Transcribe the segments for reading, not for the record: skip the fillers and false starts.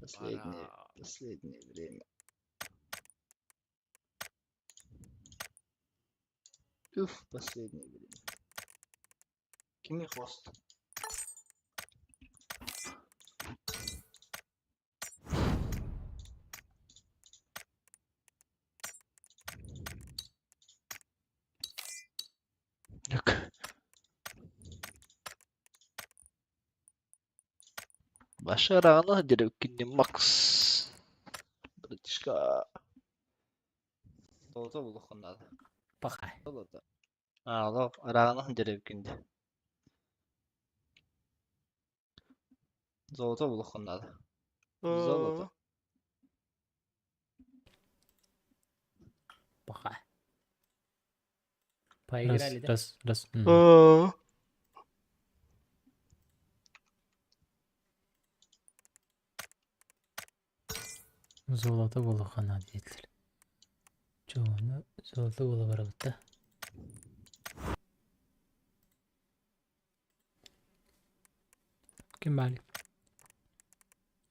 Последнее, последнее время. Уф, последнее время. Кими хвост? Так. Башараҕына дьэрэ Макс. Братишка. Золото булуоххун наада. Пахай. Золото. Аа, олох арааҕына дьэрэ дии. Золото булуоххун наада. Золото. Пахай. Поиграли, Раз, да? раз, раз. Золото буолуохха наада диэтилэр. Чугуну золото буола барабыт да. Ким баар?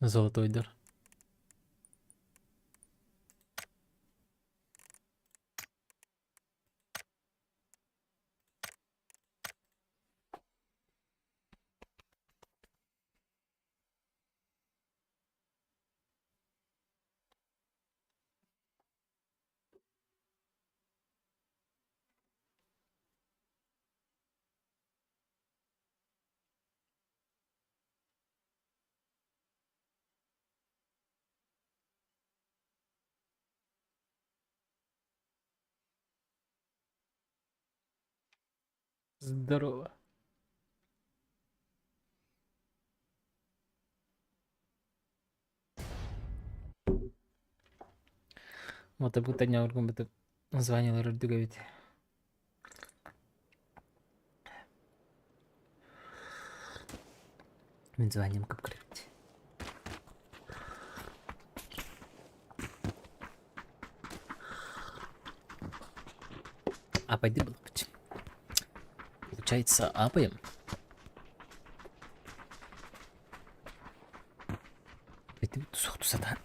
Золотойдор. Здорово. Вот будто ньоҕургуммутук названиелар үрдүк эбит. Мин званием кып-кыра эбит. А пойди было быть. Получается, апаем. Пойди тусата.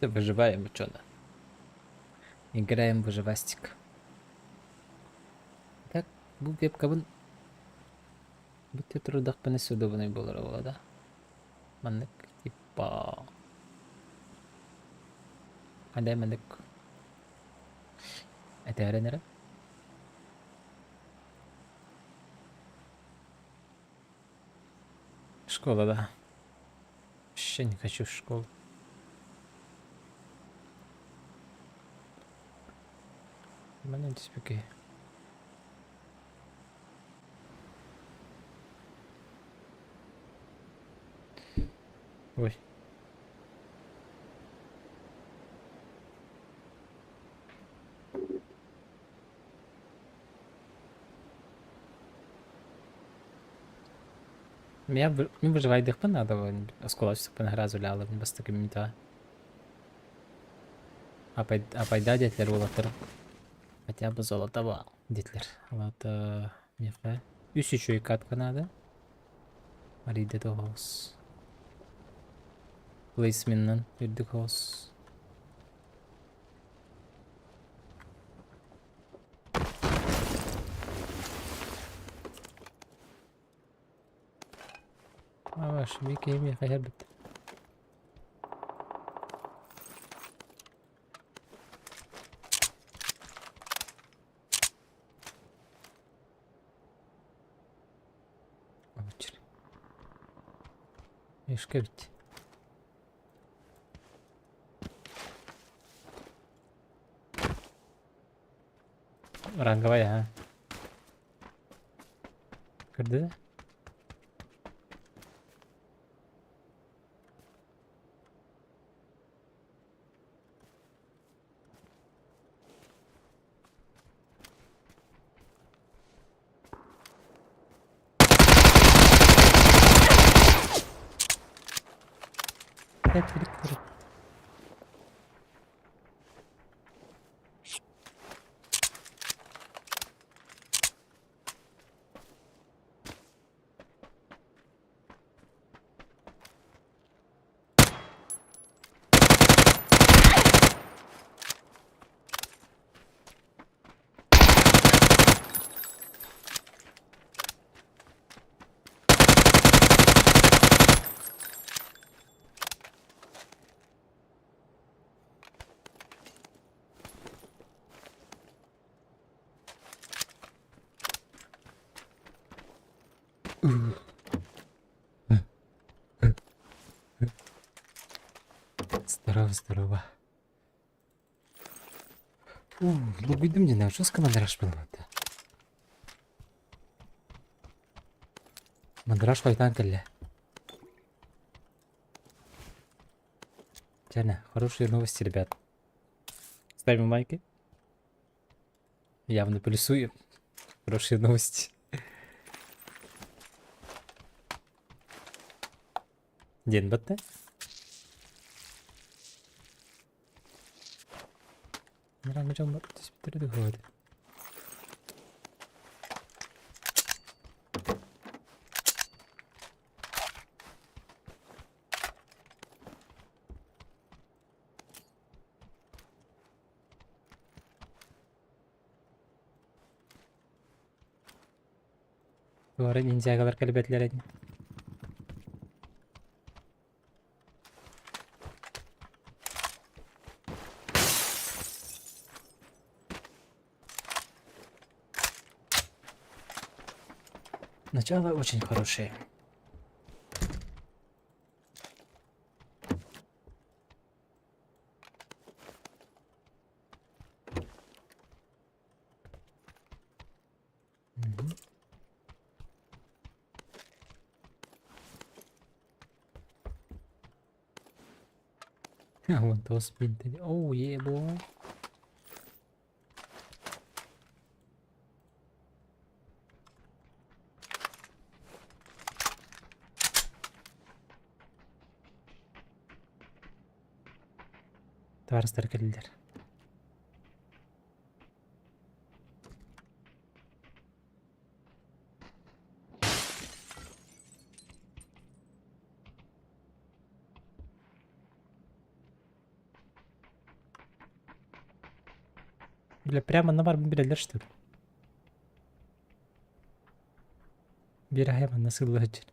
Выживаем, чё да. Играем в выживастик. Так, бу вебкабын бүттэ турдахпына судобунай буолара буолла да. Маннык типа Адай маннык этээрэн эрэ. Школа, да. Вообще не хочу в школу. Манан түспүкэй. Ой. Я мин выживайдыхпын надо оскуола түсүкпүн сразу лаалабын бастакы минутаҕа. Апайда диэтилэр уолаттар. Хотя бы золото баар диэтилэр. Золото миэхэ үс үчүгэй катка наада. Арыйда тоҕус. Плейсменнан үрдүк хоос. Ваш Микки миэхэ иһэрбит. Мишка эбит. Ранговая, а? Көрдө да? Здорово, здорово. Лугуйдум диэн жестко мандраж буолбата. Мандраж хойутаан кэллэ. Чэ, хорошие новости, ребят. Ставим лайки. Явно плюсуем. Хорошие новости. Диэн батта. Нара дьон бар түспүттэрэ да Туора ниндзягалар кэлбэтилэр ини. Начало очень хорошее. Мгм. I want those vintage. Oh yeah, boy. Табаарыстар кэллилэр. Бля, прямо на барбын билэллэр что ли? Биир аһай манна сылла сылдьар.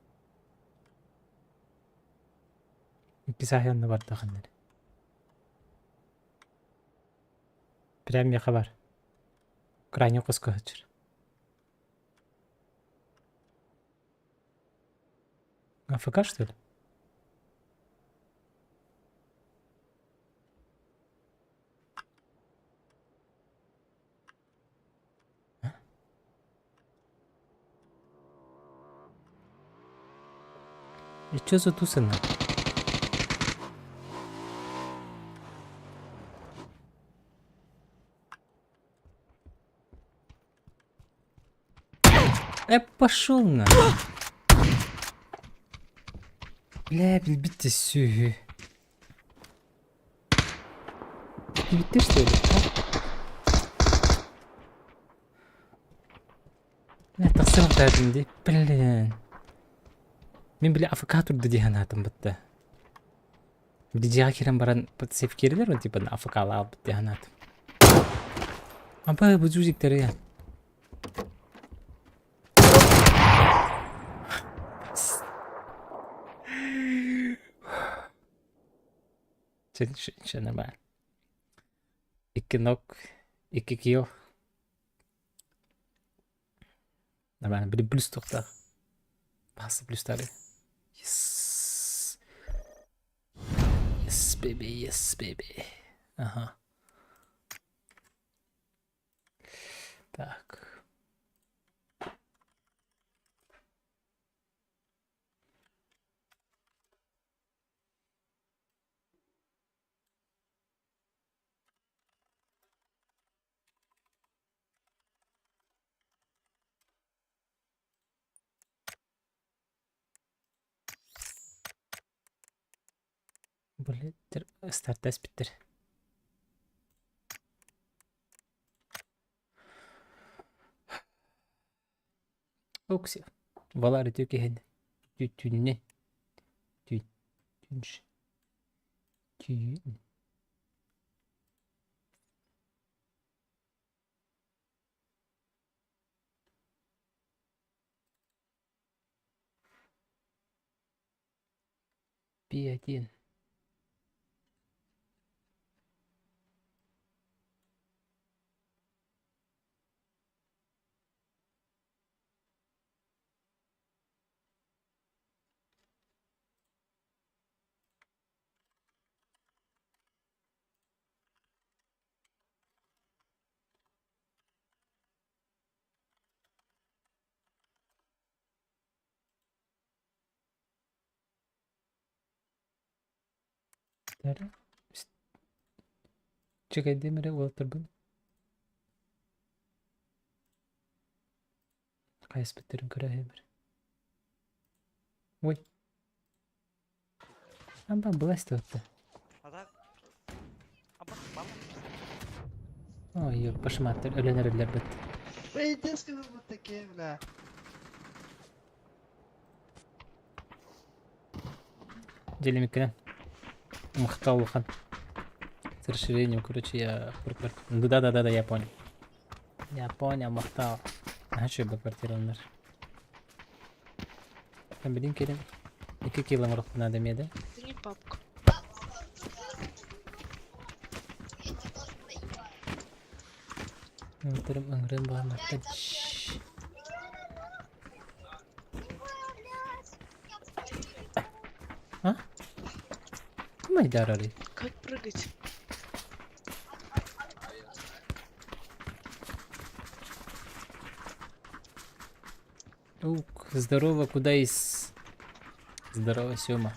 Иккис аһай онно барда ханна эрэ. Прям миэхэ бар. Крайне хоско сылдьар. АФК, что ли? И чё за тусы на? Пошел на. Бля, билбит сүһү. Билбиттэр что ли? Бля, тахсыахтаатым дии. Блин. Мин били АФК турда дии санаатым батта. Били дьиэҕэ киирэн баран сейф киирэлэр типа АФК-лаабыт дии санаатым. Аба, бу жужиктары. Чэ, нормально. Икки ног, икки кио. Нормально, били плюс туохтаах. Баасы плюстары. Yes. Yes, baby, yes, baby. Ага. Так. Блядь, старта эспиттэр. Окси. Валар үтүө киһини. Түүннэ. Түүн. Түүнш. Түүн. Пи-один. Эрэ Чэкэйдиэм эрэ уолаттарбын хайаспыттарын көрөөһүм эрэ. Ой. Амба быласть туотта. Ой, пашматтар өлөн эрэллэр быт. Пойдёшь вот такие, бля. Делимиккинэн. Махтал улахан. С расширением, короче, я Ну да-да-да, я понял. Я понял, махтал. Наһаа үчүгэй квартиралар. Билин кэлин. Икки кило надо эмиэ да? Это не папка. Ыҥырым ыҥырым баҕамматтан. А? Ким айдаарарый? Как прыгать? Ук, здорово, куда из... Здорово, Сёма.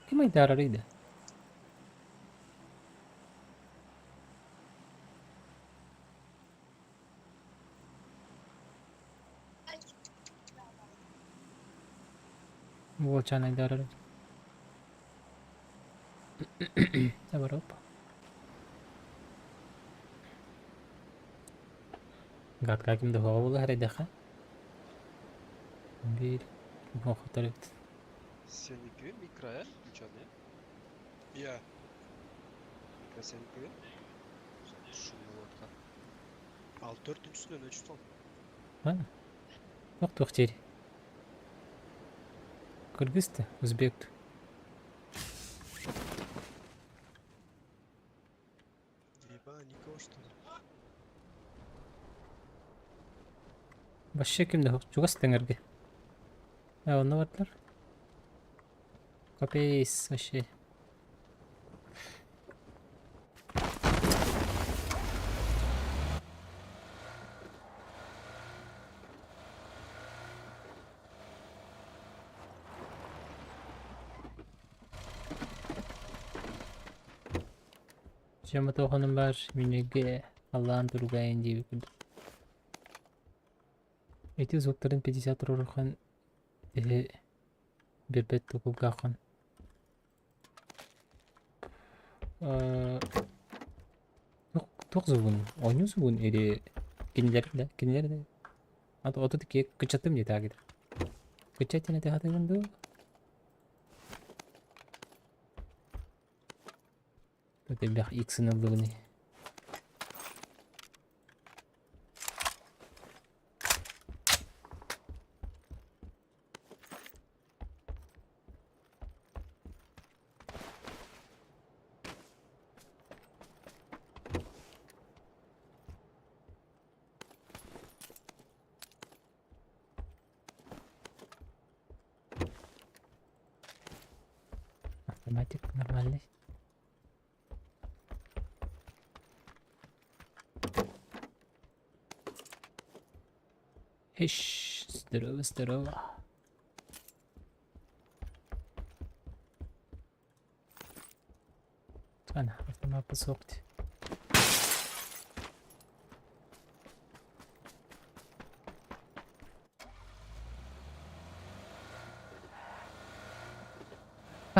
Ким айдаарарый да? Уолчаан айдаарар. Европа. Гадка ким да хуаҕа буолла эрэйдэххэ. Биир уһуохтар эбит. Сеники микро, э? Включенный. Я. Микро сеники. Шумный лодка. Ал төртүнчүсүнөн өчүп сал. Ладно. Туох туох диэри. Кыргыз да, узбек да. Еба, никого что ли? Вообще ким да чугас тэҥэргэ. Э, онно бардылар. Капец, вообще. Сема тоохонум баар минеге Аллаан туругайын диэбит курдук. Ити звуктарын 50 туруорхан эһи биэрбэт тукулгааххын. Туох звугун? Оонньуу звугун или кинилэр да? Кинилэр да? Отут икки кыччаттым дии таагит. Кыччат диэн этэ сатыыбын дуу? Элбэх иксин ыллыбыный. Автоматик нормальный. Ищ, здорово, здорово. Ана, автомат посоқти.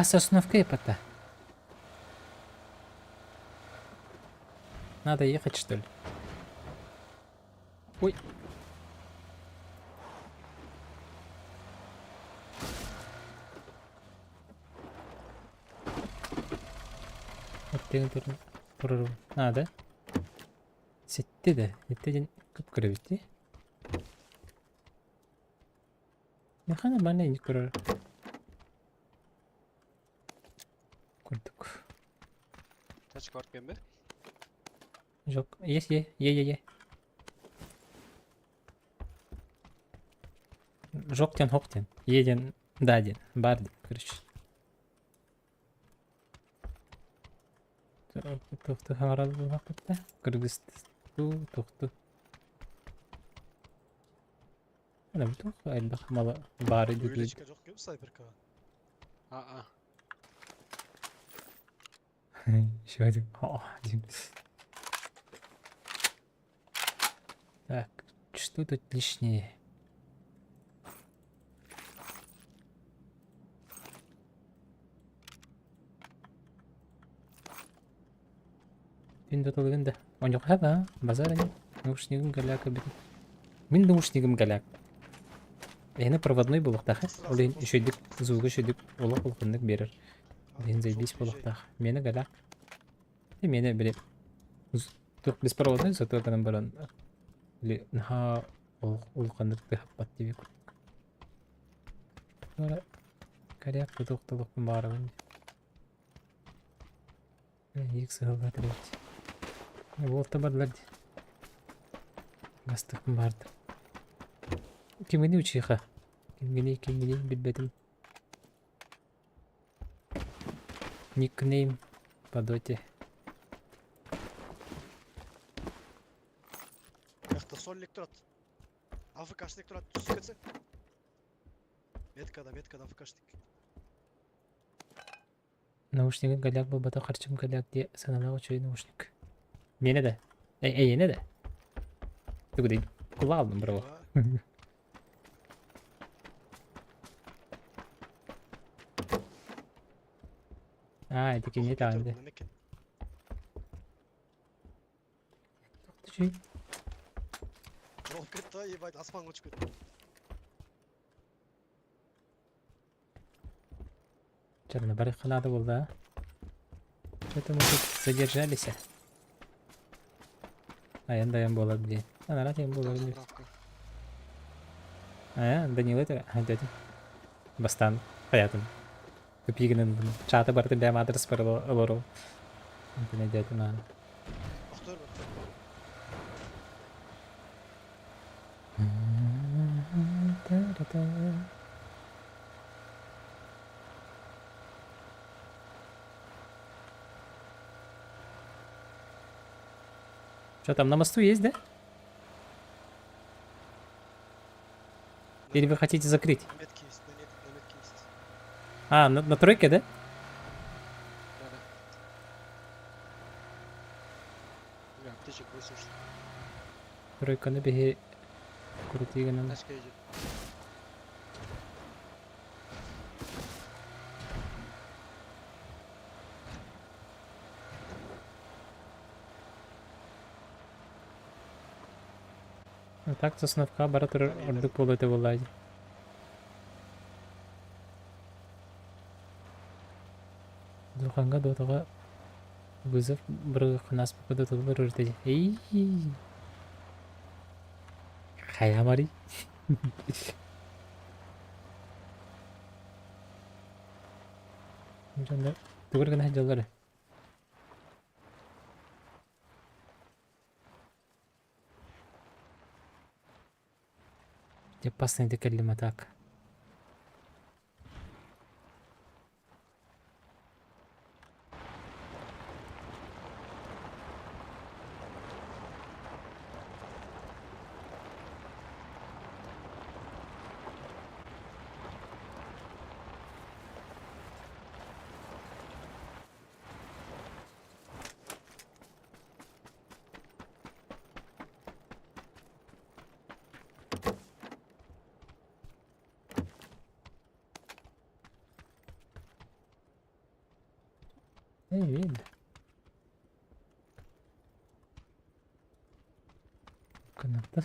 По Сосновке пота. Надо ехать, что ли? Ой. Надо. Сэттэ да, сэттэ диэн кып-кыра эбит дии. Миэхэ нормально инник көрөр курдук. Тачка барып келген бе? Жоқ, есть, е, е, е, е. Жоқ диэн, хоқ диэн, е диэн, да диэн, бар диэн, короче. Туохту хаҥарал буоллахпыт Кыргызтуу туохту. Туох элбэх мала баары Увеличка жоқ кем снайперкаға? А-а. Еще один. О, один. Так, что тут лишнее? Күн дотолугун да. Оньоха да, базар они. Наушнигым голяк бит. Мин наушнигым голяк. Эһини проводной буолуохтаах. Ол иһин үчүгэйдик звугу үчүгэйдик олох улаханнык биэрэр. Ол иһин заебись буолуохтаах. Миэнэ голяк. Миэнэ били туох беспроводной зато гынан баран били наһаа улаханнык тыһаппат диэбит курдук. Коряк тутуохталыхпын баҕарабын. Ик сыһыллар эбит. Буолта бардылар дии. Гастыхпын баҕардым. Кимҥиний учиха? Кимҥиний, кимҥиний билбэтим. Никнейм по доте. Жақта сольник тұрады. АФКшник тұрады, түсіп кетсе. Меткада, меткада АФКшник. Наушнигы голяк буолбата харчым голяк диэ саналаах үчүгэй наушник. Миэнэ да. Эйиэнэ да. Тугу дей кулаалым бро. Аа, ити кини таҕын дии. Үчүгэй. Жолып кетті, ебать, аспанға ұшып кетті. Чарна барыхха наада буолла аа? Что-то мы тут задержались. Айан дайан буолар блин. Анара тиэн буолар Там блин. заправка. Аа, Данила это дядя. Бастан, хаятын. Тупигинен чаты барты бэм адрес бар олору. Антон дядя наан. Ақтөр бар. Что там, на мосту есть, да? Или вы хотите закрыть? На метке есть, на, на метке есть. А, на тройке, да? Да-да. Бля, аптечек 8 штук. Тройканы биһи крутигынан. Тачка едет. Так Сосновка бара турар ордук буолуо этэ буоллаа дии. Духанга дотаҕа вызов бырыгыххынаспыкка доталар өрүтэ дии. Эй! Хайамари. Дьоннор тугу гына сылдьаллар. Дьэ опасный кэллим а так. Эй, видно. Кнопка.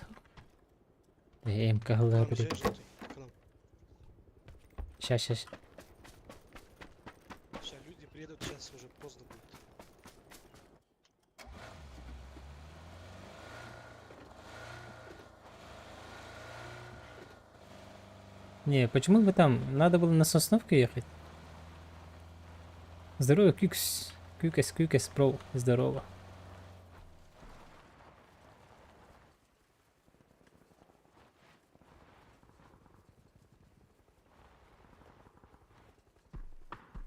МК К нам говорит. езжай, желтый, к нам. Сейчас, сейчас. Сейчас люди приедут, сейчас уже поздно будет. Не, почему бы там? Надо было на Сосновку ехать. Здорово, Кюкс. Кюкес, Кюкес, бро. Здорово.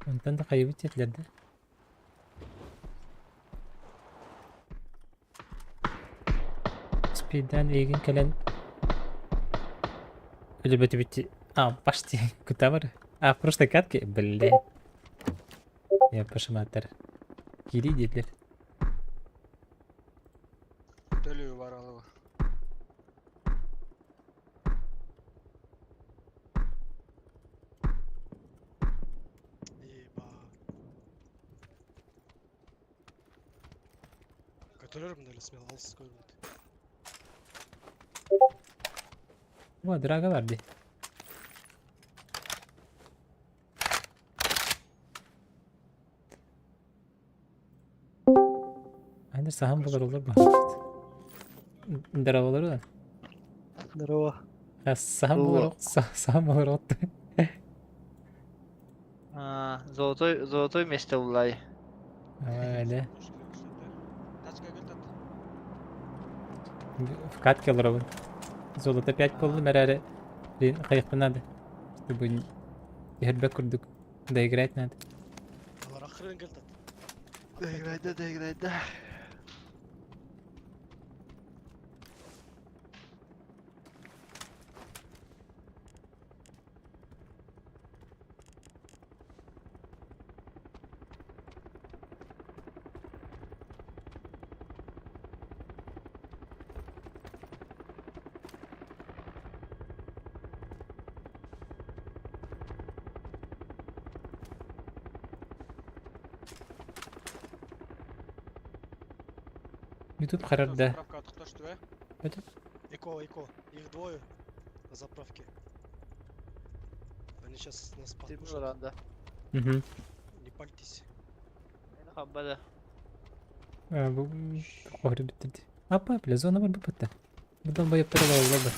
Онтон да хайыбыт диэтилэр да? Спидан эйигин кэлэн өлөрбөтүбүт А, почти. Куда бар? А, в прошлой катке? Блядь. Я пошаматар. Кири диэтилэр. Төлүү бар алыба. Еба. Көтөрөр мында смело алыс көрбөт. О, драга бар дии. Андер саһан булар олар бу. Здорово, да? Здорово. Саһан булар саһан булар отты. А, золотой, золотой место улай. Öyle. Тачка кел тат. В катке олоробун. Золото 5 болдум эрээри хайыхпын надо. Чтобы түһэрбэт курдук доиграть надо. Алар акырын кел тат. Доиграй да, доиграй да. Ютуб харарда. Заправка токтошту э. Это? Эко, эко. Их двое на заправке. Они сейчас нас Ты подкушают. рада. Угу. Не пальтесь. Хаббада. Бу kohri bitirdi. Апа, бля, зона бар бу Будан боеп тора алды.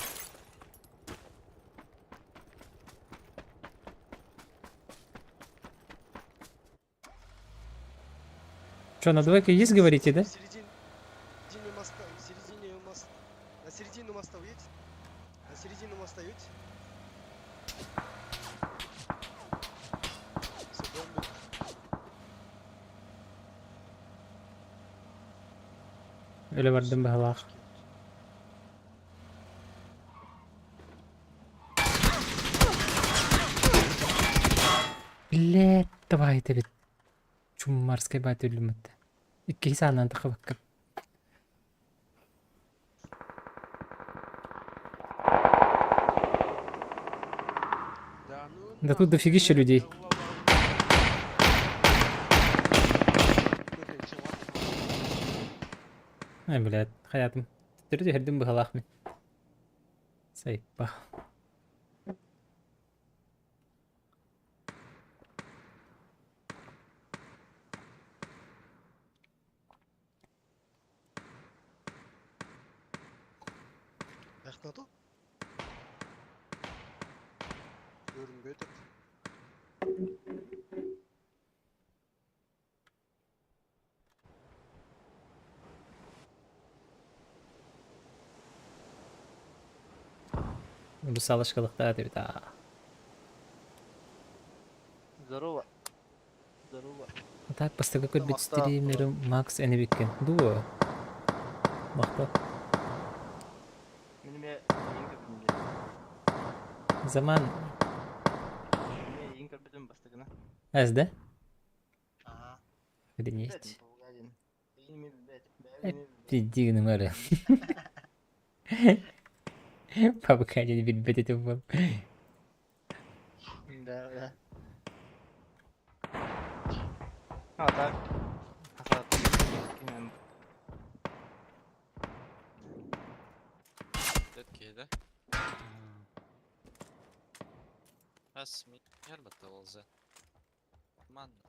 Что, на двойке есть, говорите, да? В середине моста, в середине моста. На середину моста уедь. На середину моста уедь. Все, бомбы. Өлө бардым баһалаах. Блядь, давай это ведь. Чумарская бат өлүмөттө. Икки саанан тахыбакка. Да ну Да тут дофигища людей. Ай, блядь, хаятым. Түрді хердим баһалаах мин. Сайпа. Аяктан ату. Көрүнбөй атат. Бу салышкалыктаа диэбит аа. Здорово. Здорово. Так, бастакы көрбүт Мактаа. стримерим Макс Энебиккен. Дуо. Махта. Мин эмиэ эйигин көрбүтүм дии. Заман Мин эйигин көрбүтүм бастакына. Эс, да? Ага. Охренеть. Билбэтим, Эйигин эмиэ билбэт. Э, Бэйэбин эмиэ билбэт. Пиздигин мөрө. Папка диэн билбэт этим буол. Да, да. А так. Хасат. Дед да? Ас миэр батталза. Манна.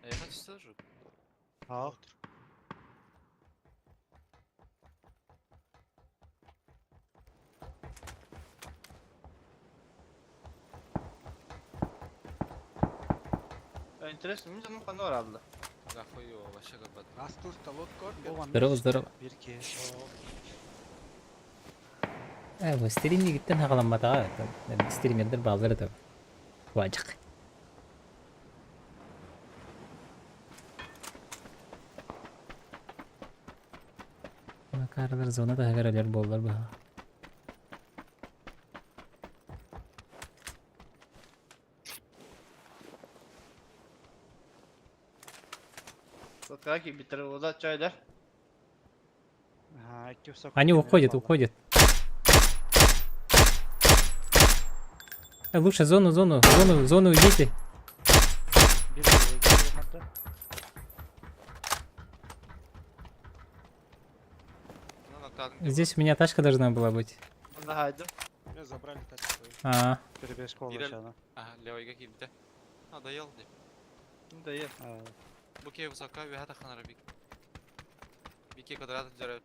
Я хочу тоже. Ал. Интересно, мин жаным ханна баралла. Да хуёво, вообще как бы. Астуста лодка орбит. Здорово, здорово. Бир киһи. Э, бу стримнигиттен хаҕаламматаҕа стримердер бааллар этэ. Ваджак. Макарлар зона таһыгар өлөр буоллар быһа. Лодка киирбиттэр буолла чайда. Ага, икки высокий Они тимир уходят, баллар. уходят. Лучше зону, зону, зону, зону уйдите. Бир киһи киирбэт. Ну, на Здесь у меня тачка должна была быть. Онно хайдым. Меня забрали тачку твою. А, Перебежка Кирилл. олочана. Ага, левый киирбитэ. Надоел дии. Да е. Бу киһи высока үөһэ тахханара бик. Бики квадрат дьөрө.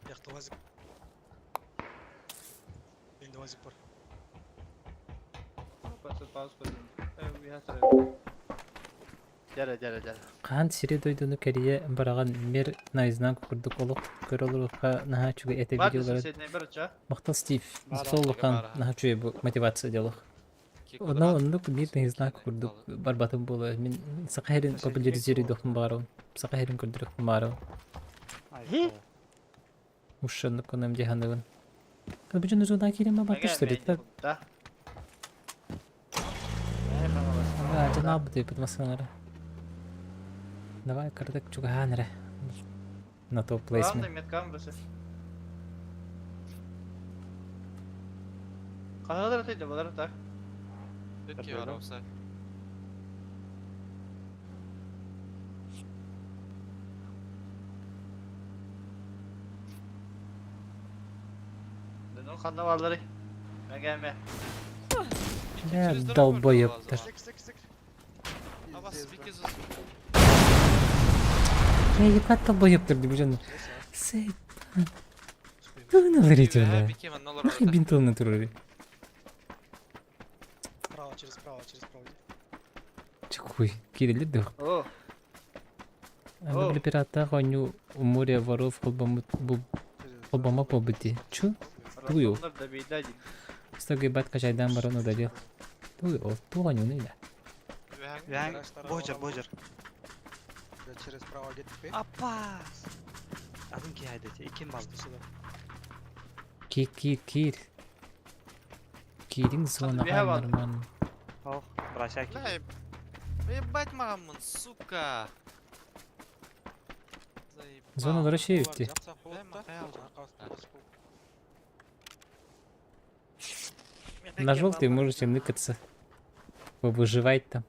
Яхта УАЗик. Менде УАЗик бар. Пауза, пауза. Дьэрэ, дьэрэ, дьэрэ. Хаан сири дойдуну кэрийэ бараҕан мир наизнанку курдук олох көрө олоруохха наһаа үчүгэй этэ Бар видеолара. соседний бар ча. Махтал Стив. Баар. Сол улахан Баар. наһаа үчүгэй бу мотивация дьолох. Онно оннук мир наизнанку курдук барбатым буолуо. Мин саха сирин популяризируйдуохпун баҕарабын. Саха сирин көрдөрүөхпүн баҕарабын. Айфон. Ушшаннык коном дии саныыбын. Бу дьон зона киирэн бабата что ли? Да. Дьон албыт массыналары. Давай кырдык чугаһаан эрэ. На топ Главное плейсмент. меткам бысы. Хаһалар атыйда балар так. Дед киһи бар офсайд. Дөнөн ханна баллары. Мәгәмә. Бля, долбоебтар. Стек, стек, стек. Абас Пиздец, бики да. зыз. Бля, ебать долбоебтар деп жон. Сей. Тугун ылыр бля. Бики манна олорор Нахуй бинтовны турары. Право, через право, через право. иди. Чекуй, кирилли дых. О, Аны бля пираттаах оонньуу море воров холбоммут бу Через холбомо буолбут Чу? Тугуй ол. Олар да бейда дим. Стогой бат качайдан баран удалил. Тугуй ол, туг оонньууну да. Үөһэн Гаражтарға божер, барамын. божер. Я через право кеттік пе? Апас. Атын киһи айдати. Иккин балды. Что сюда? Кир, кир, кир. Кириң зонаға бия бар. нормально. Ох, бросай Бля, киһи. ебать мамын, сука. Заебал. Зоналары Олар шейтти. жапсақ болады да. Бля, махайл. Арқасында басып қойып. На желтый можете ныкаться. Выживать там.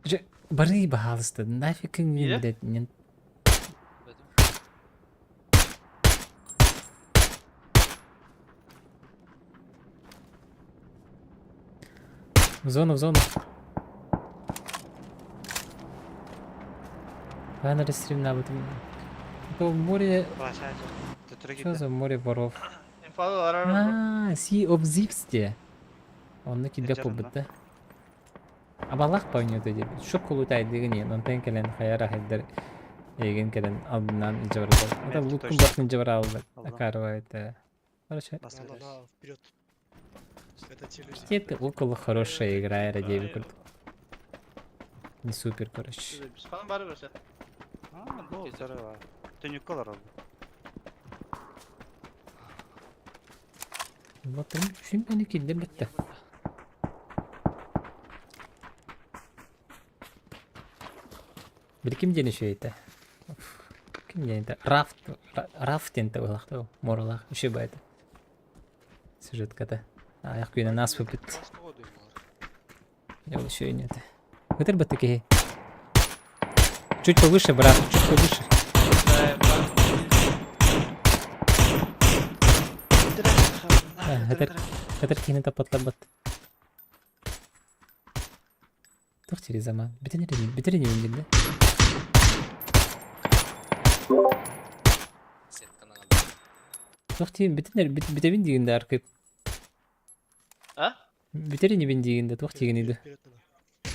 Же, бары, пожалуйста, нафиг им, Е? блядь, не... В зону, в зону. Баннеры стрим на этом. Это море... Бросай. Төтөрө Что киирдэ. за море воров? Инфалар А, Sea of Thieves де. Онно килбек Эджерин, буолбут да. Абалах па ойнууда диэбит. Шок кулутай дигин онтон кэлэн хайара хайдар эгин кэлэн албынан илдьэ барда. Это Метки луккун точно. батын илдьэ барааллар. Алла. Акарова это. Короче, Бас На, на, билэр. на, вперед. Это те люди. где-то около хорошая игра era диэбит курдук. Не супер, короче. Хан бары берсе. А, бу здорово. Түнүккө олорор. Вот он, чем они киллер бітті. Били ким диэн үчүгэй этэ? Ким диэн этэ? Рафт, Рафт диэн этэ буоллахта муоралаах үчүгэй баайта. Сюжетката. Аяқ күйінен аспыппыт. Я үчүгэй не этэ. Көтөр бытты киһи. Чуть повыше, брат, чуть повыше. Көтөр, көтөр киһини таппатларбат. Туох через заман? Бүтэн эрэ бүтэр инибин диэн да? Туох тиийэн бүтэн эрэ бүтэбин диигин да аркып. А? Бүтэр инибин диигин да туох тиийгиний да? Вперед надо.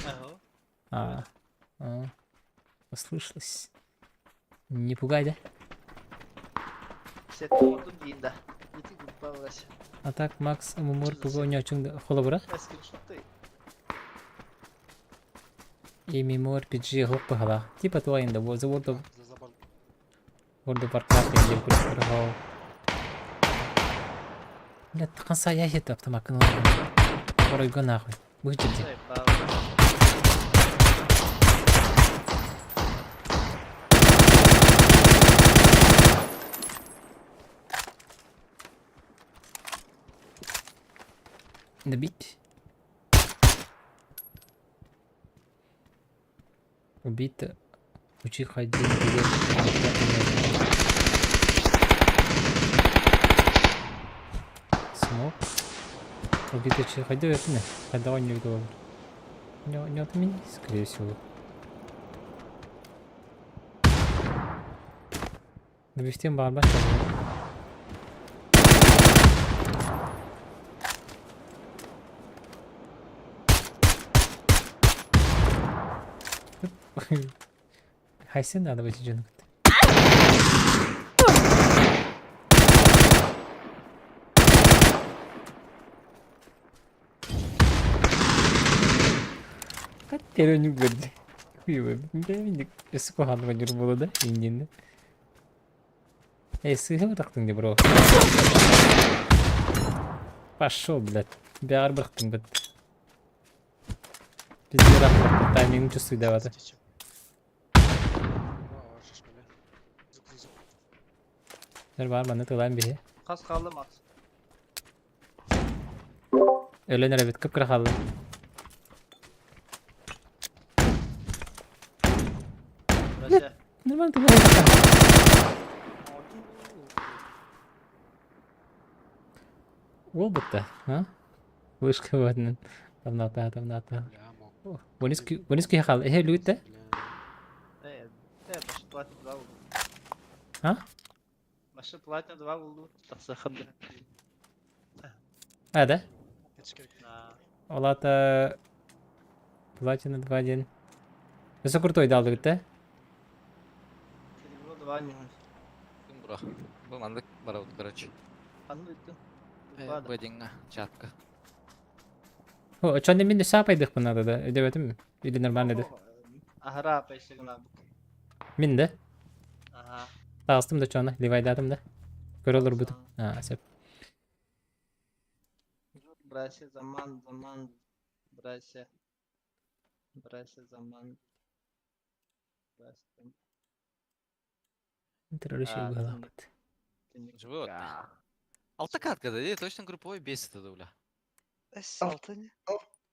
Ага. А, а, послышалось. Не пугай, да? Сетте oldu диин да. Ити группа А так Макс Мумур пуга у холобура. Я скриншоты. И MMORPG хоп пахала. Типа туайын да The World of За забор. World of Warcraft диэн күрэх Бля, тақанса я хет автомакын Оройго нахуй. Выжди. Добить. Убить. Учих один билет. Смог. Убить учих один это не. Когда он не видел. Не, не от меня, скорее всего. Добивтем барба. Хайсы надо быть джинг. Каттерөнү көрдü. Хуй, бля, Өссө куһаҕан буолла да иннинэ. Эй, сыыһа бырахтыҥ дии, бро. Пошел, блядь. Бэҕэр бырахтыҥ быт. Пиздец, тайминг чувствуй даваты. Течем. Aa, шишмеле. Зук, зук. Өр баар манна тылаан биһи. Хас қалды Макс. Өлөн эрэбит кып-кыра хаалла. Россия. Нормально тылаан. Уол бутта, а? Вышка ватнын. Тамната, тамната. Бля, мог. Вонис күйе хал. Эхе лүтте. Бля. Э, э, башы платин 2 булду. А? Башы платин 2 булду. Тақсақын. А, да? Это ж как. Олата Платина 2-1. Өсө крутой далды битте. Серебро 2 не. Ким бро? Бу мандык барабыт, короче. Қанды өттің? Бэдинга, чатка. О, чонда мин сапайдык надо да. Өдөбөтүм. Или нормально да. Ахара апайсыгына бук. Мин да. Ага. Тағыстым да чона, ливайдатым да. Көрөлөр бутум. А, сеп. Братья, заман, заман, братья. Братья, заман. Братья. Террорист А, бит. Живот. Алта катка, да, точно групповой бесит это, бля.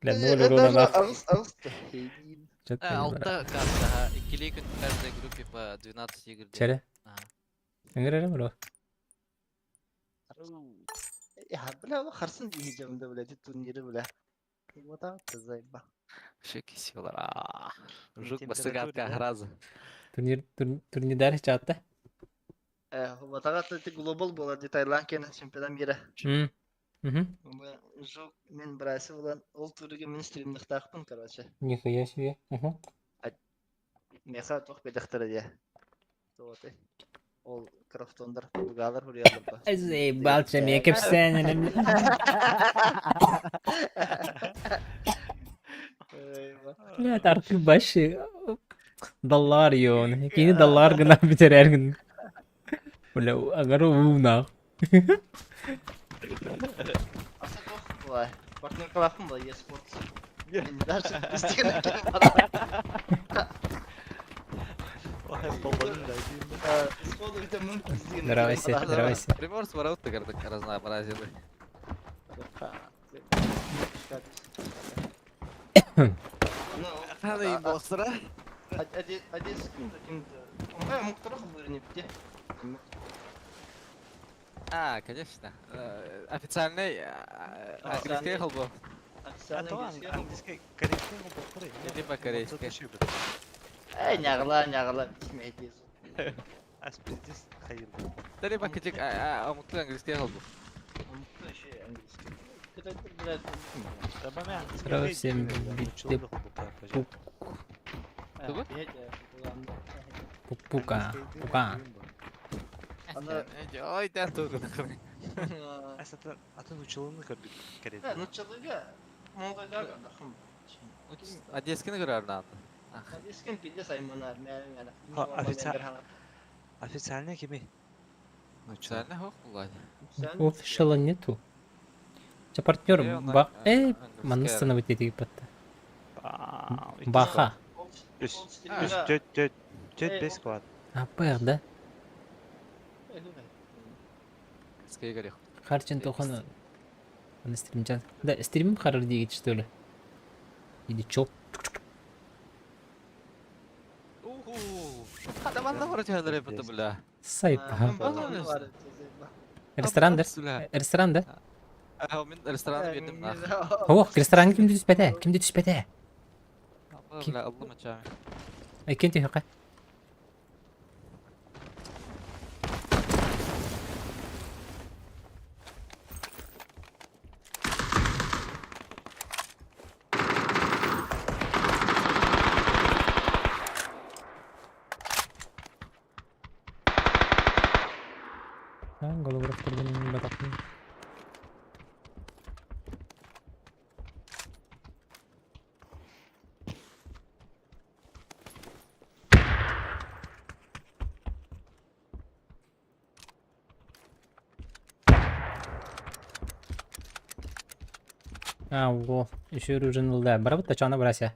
Бля, ноль урона нахуй. Ағыс, ағыс. Чет Алта катка, ага. Иккили күн в каждой группе по 12 игр. Чере. Ага. Ыңгырары бро. Я, бля, харсын diyeceğim de бля, турнирі, бля. Вот так, заеба. Шеки силар. Жук Температуре, басыгатка да? раза. Турнир турнирдар чатта. Вот так это глобал была, де Таиланд чемпионат мира. М. Мгм. Жук мен брасы болан, ол турге мен стримдықтақпын, короче. Нихуя себе. Мгм. Меха тоқ бедақтыр де. Вот. Ол крафтондар, бугалар хуриялар ба. Заебал, чем я кепсен. Бля, таркы башы. Доллар йон. Кини доллар гына битерер Бля, агар уна. Аса тоқ былай. Партнер қалақпын былай, e-sports. Мен даже істеген екен. Здравствуйте, здравствуйте. Примор сворот так разнообразили. Ханы босра. А, конечно. Официальный английский холбо. Английский корейский холбо. Либо корейский. Эй, нягла, нягла, смейтесь. Аспидис хайыр. Да либо китик, а мукту английский холбо. Здорово всем, битты пук-пука, пука. Ой, да, тут. Атын учылыны көрдүк корейский. Одесскийni көрөр надо. Официально кими? Официально хох булай. Офишала нету. У тебя партнер ба... Эй, манна становить эти патта. Баха. Үс, үс, төрт, төрт, төрт, бес квад. А, пэр, да? Скорее горех. Харчин тохон... Аны стримчан. Да, стримим харар дигит, что ли? Или чё? Уху. Адаманна вроде это бля. Сайпа. Ресторан, да? Ресторан, да? Мин ресторан бердим нах. О, ресторан кимди түспәтә? Кимди түспәтә? Бля, аллы мачами. Ай, кем тихо? Голограф турбин батакын. А, во, еще оружие да. Барабыт тачана брася.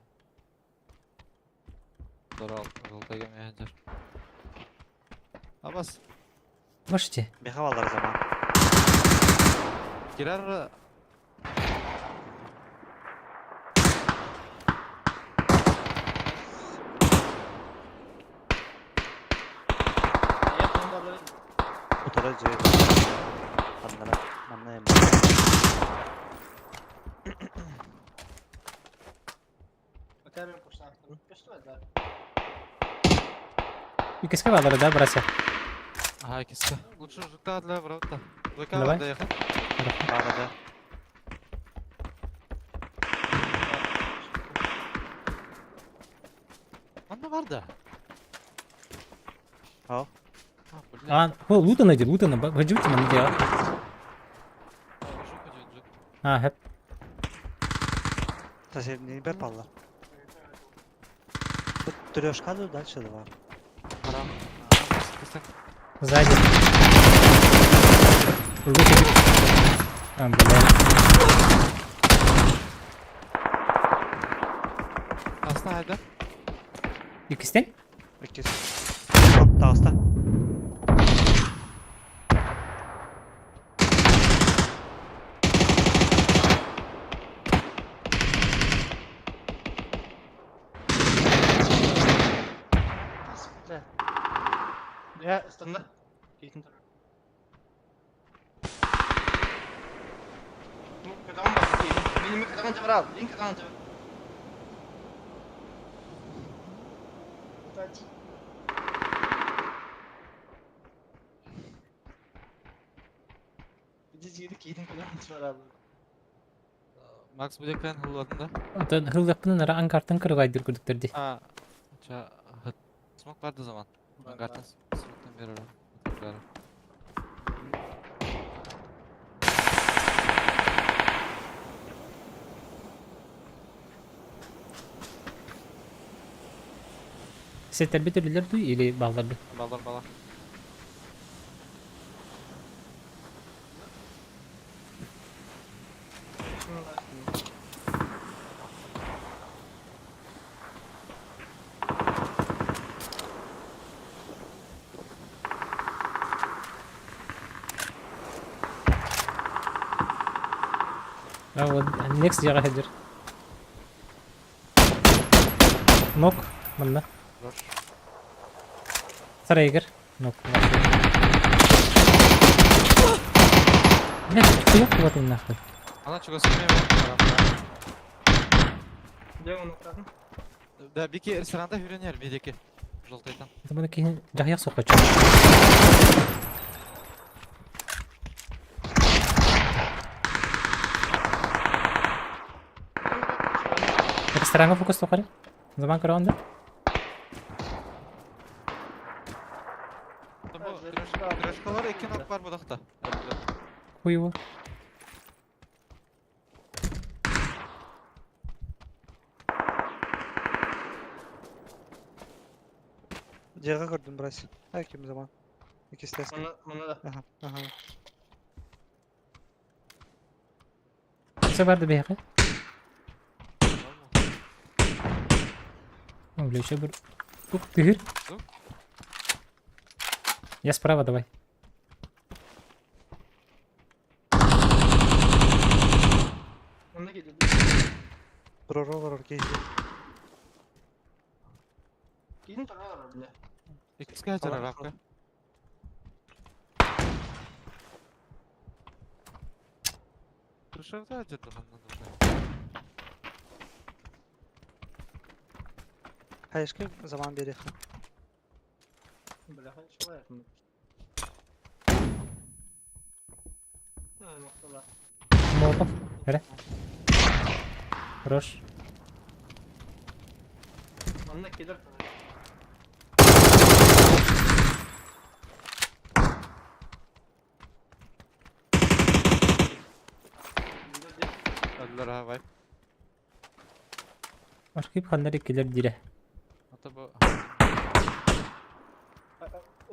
Дорал, жолтага менеджер. Абас, Можете? Мехавалар заман. кирар Утара жер. Аннара, манна эм. Икеске балары да брася. Ага, киска. Лучше жукта для брата. Двойка Давай. доехал. Арада. Манна бар да. Ал. А, блин. А, о, лутана иди, лутана, баджути ман где. Жук один, жук. А, хэп. Соседний бер палла. Тут трешка дальше два. Парам. Киска. Сзади. Луки. А, блядь. Аста айда. Икестен? Иккис. Таста. Я стандарт. Макс Будекпен хылладын да. Онтон хыллаппын ара ангартан кыргайдыр көрдүктөрди. А, ча, смок барды заман. Ангартан смоктан бері. Бері. Сеттер битирлер ду или баллар ду? Балдар бала. вот next дьиэҕэ сылдьар. Нок, манна. Сарайыгар. Нок. Бля, хуёк вот он нахуй. Ана чугас кимэ бар. Где он украден? Да, бики ресторанда хүренер бидеки. Желтайтан. Это буну киһи дьаһайах суохаччы. Рестораҥҥа фокус тухары. Заман көрөҕүн да? Трешкалар икки нок бар будахта. Хуево. Дьиэҕэ көрдүм брась. А ким заман? Иккистэс. Мана, мана да. Аха, аха. Все барды биһиэхэ. О, бля, еще бір... Ух, тыгыр. Я справа давай. Онно киирдэ. Турар олорор киһи. Киин турар бля. Иккискэ хатар рапка. Крышарда где-то там надо. Хайышка заман биэриэххэ. Бля, человек. Молотов. Эрэ. Хорош. Манна киирэр. Өллөр ha вайп. Архип ханна эрэ кэлэр диирэ. Ата бу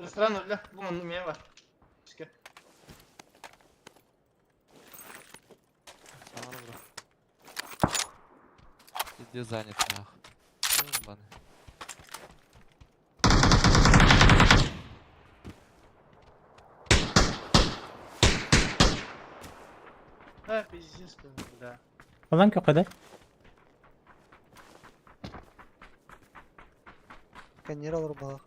Ресторан өллө. Бу манна миэ бар. Иске. Самара бро. Везде занят нах. Баны. А, пиздец, бля. Балан көхөдө. Каньер олор балах.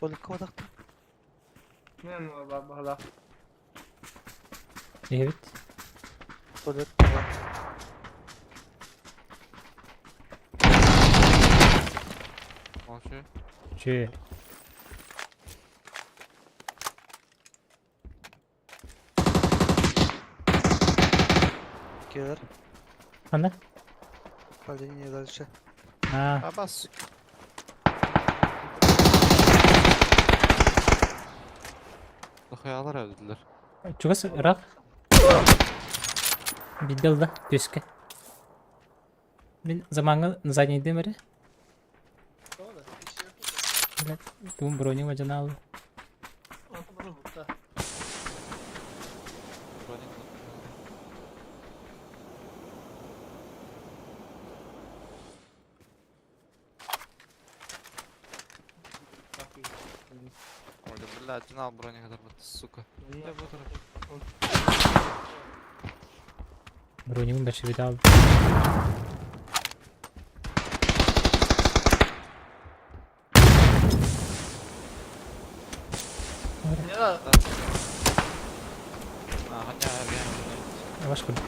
Только одахты. Мен баһала. Эбит. Туалет. Молчу. Че. Келер. Ханна? По линии дальше. А, Абас. Дохуялар өлдүлөр. чугас ыраах. Биддел да, түскэ. Мин замаҥҥа заднийдым эрэ. Блядь, тугун броню мадьанаалы. Ой, блядь, знал броник сука. Я буду. Бронюм бэрсибит Ваш курдук.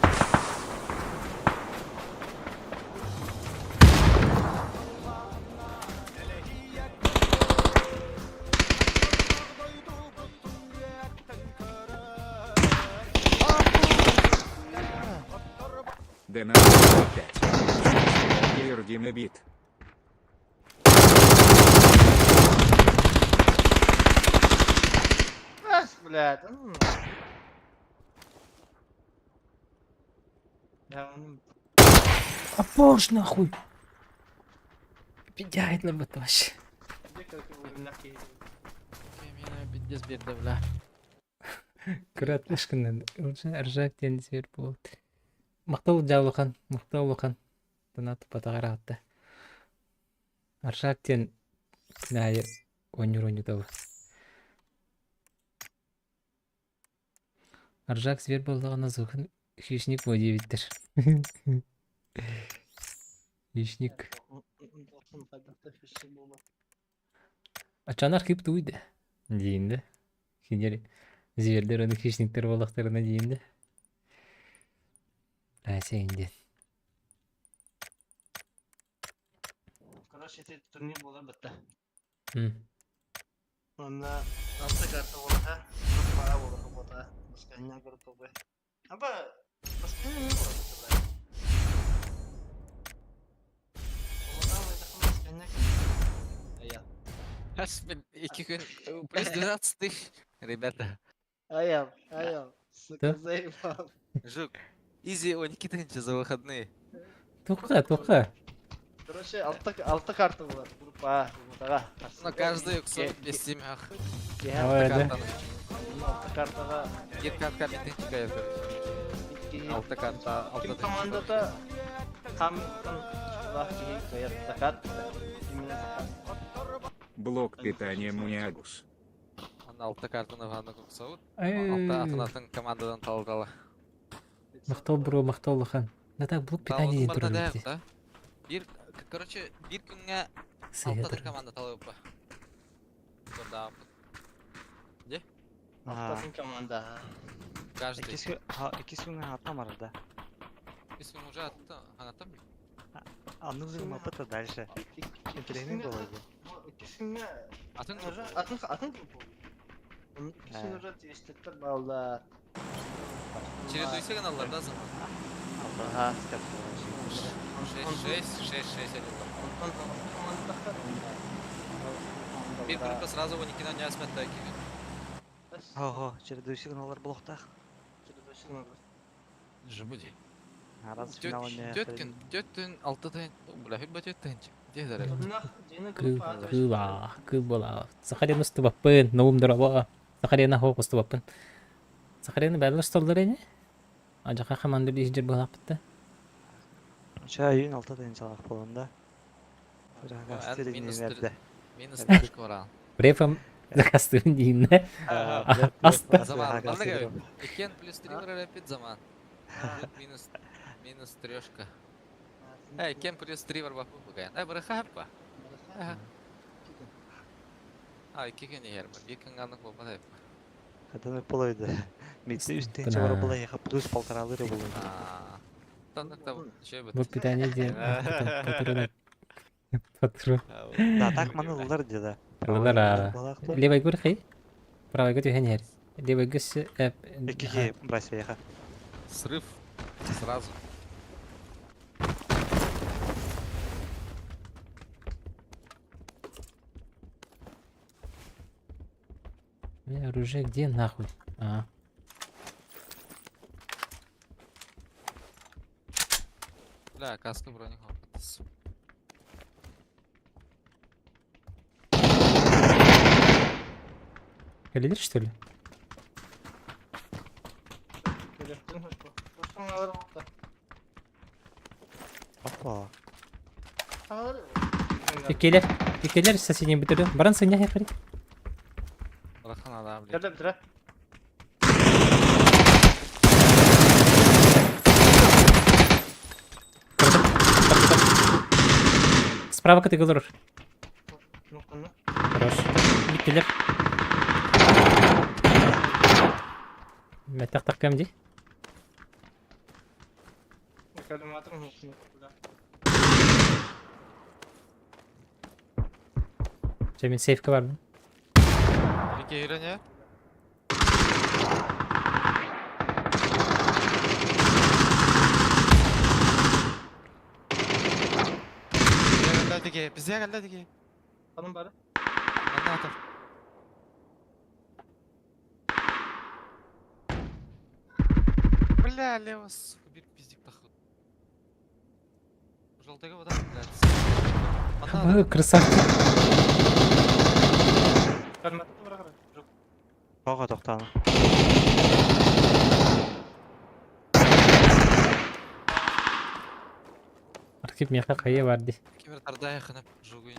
Донат 5. Киллер Дима Бит. Блядь, ну. Я он Апорш нахуй! Пидяет на вообще. Пиздец берді, бля. Кырат ышкынан. Уже ржак диэн сир буолт. Махтал дьаалахан, махтал улахан. Донат батаҕараатта. Аршак диэн күн аайы оонньуур оонньуутабы. Аржак зверь буоллаҕына звукун хищник буо диэбиттэр. Хищник. Аччан архип тугуй да? Диин да. Кинилэр звердэр уонна хищниктэр буоллахтарына диин да. Ася диэн. Короче, ити турнир буолар бытта. М. Онно алта карта буолата, пара буолата буолата. Басканья группа Аба, басканья не буолата. Аж, блин, 2 күн плюс 12 тысяч, ребята. Аял, аял, сука, заебал. Жук, изи 12 тысяча за выходные. Туха, туха. Короче, алта карта буолар, группа А, группа Но каждый уксу без семях. Ой, да. Алта картаҕа Биир карта тысяча короче. Алта карта, алта Ким тысяча. командата хамтан лах киһи кыайар закат. Именно закат. Блок питания Муниагус. Он алта картаны ванна куксаут. Алта атын-атын командадан талдала. Махтал бро, махтал улахан. Да так блок питания диэн турар эбит. Да. Биир, короче, биир күҥҥэ Сыыһа алтатын турар. команда талыппа. Турда. Алтатын команда. Каждый. Иккис күҥҥэ хатта барда. Иккис күн уже атты, анаттан бил. Анны мапыта дальше. Интересный было бы. Иккис күҥҥэ Атын уже атын атын группа. Иккис күн уже тиэстэттэр баллар. Чередуйся каналлар, да, zaman? Ага. 6, 6, 6, 6, 1. Биир группа сразу 12 не асмет да икки. Ого, чередуйся каналлар блоктах. Жибуди. Раз финал не. Төткін, төттін, алты тайын, бля, хоть бы төттін. Где дорог? Кыл, кыла, кыл була. Сахарин устубаппын, ноум дораба. Сахарина хоқ устубаппын. Сахарина бәлі усталдар эне. Ажақа команда bir жер болаппытта. Чай үйін алты тайын салақ болында. Минус Минус трешка уран. Брефом закастырын дейін да. Аста. Заман, ладно, Иккен плюс 3 варапит заман. Тут минус, минус трешка. Эй, кем плюс 3 варбапу бугаян. Эй, барахапа. Ага. А, икки не ербар. Иккен ганнык болбады. Хатаны полойды. Митси үс тайын чабара була яха плюс полторалыры була. Таннык там еще Блок питания диэн. Патрон. Патрон. Да, так маны ылар деді. Ылар, а. Левый гөр хей. Правый гөр түһэн иһэр. Левый гөр Икки брася яха. Срыв. Сразу. Бля, оружие где нахуй? А. Бля, каска броник. Кэллилэр что ли? Опа. Иккилэр. Иккилэр соседний бүтүрү. Баран сынньа хехри. Рахан адам, блин. Кэлэ бүтүрэ. Справа кытыгылыр. Нуққанна. Хорош. Бүттүлэр. Мэтэх тахкам ди. Коллиматор нуққанна. Чэ мин сейфка барбын. Икки үйрен ya. Bize geldi ki. Hanım bari. Anne atar. Бля, лево, сука, bir пиздик тахы. Желтыга вода, блядь. Анна, Ой, красавчик. Коллиматор бара. Жоқ. Баға тоқтаны. Архив меха хайа бар ди. Кемер тарда якынып, жугуйн.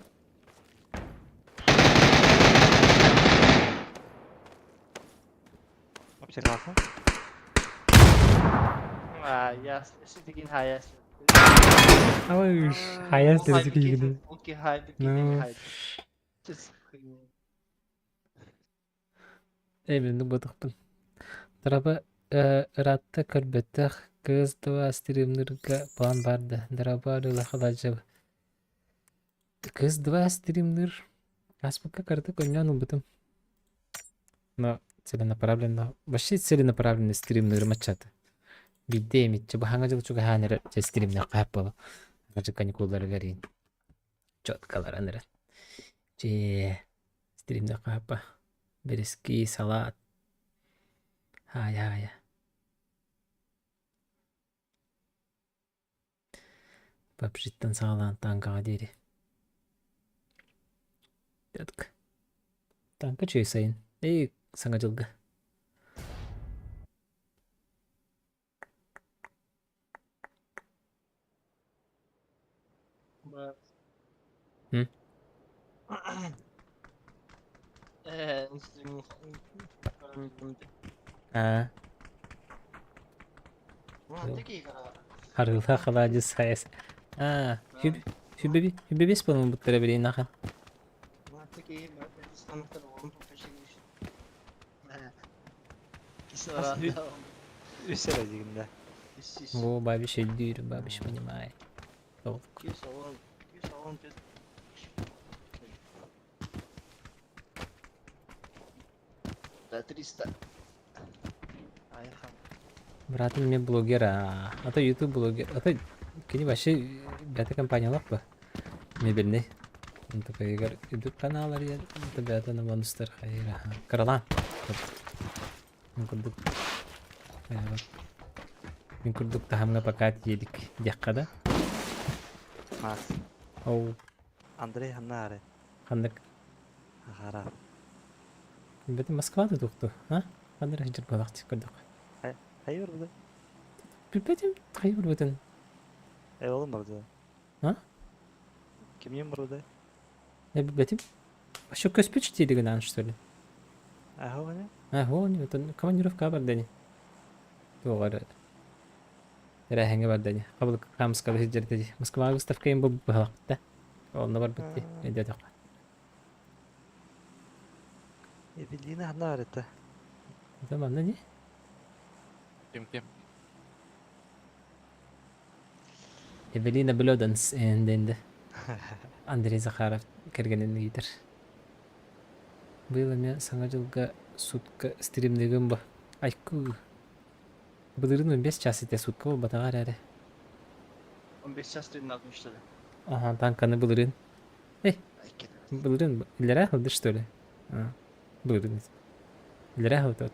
Аптекаласа. А, ясно. Все-таки хаяс. Алыш, хаяс деп кийгиди. Ну. Эбин бутухпун. Драба ыраатта көрбөтөх кыыс два стримнырга план барды. Драба арыылахалажы. Кыыс два стримныр. Аспыкка карты көннөн ылбытым. Но целенаправленно, вообще целенаправленно стримныр маччаты. Бидде эмитче бу хаҥа дьыл чугаһаан эрэ дьэ стримнэр хаһап буолу. Хаҥа каникулларыгар иин четкаларан эрэ. Дьэ стримнэр хаһаппа. Бэрэски, салат. Хаайа-хаайа. Пабжиттан саҕалаан танкаҕа диэри. Детка. Танка үчүгэй сайын. Эй, Саҥа дьылга. М? Аа. Харыылаах алаадьы сайас. Аа, сүбэбис буолбуттара билин ахан. Үс эрэ дигинде. О, бабиш өйдүүр, бабиш понимает. Толк. Да, 300. Братым мне блогер, а, а то YouTube блогер, а то кини вообще бэйэтэ компаниялаах ба мебельный. Он такой Игорь YouTube канал арыйар, это бэйэтэ бонустар хайыр, аха. Кыралаан. Мин курдук мин курдук таһымҥа пока тиийдик диэххэ да. Мас. Ол Андрей ханна аары? ханнык Ахара. Бэтим Москвада туохту, а? Ханна эрэ сылдьар буолаахчы көрдөххө. Хайы барбыта? Билбэтим, хайы барбытын. Э олом барбыта. А? Кимнин барбыта? Я билбэтим. Вообще көспүт диэри гынан что ли? Аха оҕоне? А, вон, это командировка барда ини. Туох эрэ тэрээһиҥҥэ барда ини. Хабылык хаамыскаҕа сылдьар дии. Москваҕа выставка им быһалахпыт да. Онно барбыт дии. Өйдөөтөххө. Эвелина ханна барыта? Это манна дии. Ким ким? Эвелина Блёданс энденде. Андрей Захаров кэргэнин ыытар. Быйыл эмиэ Саҥа дьылга сутка стримныгым бу. Айку. Былырыын 15 час этэ сутка буолбатаҕа эрээри. 15 час стримнадым что ли? Ага, танканы былырыын. Эй, былырыын иллэрээ сылдьар что ли? А, былырыын. Иллэрээ сылдьар.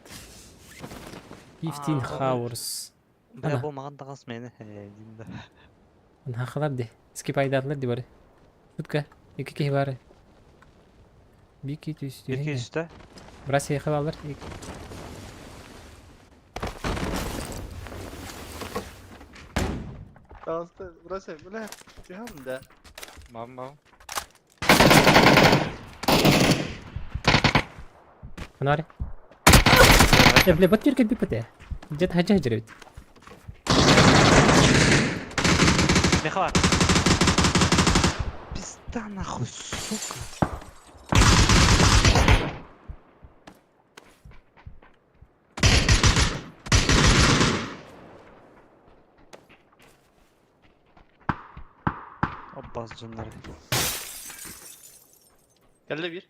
15 hours. Бля, бу маҕан таҕас мээнэ диин да. Хахалар ди. Скипайдаатылар ди бары. Сутка. Икки киһи бары. Бики түс Икки үстэ. Брас эйхэ баалар. Пожалуйста, бросай, бля, тихо, да. Мам, мам. Фонарь. Э, бля, бат түркет биппете. Дед хажа хажырыбит. Михаил. Пизда нахуй, сука. Abbas canları. Кэллэ биир.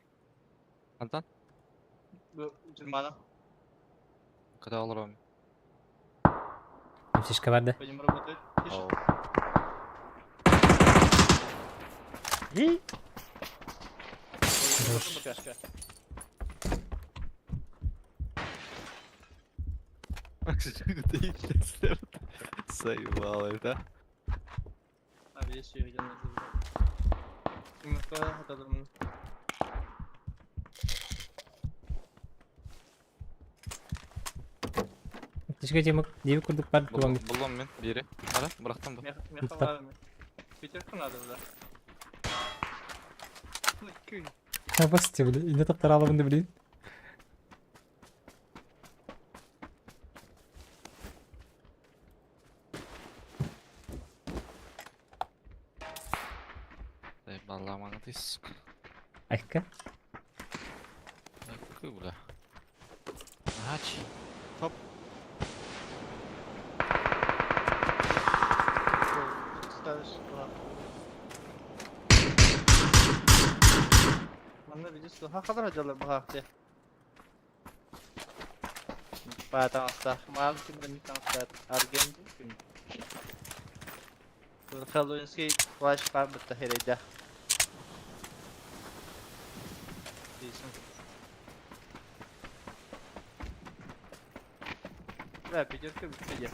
Антон? Бу Джермана. Когда олором? Фишка бар да. Пойдем работать. Тише. Хорош. Букашка. Заебал, да? А, видишь, я видел. Михаил, это думаю. Фишка тема диэби курдук бар туоҥ. Буллум мин бири. Ара, бырахтым бу. Михаил, пятерку надо, да. Ой, Абасте, бля, инде таптаралабын да билин. Балламаң ты, сука. Айка. Какой, бля. Ач. Топ. Ставишь лапу. Манна видишь, что ха хадar дьалар баҕаахтыа. Баатаҥастаах, маал кимрэ митаҥастаах Аргентин күн. Хэллоуинский плащ баар бытта хирэйдээх. Дейсин. Бля, пятерка бүттэ дьэ.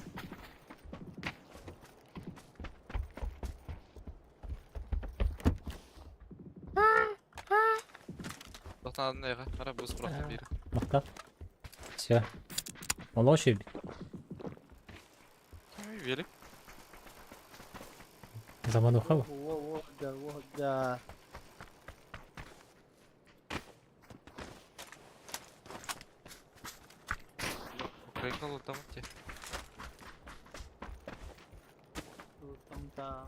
Тохтаадын Ара бус просто бир. Махтал. Все. Молочий. Велик. Замануха. Во, во, да, во, да. Украина лутам те. Там да.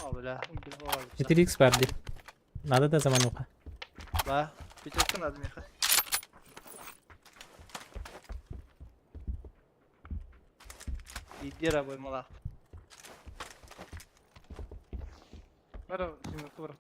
О, бля, убил. 4x бар ди. Надо да замануха. Да, пятерка надо, Миха. Иди рабой мала. Бара, семерка бар.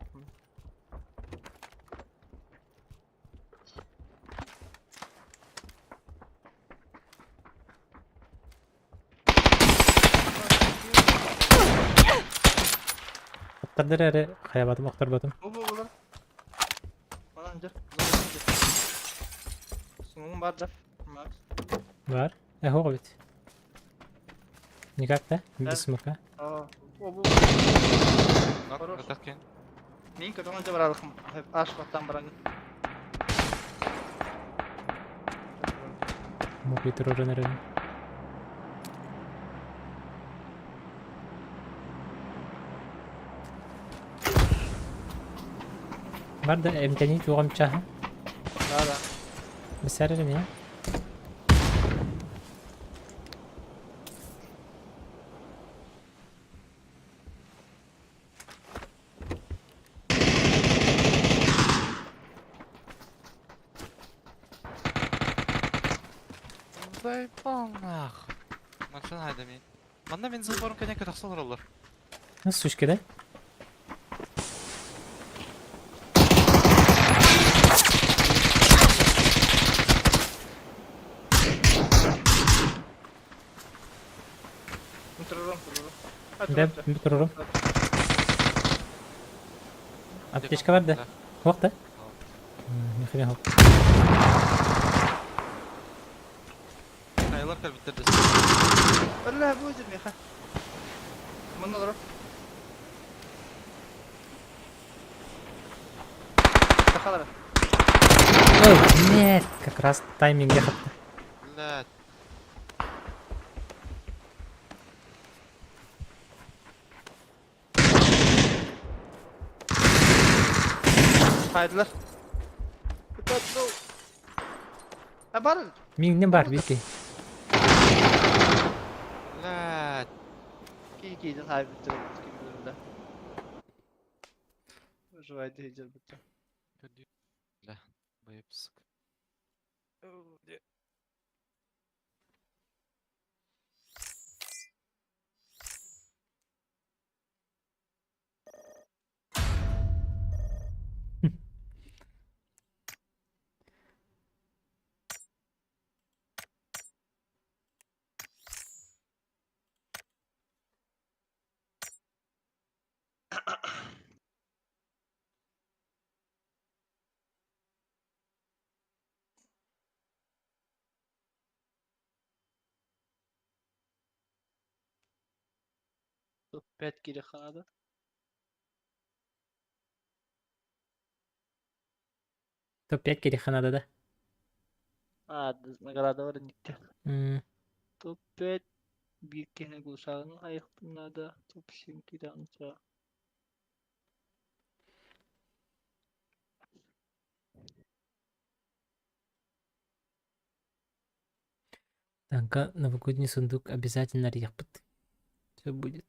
Оттардар эрэ хайабатым охторботум. Бу бу булар. Манан жер. Суңун бар да. Макс. Бар. Э хоқ бит. Никак да? Без смока. А, бу бу. Хорош. Мин көтөңө жабар алыхым. Аш баттан баран. Мог литр эрэ. Бар да эмтени туғам чаха. Да, да. Бисәрер меня. Заебал нахуй. Машина хайда мин. Манна мен зылбарым кәне катақсалар олар. Ну, сучки, да? Турурум, турурум. Да, турурум. Аптечка бар да? Хоқ да? Нихрен хоқ. Хайлар кәлбіттерді. Бля, будет, Миха. Манна дұрып. Тақалар. Ой, нет, как раз тайминге хатты. Блядь. Хайдылар. А бар. Миңнен бар, бики. Блядь. Ки кийден хай битtir. Ким Выживай дейджер битtir. Бля, боепсик. Топ-5 кире ханада. Топ-5 кире ханада, да? А, награда бар никте. Топ-5 bir kene gulsağını ayıqpınada топ-7 кире анча. Таҥка новогодний сундук обязательно арыйыахпыт. Все будет.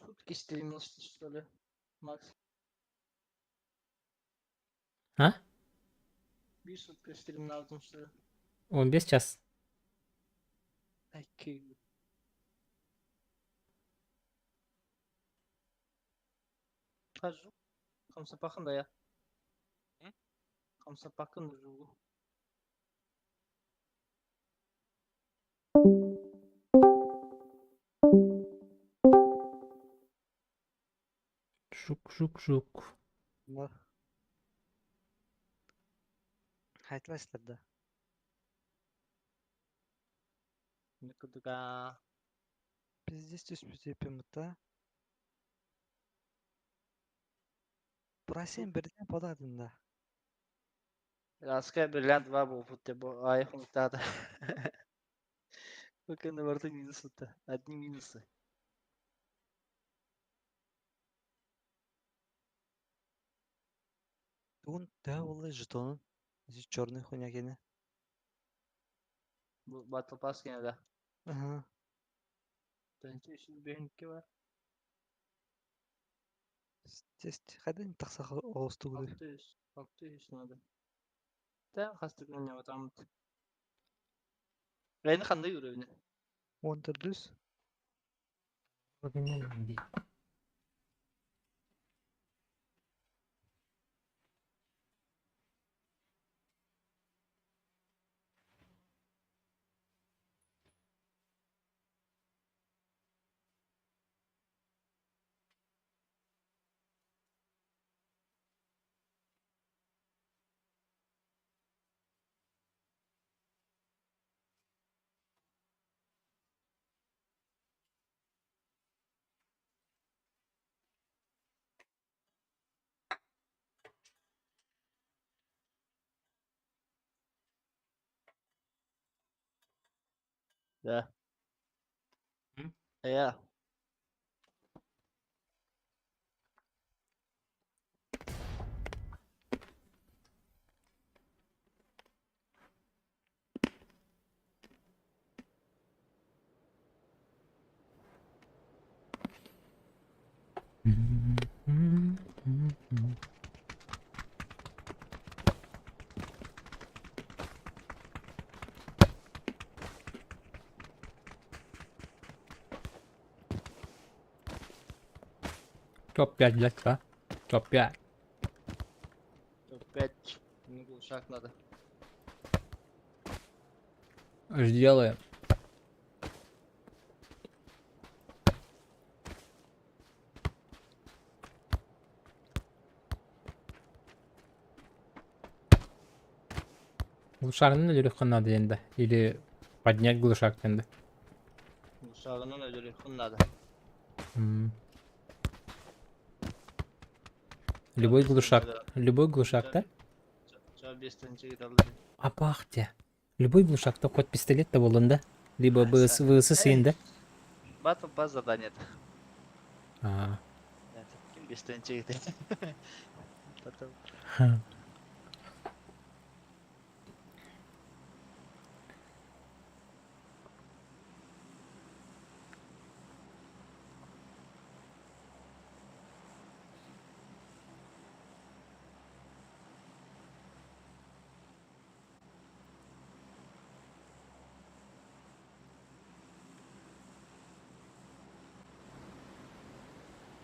Сутки стримился, что ли, Макс? А? Bir сутка стримналтым, что ли? Он без час. Окей. Хожу. Хамсапахын да я. М? Хамсапахын живу. Жук, жук, жук. Да. Хайтластер да. Никуда. Пиздец түспүт да. Просим birden подадын да. Раскай бриллиант 2 был будто бы айфон тата. Только на борту минусы-то. Одни минусы. Тугун төһө буолла жетонун? Ити черный хуйня кини. Батл Pass кene да. Ага. Төнче үчүн бэһинки бар. Тест хайдан тахса оҕустугуй. 600. 600 надо. Та хастык не вот Рейни хандай уровень? Он төрдүс. Да. М? Я. Топ-5, блядь, а? Топ-5. Топ-5. Мне глушак надо. Сделаем. Глушарны өлөрүөххэ надо енді. Или поднять глушак енді. Глушагынан өлөрүөххүн надо. М. Любой глушак. Любой глушак, да? Ча бестенче Апахте. Любой глушак, то хоть пистолет-то болон, да? Либо БС, ВСС да? Батл Pass задание. А. Ким бестенче Потом. Ха.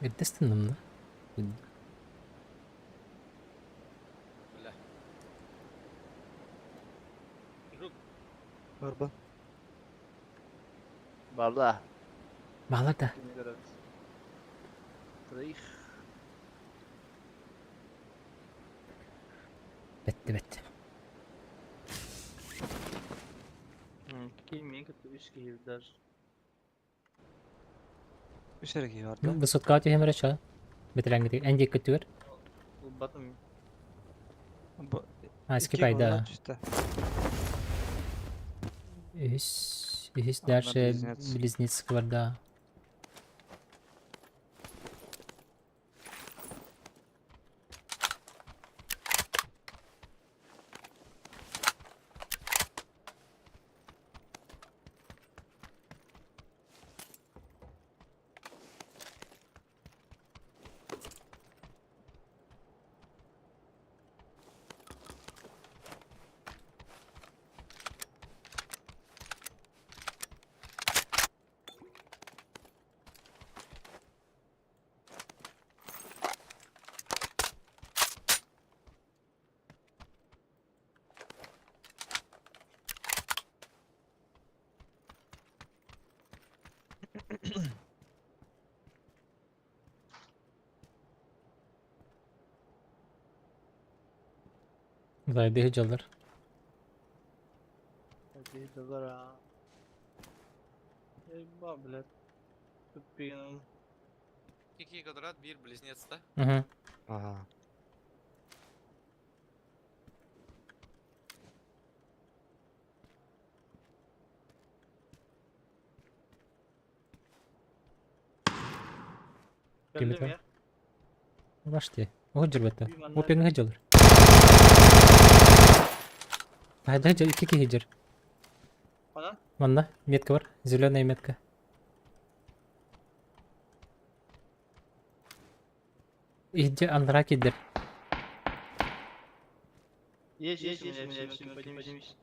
Естественно, да? Бля. Жук. Барба. Бабла. Мало да. Троих. Бетти бетти. Какие мега туристские даже. Үс эрэ киһи бар Ну, да? высотка тиһэмэрэ ча. Бэтэрээҥҥитигэр эн диэки өттүгэр. Ылбатым. Бу А, икки скипай, голынан да. түстэ. Үһүс, үһүс Анна дальше близнец. близнец бар, да. Зайдыһы дьаллар. Доллар, а. Еба, блядь. Тупиным. Икки квадрат, бир близнец, да? Угу. Ага. Кэллим Кимитэ? я. Башти. Оҕо дьөрбөттө. Би манна. Опиҥҥа дьаллар. Хайда дьал икки киһи дьэр. Ханан? Манна метка бар. Зеленая метка. Иһдьэ анараа киирдэр. Есть, есть, у меня все, поднимись.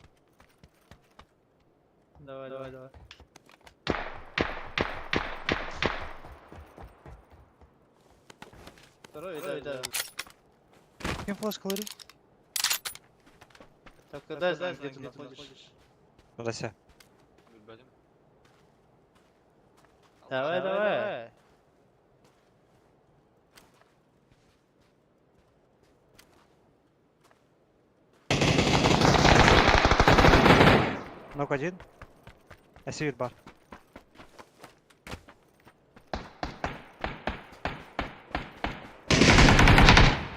Давай, давай, давай. Второй, да, да. Ким флешкалары? Так, когда знаешь, где ты находишься? Рася. Билбэтим. Давай, давай. Нок один. Әсевит бар.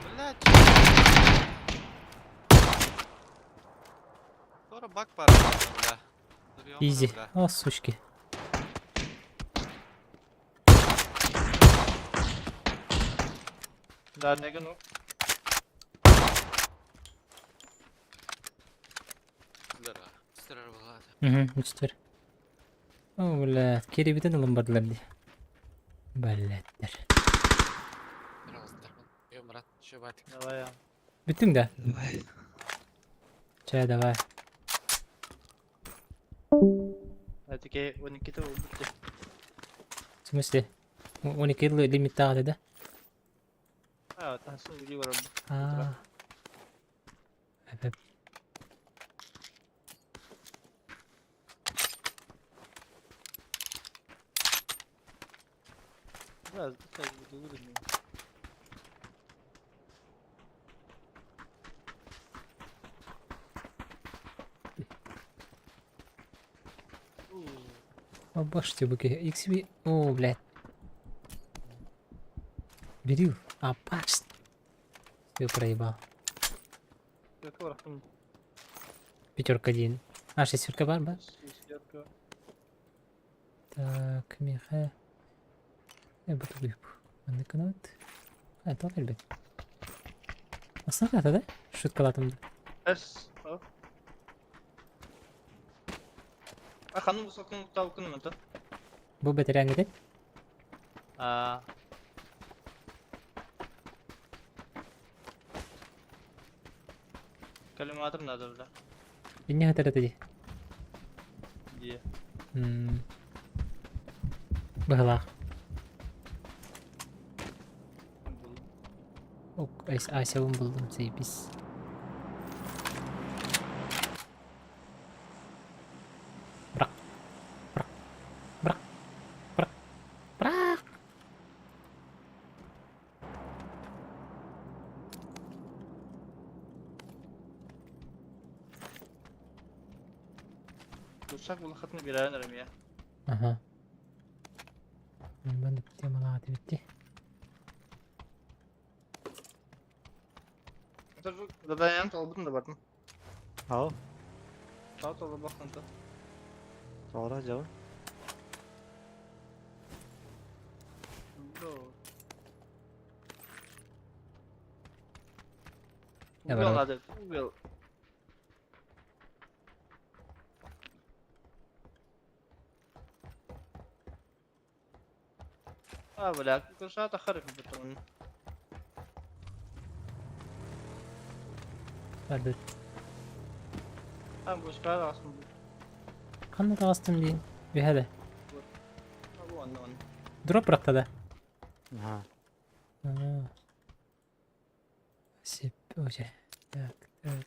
Блядь. Скоро баг пора, бля. Забьем, Изи. бля. О, сучки. Да, нега, ну. Здорово. Здорово, Влад. Угу, үчтэр. О, блядь, кирибитин ылын бардылар дии. Блядьтэр. Здорово, здорово. Ё, брат, чё, батик? Давай, я. Бүттүҥ да? Давай. Чэ, давай. Я такие, у Никиты убыты. В смысле? Он икки лимиттаах этэ да? А, там сын где воробу. Аа. Эп, Да, так буду выгодно. О, баште буки. XV. О, блядь. Бери. А, паш. Все проебал. Пятерка один. А, шестерка бар, ба? Шестерка. Так, Миха. Я буду вип. Манна А, то ребят. Асна да? Шуткалатым да. С. А ханым сокун талкын мата. Бу бэтэрээн гидет. А. Коллиматор надо, бля. Инне хатар ди. Где? М. Быһылаах. Ок, Асябын булдум, заебись. Бырах. Бырах. Бырах. Бырах. Бырах. Дурсак улахатын бирән рәмия. Аха. Мен темалаҕа тибитти. Заданием толбутун да бардым. Ау. Тау толы бахтан то. Sonra cevap. Я Убил барабар. надо, убил. А, бля, кушата харик бетон. Барбыт. А, бушка астым. Ханна таҕыстым диин? Үһэ да. А, вон, вон. Дроп бырахта да? Ага. Аа. Сип, уже. Так, так.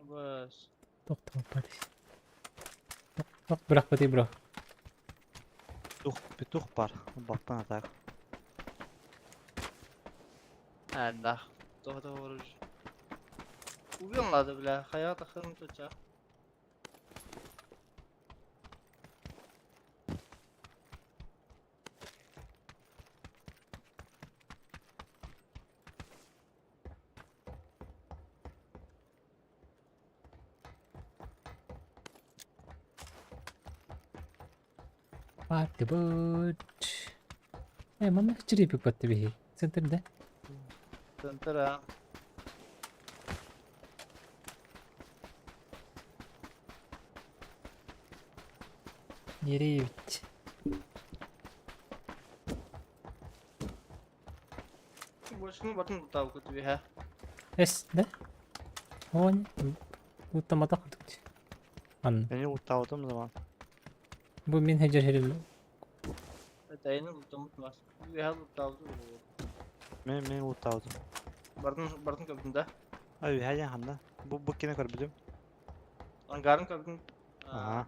Бас. Тохтооппат. Тох бырахпытый бро. Петух, петух бар. Баттан атак. А, да. Того того оружие. Убил надо, бля. Хаята хрен тут, а. Партибут. Э, манна чирипик батты биһи. Центрде. Центр, а. Еревить. Больше ну батын буталку тебе, ха. Эс, да? Он. Будто матах курдук. Анна. Beni uttavdım zaman. Бу мин хеджер херил. Это я не лутам мас. Я лутал. Men men uttavdım. Бартын бартын көптүн да. Ay her yan handa. Bu bu kine korbidüm. Ангарын көптүн. Ага.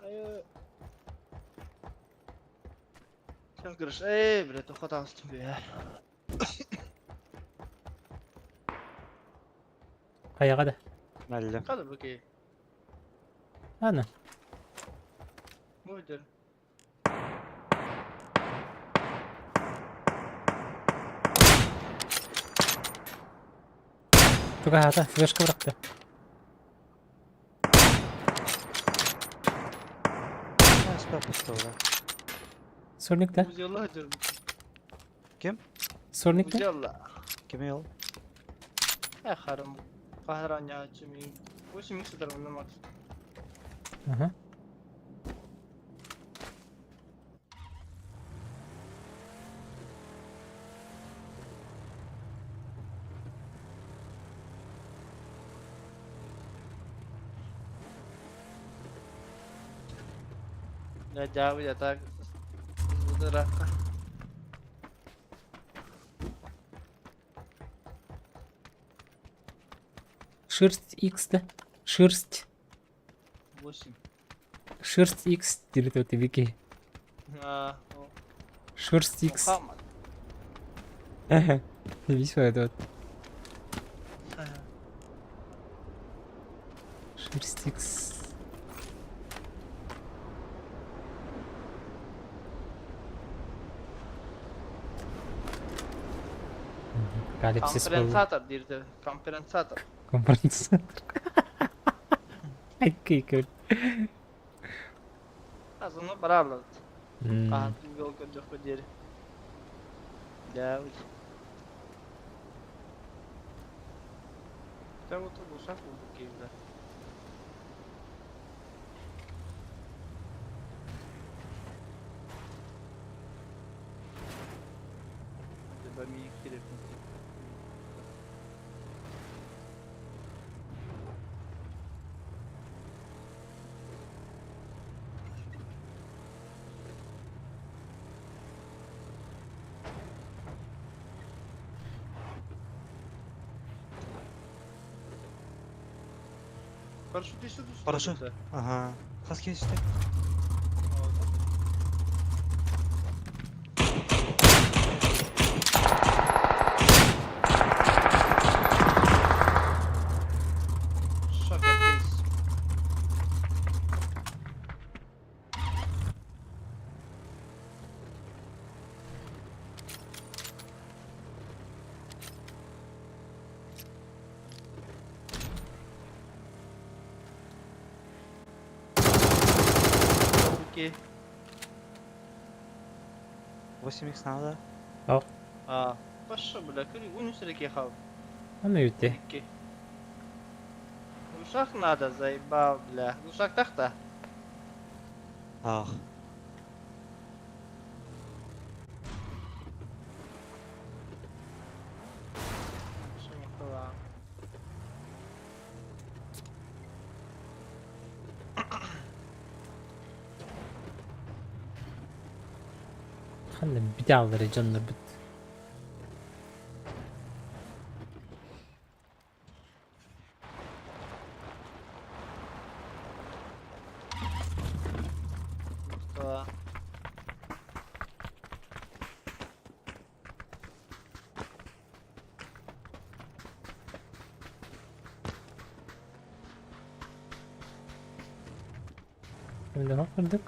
Ай. Sen kırış. Ey, бля, тоқта астым бе. Каяга да. Мәллем. Қады бөкей. Ана. Мойдер. Туга хата флешка быракты. Süper pistol. Сорник да? Узелла жүр. Ким? Сорник да? Узелла. Кime yol? Э, харам. Кахран я чими. 8 икс на макс. Ага. Я жабы я так. Ракка. Шерсть X да? Шерсть. 8. Шерсть X дири вот вики. А, Шерсть X. Мухаммад. Видишь это вот. Шерсть X. Апокалипсис был. Компенсатор дирде. Компенсатор. Компенсатор. Ай, көр. Азыны барарлар. Кахат жол көрдөк дери. Да. Так вот глушак был да. Тебя ми телефон. Парашют еще тут? Парашют. Ага. Хас geçti. Шок, кейс. Икки. 8x надо. Ох. А, пошел, бля, көр, 13 эрэ киһи хаалбыт. Аны үтте. Икки. Глушак надо, заебал, бля. Глушак тахта. Ах. Ханна бүтэ дьоннорбут. Кимден кырдык?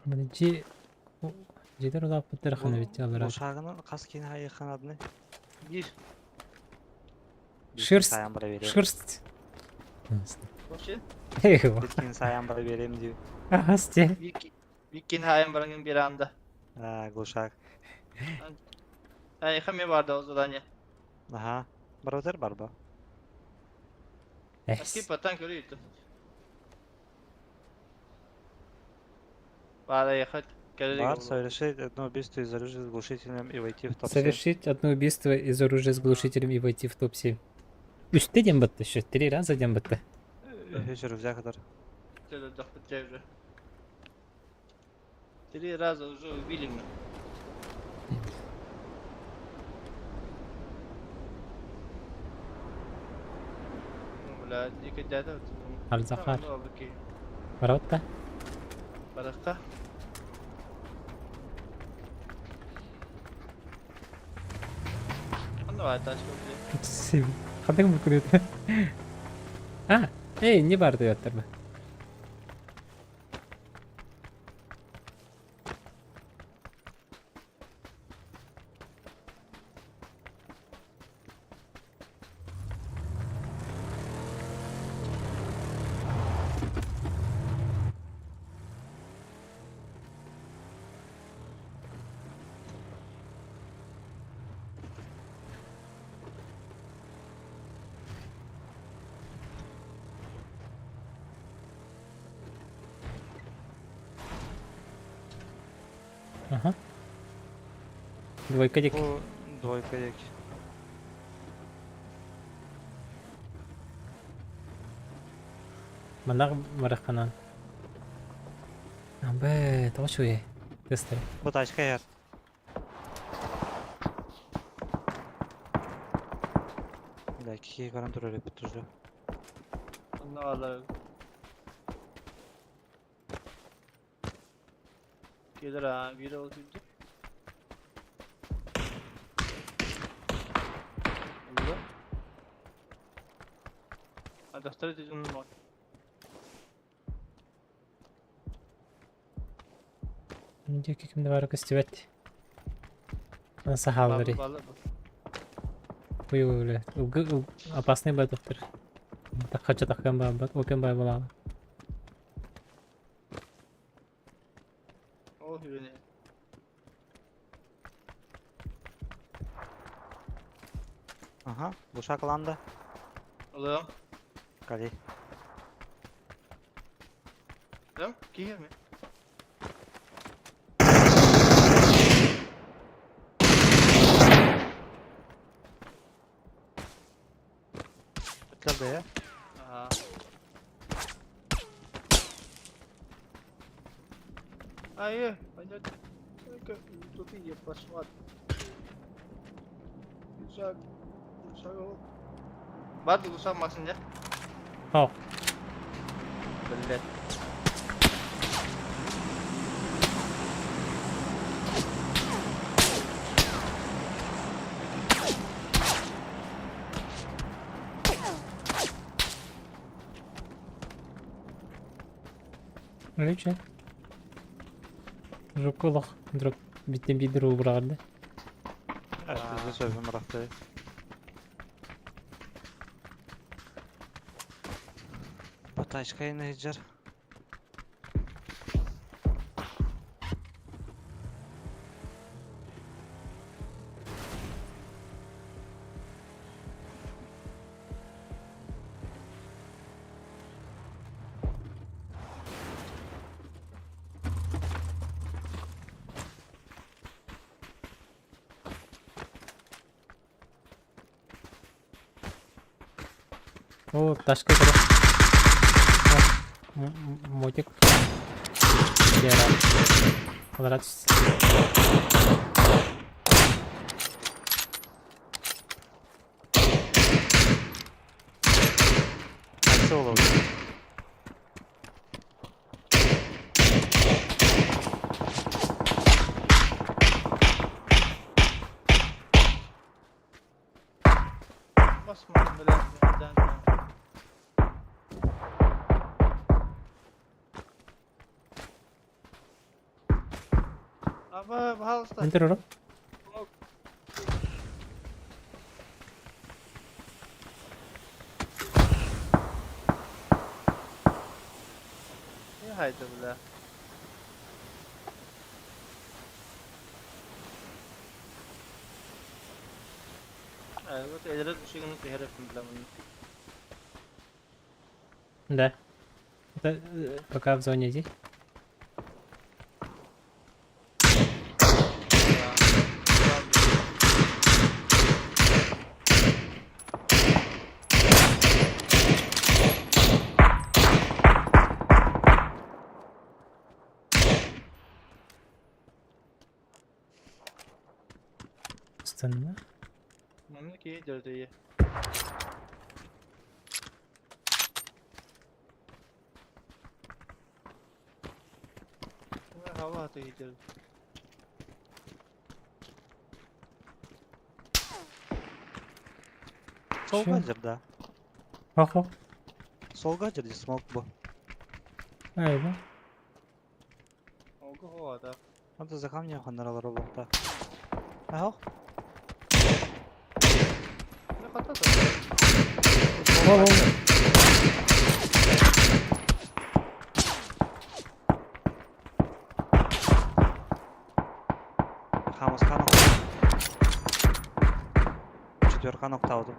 Маны дьиэ дьиэлэр улааппыттара хана бит алара. Ушагынан хас киин хайыханадны? Биир. Шерсть. Сайан бара берем. Шерсть. Вообще? Эх, Биткин сайан бара берем диyor. Ага, сте. Викин хайын барangın bir anda. А, глушак. Ay, хами барды o задание. Аха. Баротер барба. Аски патан көрүйді. Бара ехать. Бар, совершить одно убийство из оружия с глушителем и войти в топ-7. Совершить одно убийство из оружия с глушителем и войти в топ-7. Үсте дем бітті, еще три раза дем бітті. Үч рюкзак. Три раза уже убили мы. Ну, блядь, дико дядя. Аль-Захар. Баротта? Барахта. Ну, давай, тачку, блядь. Хадың мүмкін еді. А, эй, не бар деп жатыр. Ага. Двойка дик. Бу двойка дик. Манар мараханан. Абе, тоҕо үчүгэй. Тестер. Бу тачка яр. Бля, кихи көрөн турар эпит уже. Онно алар. Gelir ha, biri oldu. Oldu. Adaptör dedim bak. Диэки кимде бары көстүбэт. Ана сахаллары. Балы Ой, ой, ой. Опасный байтоктор. Тахача тахкан ба, опен бай балалы. О, хүрene. Ага, глушак ланда. Алам. Кали. Tamam, кихи mi? Калды я. Ага. Ай, пойдет. Только тупые пошла. Шаг. Шаг. Барды глушак машин, да? О, Блять. Короче. Жопка олох вдруг биттен биир уу быраҕар да. Бизе сөбүм бырахты. Батачка инаһыдьар. О, ташка көрө. Мотик. Гера. Квадрат. Қайсы ол? Басман, блядь, да, да. Аба, пожалуйста. Enter урок. Не хайда, бля. Вот элерет ушигин түһэреппин бля муну. Да. Это пока в зоне иди. Стена. Манна киһи дөрдөйө. Hava atı gidiyor. Солға жерда. Хо-хо. Солға жерде смок бу. Айба. Olgu havada. Анда за камнем ханаралар болуқта. Ахо. Ne kadar da. Во-во. Хамасқа нокта. Четверка ноктаудым.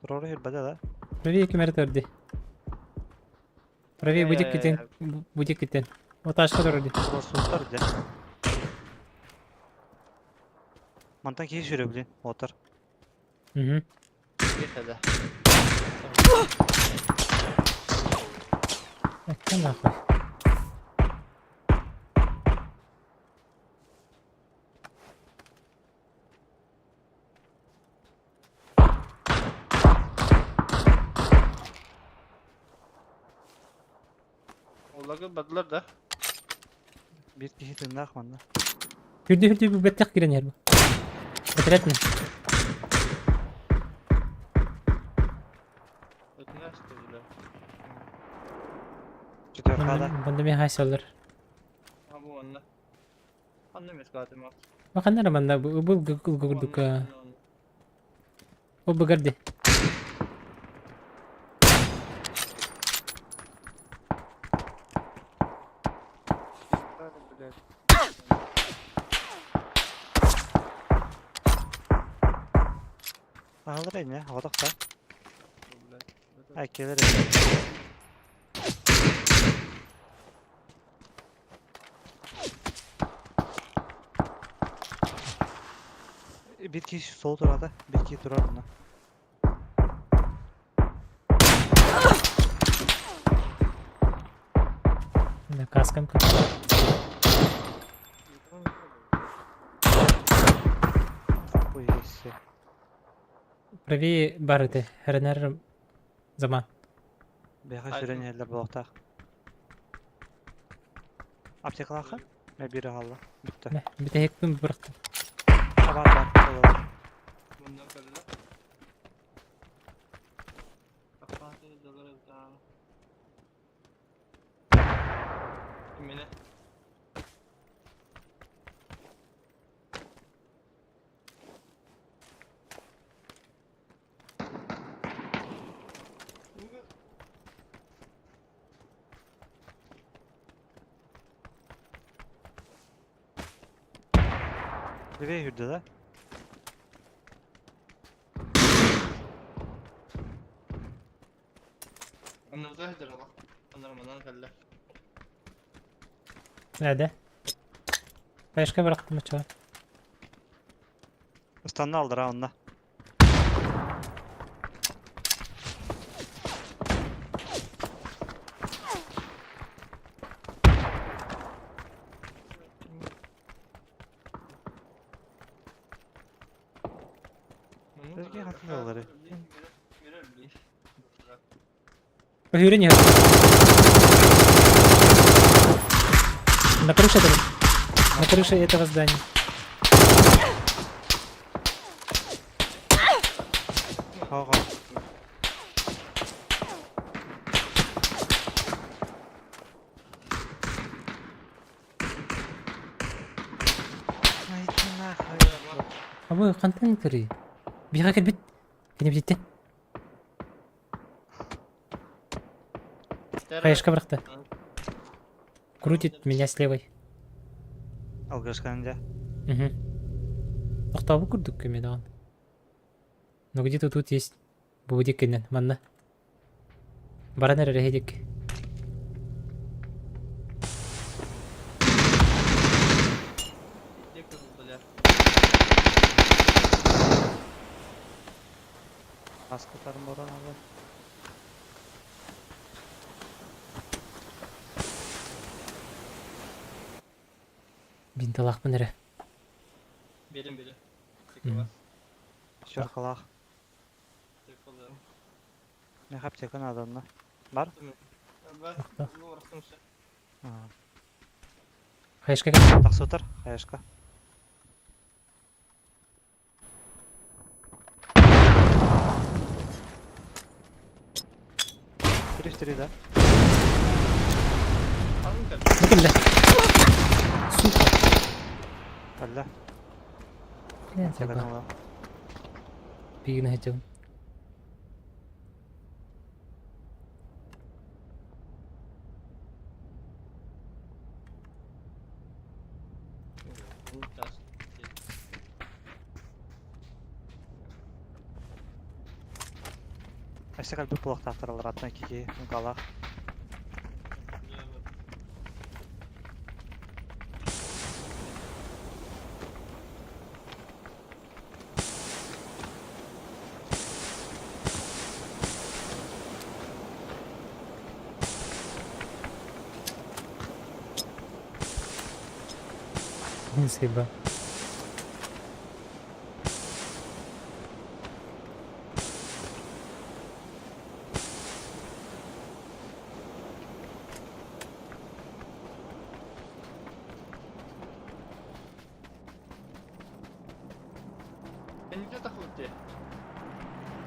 Тұроры хирбада да. Правее кемер төрди. Правее будик китен. Будик китен. Вот ашка төрди. Суттар де. Мантан киһи сүрө блин, отыр. Угу. Гехеде. Это нахуй. Oлагы бадылар да. Бир киһи тыннаах манна. Хүрдү хүрдү беттек кирен ер бу. Бетеретме. Өтүнәсті бля. Четверка да. Банда мен хайсалар. Ha bu anna. Annem etkatim al. Баканнар банда бу бу гүгүл гүгүрдүк. О бугарди. Аһалар эне, аҕатахта. Әккелер эне. Бир киһи сол турада, бир киһи турар мына. На каскам. Ой, если. Правее барыты. Хренер заман. Бэха сүрэн иһэллэр буолуохтаах. Аптекалаахха? Мэ биир аҕалла. Бүттэ. Битехектин бырахтым. Бар бар. Олор. Bundan kaldı. Кимини? Левее үрдэ да? Оннубутугар сылдьар олох. Онно манан кэллэ. Нәдә? Пешка бырахтым очоҕо. Ыстанна алдыра онно. Эрге хатын алары. Уверен, На крыше этого. На крыше этого здания. Ага. Ай, иди нахуй. А вы хантан кыры. Биха кэлбит. Кини битте. Хаешка бырахта. Крутит меня с левой. Алгашкан дьэ. Угу. Тохтообут курдук көмө даҕаны. Но где-то тут есть бу диккинен манна. Баран эрэр эһидик. Маскатарын борон алар. Бинталаахпын эрэ. Берин бери. Шаркалаах. Миэхэ аптека наада онно. Бар? Хаешка Тахсытар, хаешка. Три в три, да? Бу кэллэ. Сука. Кэллэ. Блин, саба. Пигин хотел. Өссө кэлбит буолуохтаахтар аттан кики муҥкалаах. Спасибо. Бенде тахылды.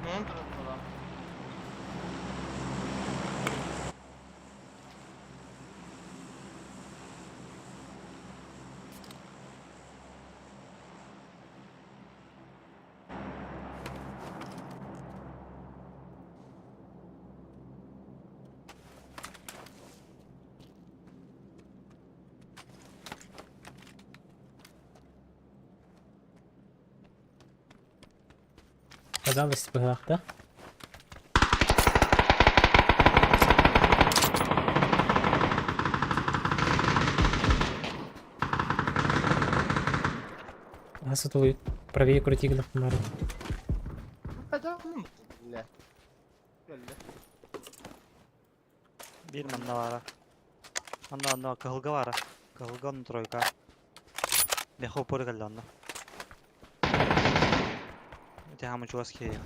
Манан tarafta. Казалось бы, да? Асытылый правее крути гнахмар. Биир манна баара. Онно онно кыһылга баара. Кыһылга онно тройка. Миэхэ упор кэллэ онно. Ити хаама чугас киһиэхэ.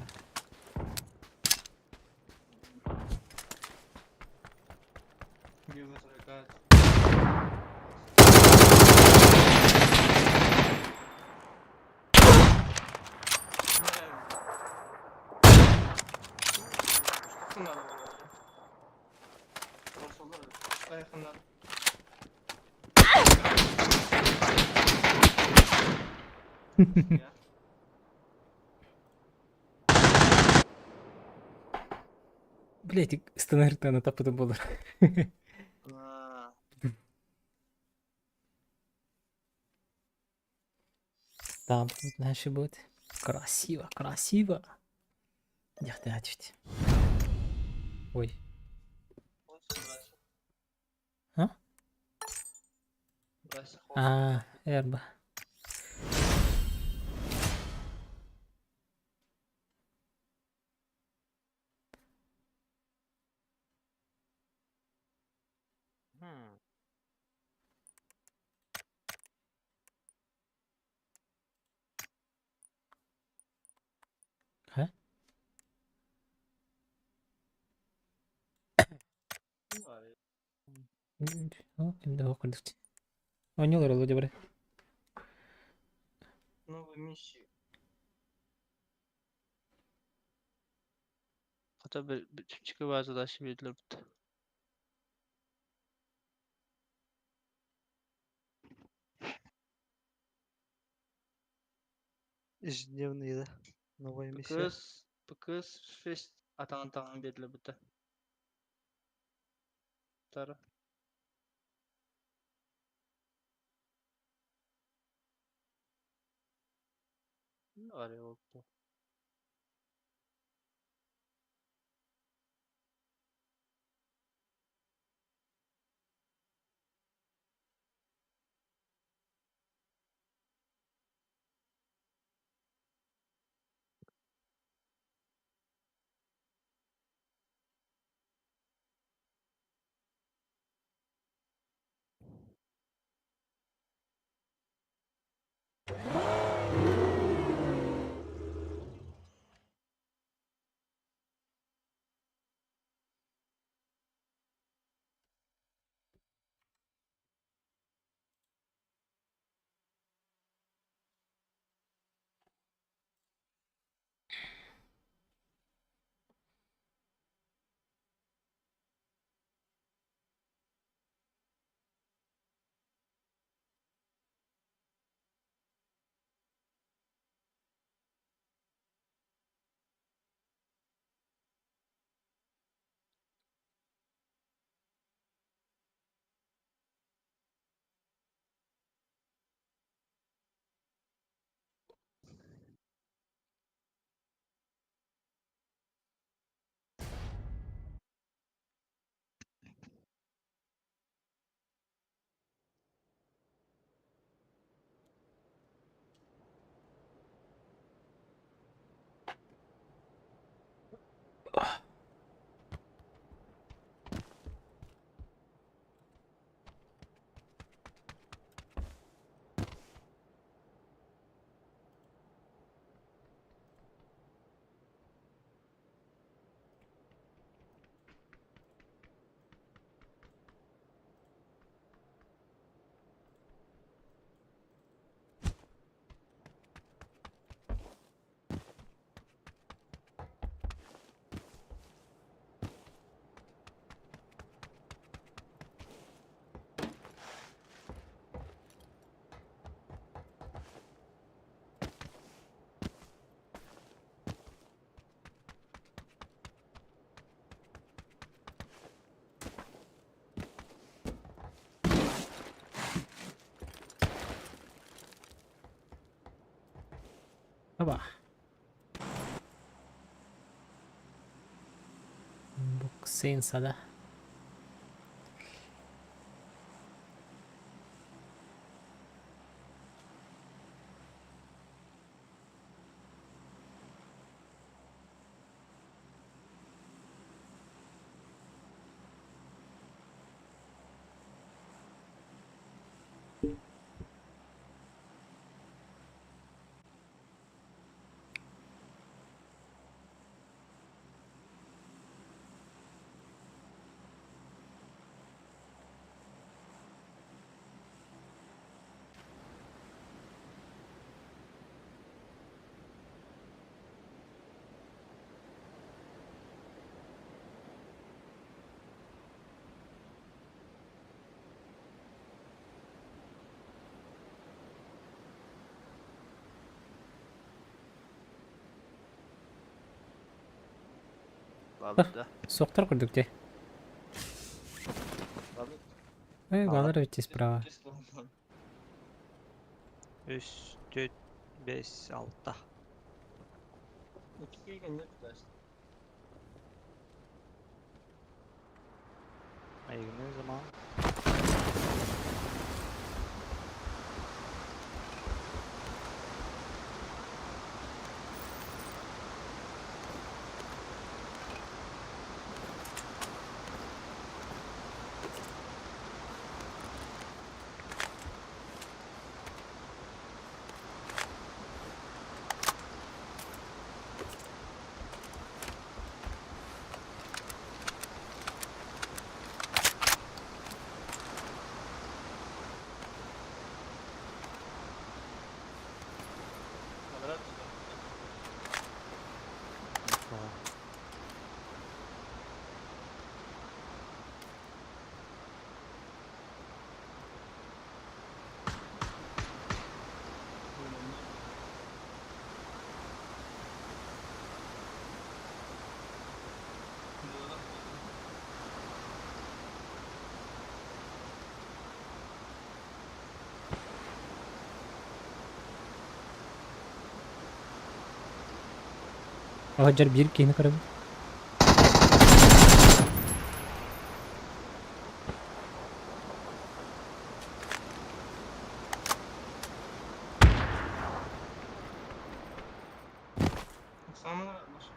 Блять, стандарт таппытым буолар. Там дальше будет. Красиво, красиво. Дяхтачить. Ой. А? А, эрба. Ха? Оонньуулар олу дебре. Новую миссию. Хотя бы чипчики база себе для. Ежедневные, да? Новая миссия. ПКС, ПКС 6 атан таган бериле бутта. Тара. Аре болду. Оба. Буксинса, да? Баалар да. Суохтар курдук дии. Баалар. Эй, Баалар. баалар эбит справа. Үс, төрт, бес, алта. Икки кийгэннэр тутаас. Айгыны заман. Квадрат тутар. Оһдьар биир киһини көрөбүн. Самое наша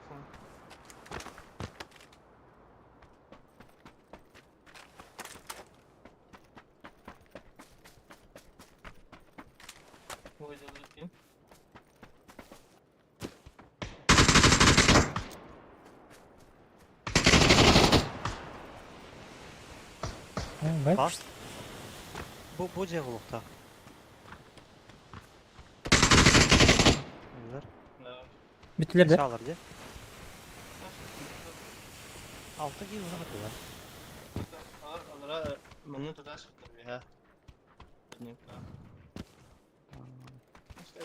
Ой, делайте. Бай. Бас. Бу бу дьиэ булуохтаах. Өлөр. Да. Бүттүлэр да? Саалар дии. Алта киһи уһун этилэр. Алара манна тутаас ha.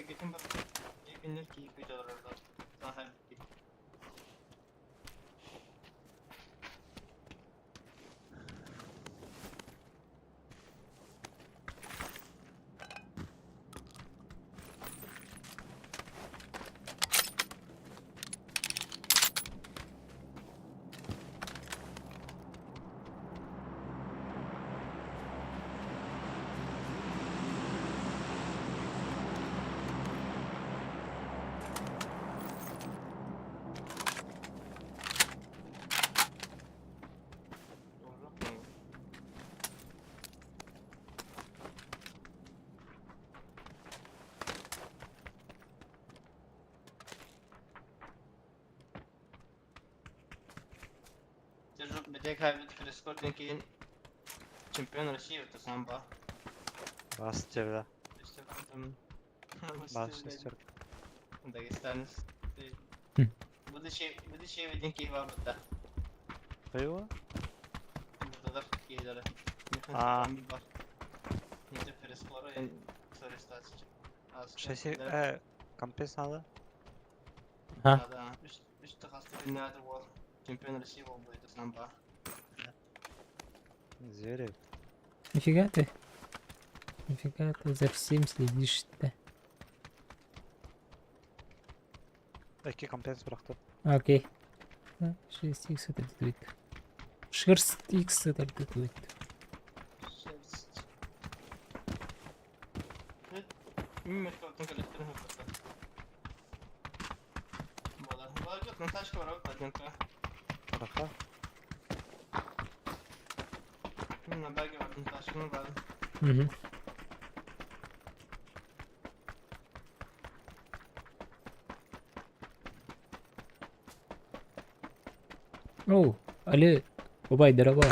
Geçen bak. Günler ki videolarda. Daha Doğru. Бэдэ Чемпион России это самбо. Бас дьиэ. Бас шестерка. Дагестанец. Будущий, будущий виденький вам да. Хайва? Burada киһилэрэ. Аа. Бар. Нете перескоро Шесть компенс надо. А? Да, үс тахаста биннээдэ уол. Чемпион России буолбут самбо. Зверев. Нифига ты. Нифига ты за всем следишь-то. Икки компенс бырахтым. Окей. 6 х это будет. Шерсть х это будет. Шерсть. Бырахта. Угу. Оу, але, убай, дорогой.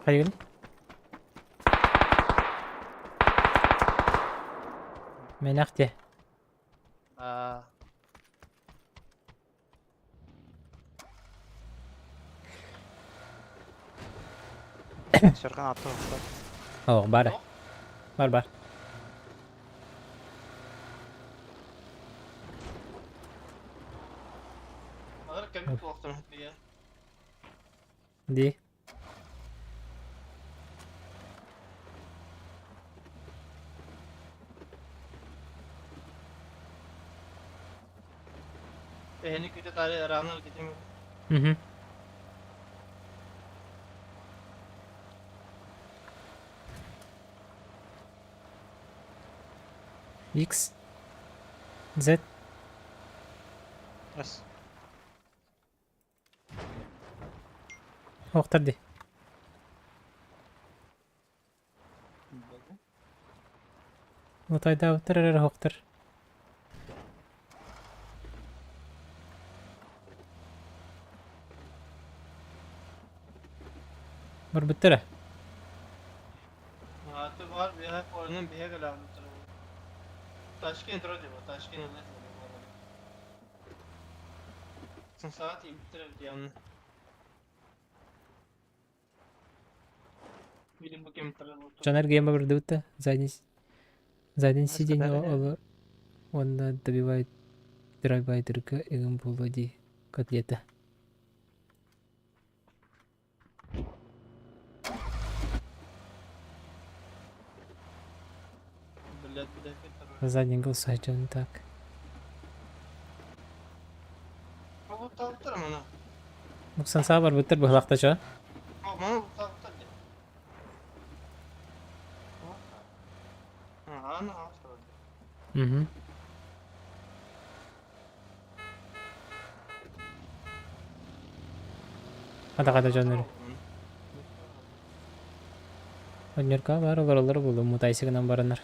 Хайгын? Мен ахте. Аа. Шеркан атты охтор. О, бар. Бар, бар. Дии. Эһини күтэ таарыйа ыраанар китим. Мгм. X Z S. Охтар дии. Лутайдаабыттар эрэр оһохтор. Барбыттара. Аты бар биһэ корунун биһэ кэлээбиттэр. Ташкент вроде бы, Ташкент Саат ииттэр диэн. Дьон эргийэн бардыбыт да задний задний сиденье олор уонна добивает драйвайдерга игин буолуо дии котлета. Задний садьон так. Сансаа барбыттар быһылахта чо. Угу. Хата-хата дьоннор. Онньорка баар олороллор буолуо мутайсы гынан бараннар.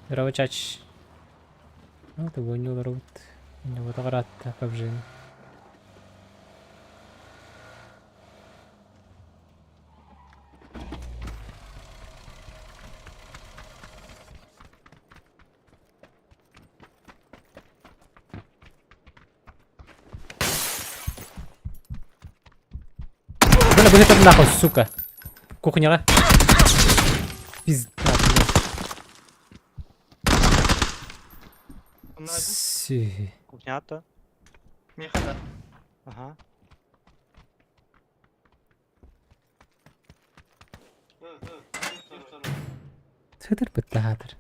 Здорово, чач. Ну, ты не олоробут. Вот аҕараатта PUBG-ны. Бля, быһыта нахуй, сука. Кухняҕа. Пизда, блядь. Си. Кухня-то. Миха Ага. Сытыр быттаатыр.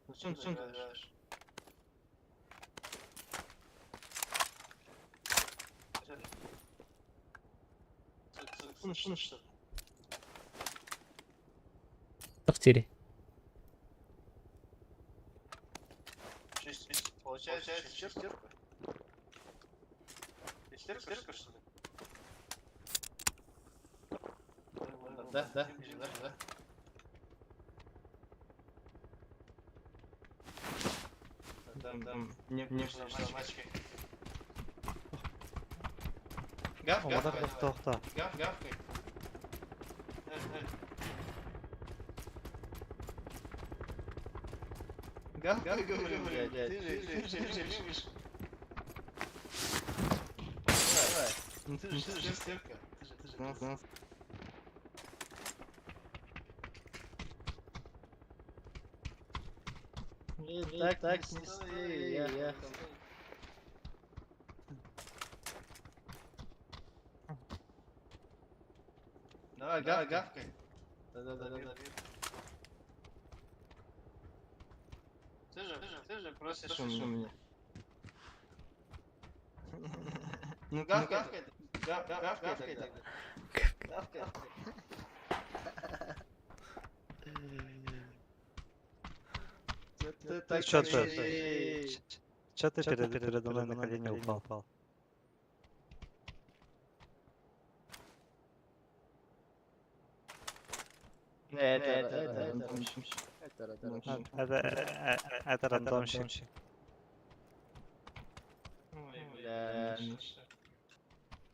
Зачем ты играешь? Тахтири. Получается, шестерка? Шестерка, что ли? Да, да, да, да. Там, там, не, не, собачкой. Гав, гав, Оҕолор тохтоохто. гав, гавкай. Гав, гав, говорю, блядь, ты же, ты же любишь. Давай. Ну ты же шестерка. Ты же, ты же. Так, так, не стой, я. Давай, гав, гавкай. Да, да, да, да. Ты же просишь у меня. Ну гавкай, гав, гавкай тогда. Гавкай. Ты так Чё ты? Чё ты передо мной на колени упал? Это, это, это, это, Это рандомщик. Ой, бля.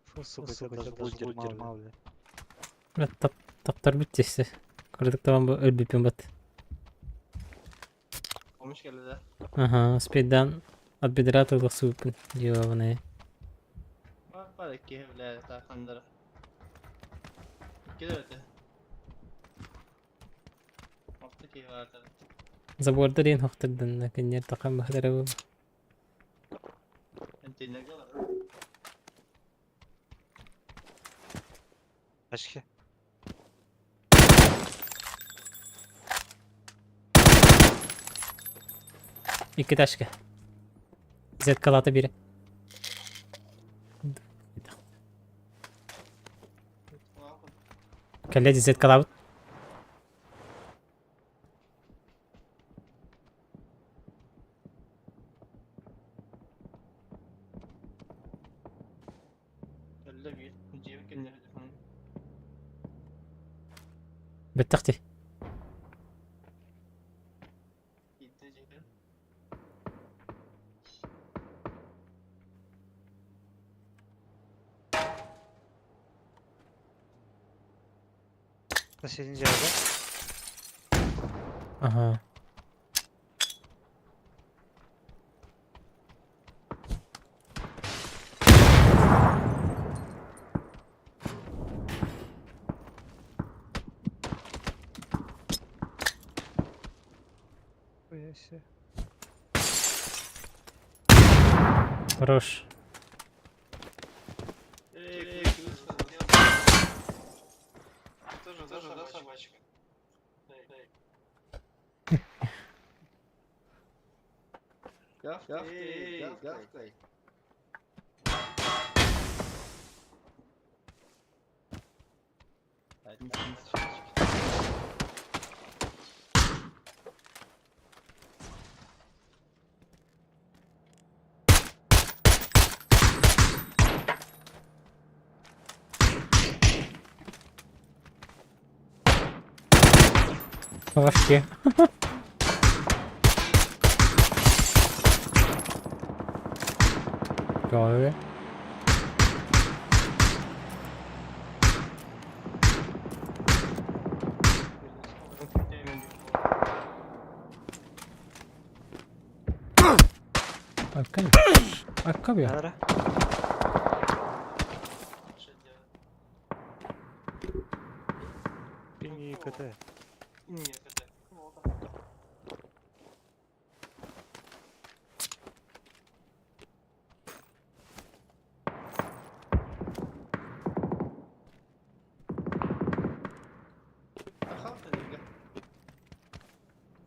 Фу, сука, сука, даже лут дерьма, бля. Бля, тап таптар бүттесе. Көрдүк табан бу өлбүппүн бат. Помощь келди, да? Ага, спиддан от бедра тылгысыппын. Ёбаный. Бар икки, бля, тахандыр. Киде өте. Забордар диэн хохтырданна кинилэр тахан баһылара бу. Очки. Икки ташка. Зеткалата бире. Кэллэ зеткалаабыт. Бэттэх дии. Соседний дядя. Ага. Хуя себе. Хорош. Тоже, тоже, да, собачка? Гавкай, гавкай. Вообще. Doğru. Arka mı? Arka mı? Ara. Пини КТ.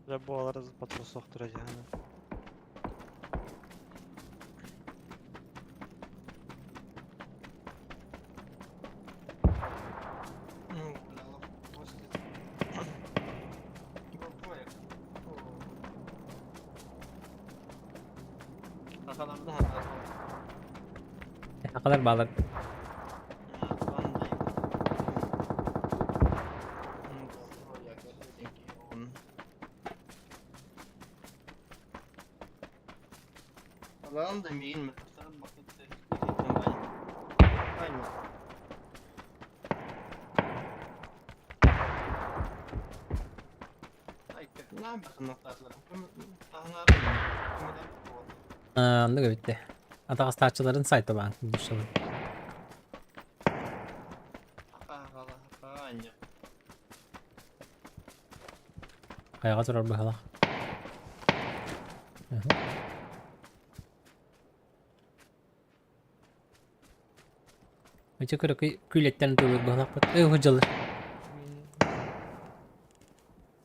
Дьэ буолар патрон суохтара дьаһана. Хакалар баалар. Оннук эбит дии. Атаҕастааччыларын сайталаан душабын. Хайаҕа турар быһалаах. Ити кыракый күүлэттэн тылыр быһалаахпыт. Эй, сылдьаллар.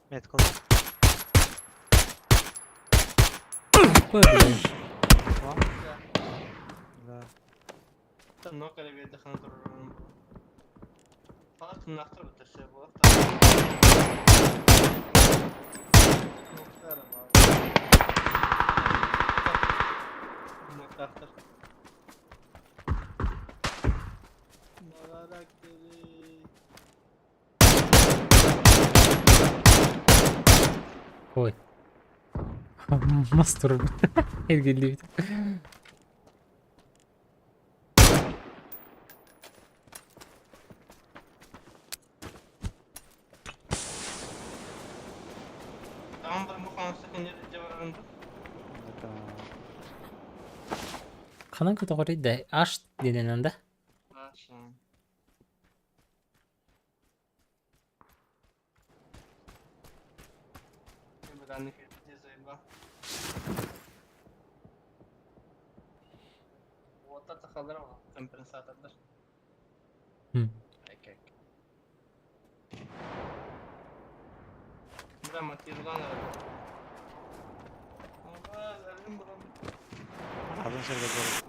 Метка. Да. Ой. Мас турбут. Эргиллибит. Ханан көтөҕөрүй да аш диэнинэн да? Стрельба. Уоттар тахаллар ол компенсатордар. Бля, мотивлан эрэ. Өлүм булам. Атын сиргэ буолар.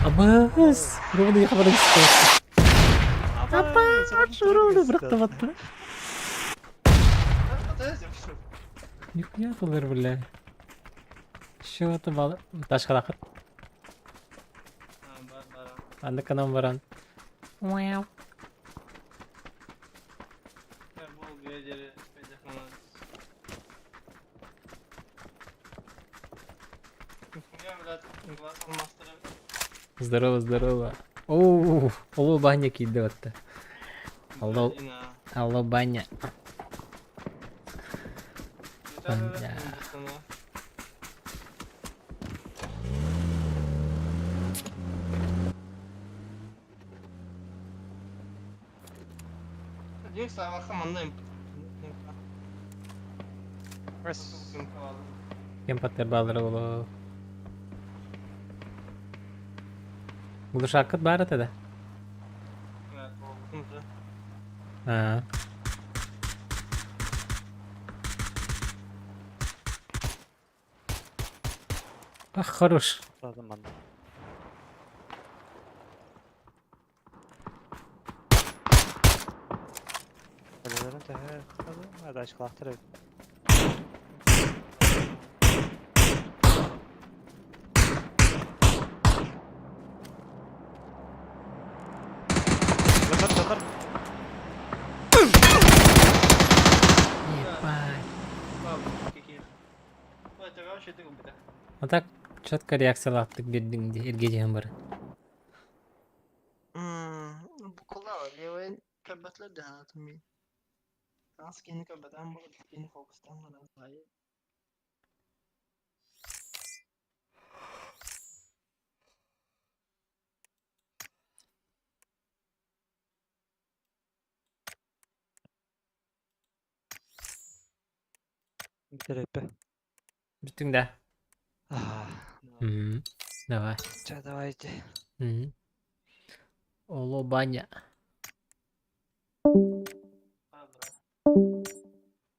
Абас! Ровно хабарын Апа! Ровно бырахтабатта. Нихуя тулар, бля. Что это было? Ташкалакыт. Анда канам баран. Мяу. Здорово, здорово. Оу, Олу баня кийди батта. Алло, алло баня. Баня. Кем паттер балары оло. Булушаккыт баар этэ да? Аа. Ах, хорош. Ебать. А так четко реакциялаахтык биэрдиҥ дии эргийэн бары. Букула левый кабатлар да ми. Таскини кабатан бу кини фокустан гана. Интерепе. Бүттүҥ да? Давай. Ча, давайте. Оло баня.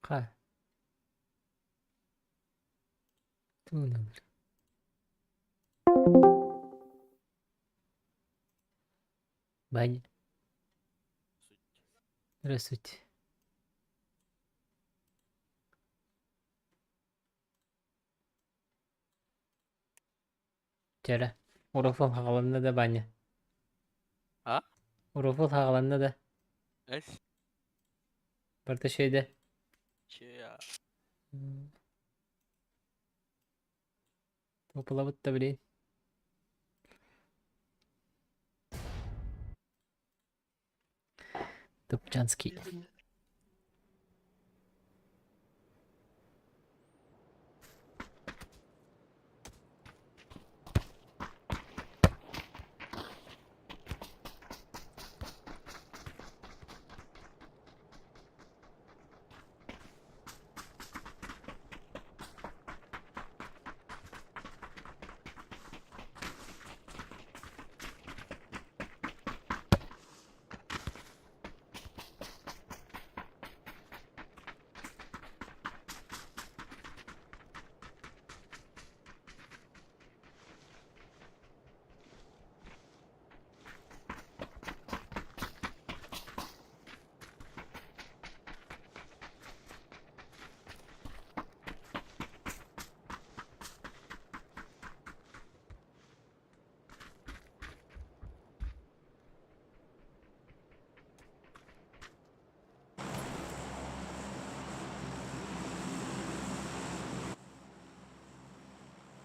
Ха. Туна, бля. Баня. Здравствуйте. Чара. Урофол хагаланна да баня. А? Урофол хагаланна да. Эс? Барта şeyde. Че? Топалабыт да билин. Тупчанский.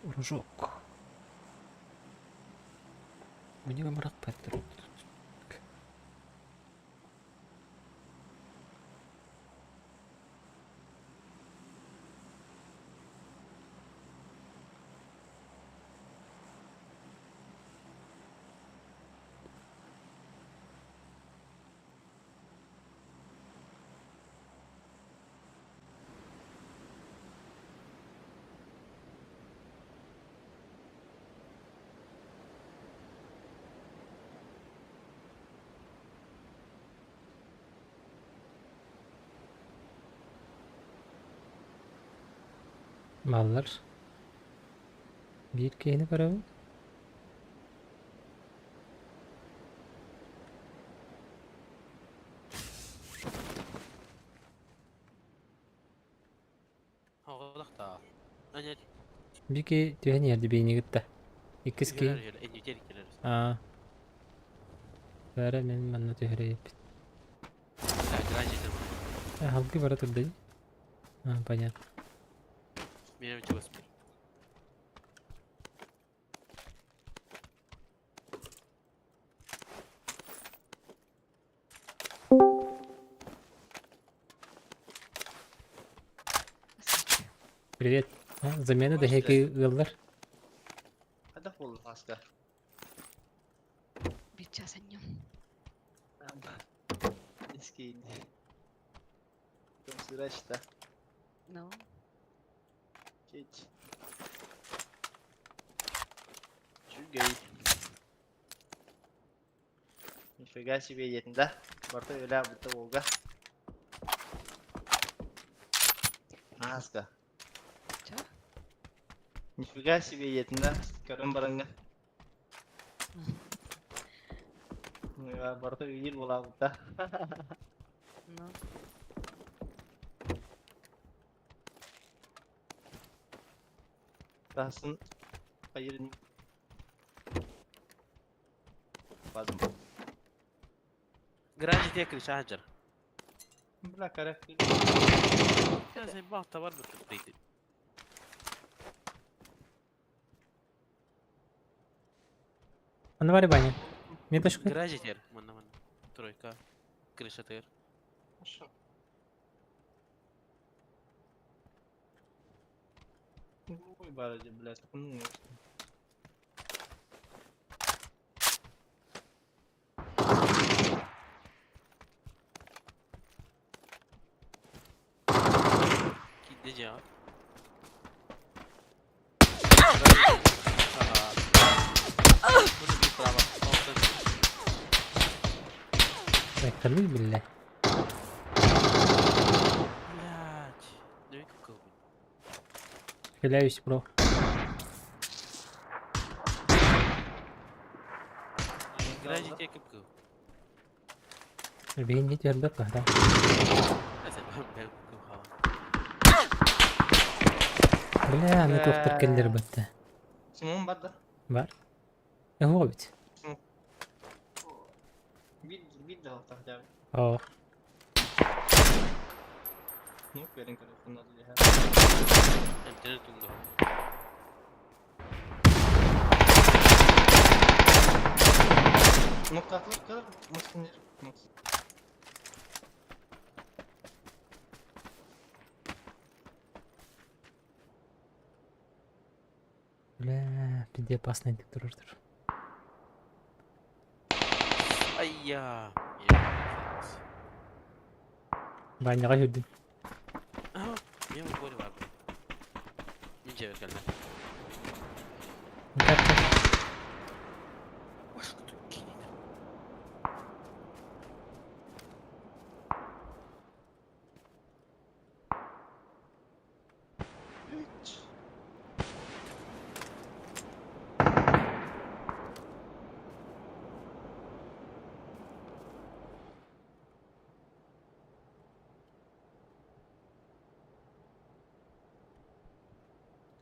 Урожок. Мне мрак паттер. Бааллар. Биир киһини көрөбүн. Биир киһи түһэн иһэрди биһини кытта. Иккис киһи. Аа. Бээрэ мин манна түһэрэ Халгы бара турда дии. А, понятно. Привет. А, замена да хеки ыаллар. Хайдах буолла Аска? Сейчас о нем. Низкий. Сырачта. Ну, Кеть. Чүгэй. Нифига себе едет, да? Барта өлә бутта Волга. Аска. чё? Нифига себе едет, да? Көрөн баранга. Барта үйір бола бутта. Ну, Тасын хайырын. Базым. Гранж крыша хаджар. Бля, карак. Sen bahta var mı tıktıydı? Анна Варя Баня. Меточка. Гараж етер. Манна манна. Тройка. Крыша тыр. Хорошо. Ой, барыди, блядь. Ну, Кидде cevap. Ханны биллэ. Блять. Ну и какой. Хиляюсь, бро. Гараж етер кып кыл. Бейін не тербек қара. Sen ben кып хава. Бля, аны туохтар кэллэр бытта. Симон бар да. Бар. Эһуо бит. Бит, бит да хотя бы. Оо. Ну, көрін көрін надо ли. Интернет тунда. Ну, как как, может, не, ну, Бля, пизде опасный диктор. Айя. Баняға жүрдім. Мен горе бар. Мен жебер келді.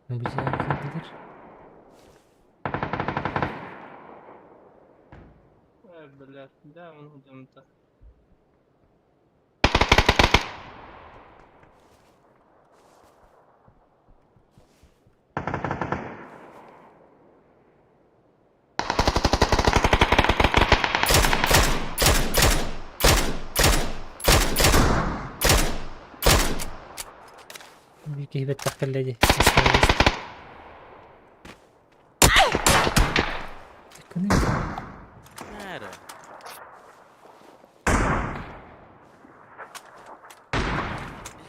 Бу дыр. Блядь, да, он идем-то. Киһибэт тахталледи. Күнү. Нәре.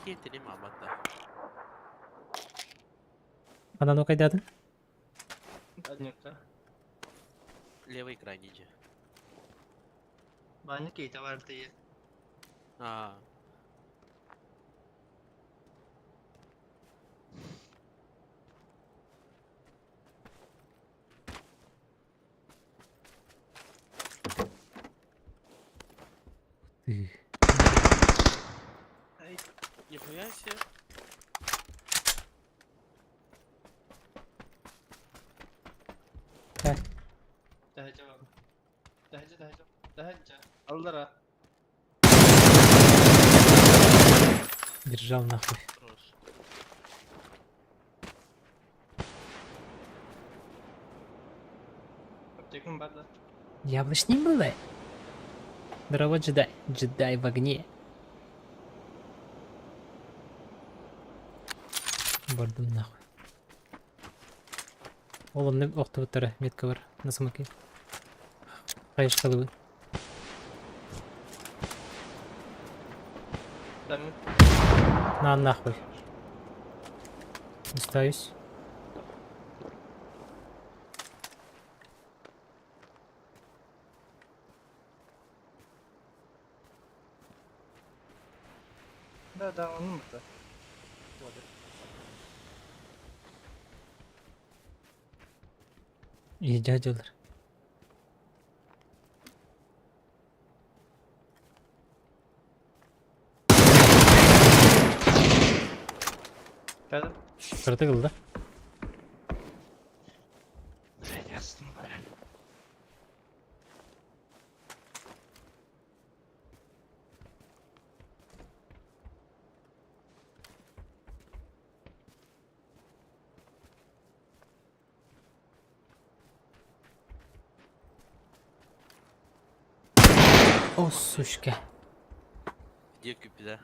Кетті не маматта. Анан кайдадын? Однюкта. Левый крайний же. Баня кейта бар ты. А. себе. Таһырдьа бар. Таһырдьа, таһырдьа. Таһырдьа. Аллара. Держал нахуй. Хорош. Аптекам бар да. Яблочный было? Здорово, джедай. Джедай в огне. Бардым нахуй. Ол онно охтубуттара метка бар на смоке. Хайышкалыбын. Там На нахуй. Остаюсь. Да, да, он это. Вот. Дядялар. Рядом. Кырты кылда. Блядь, ясно, блядь. О, сучка. Где Купида?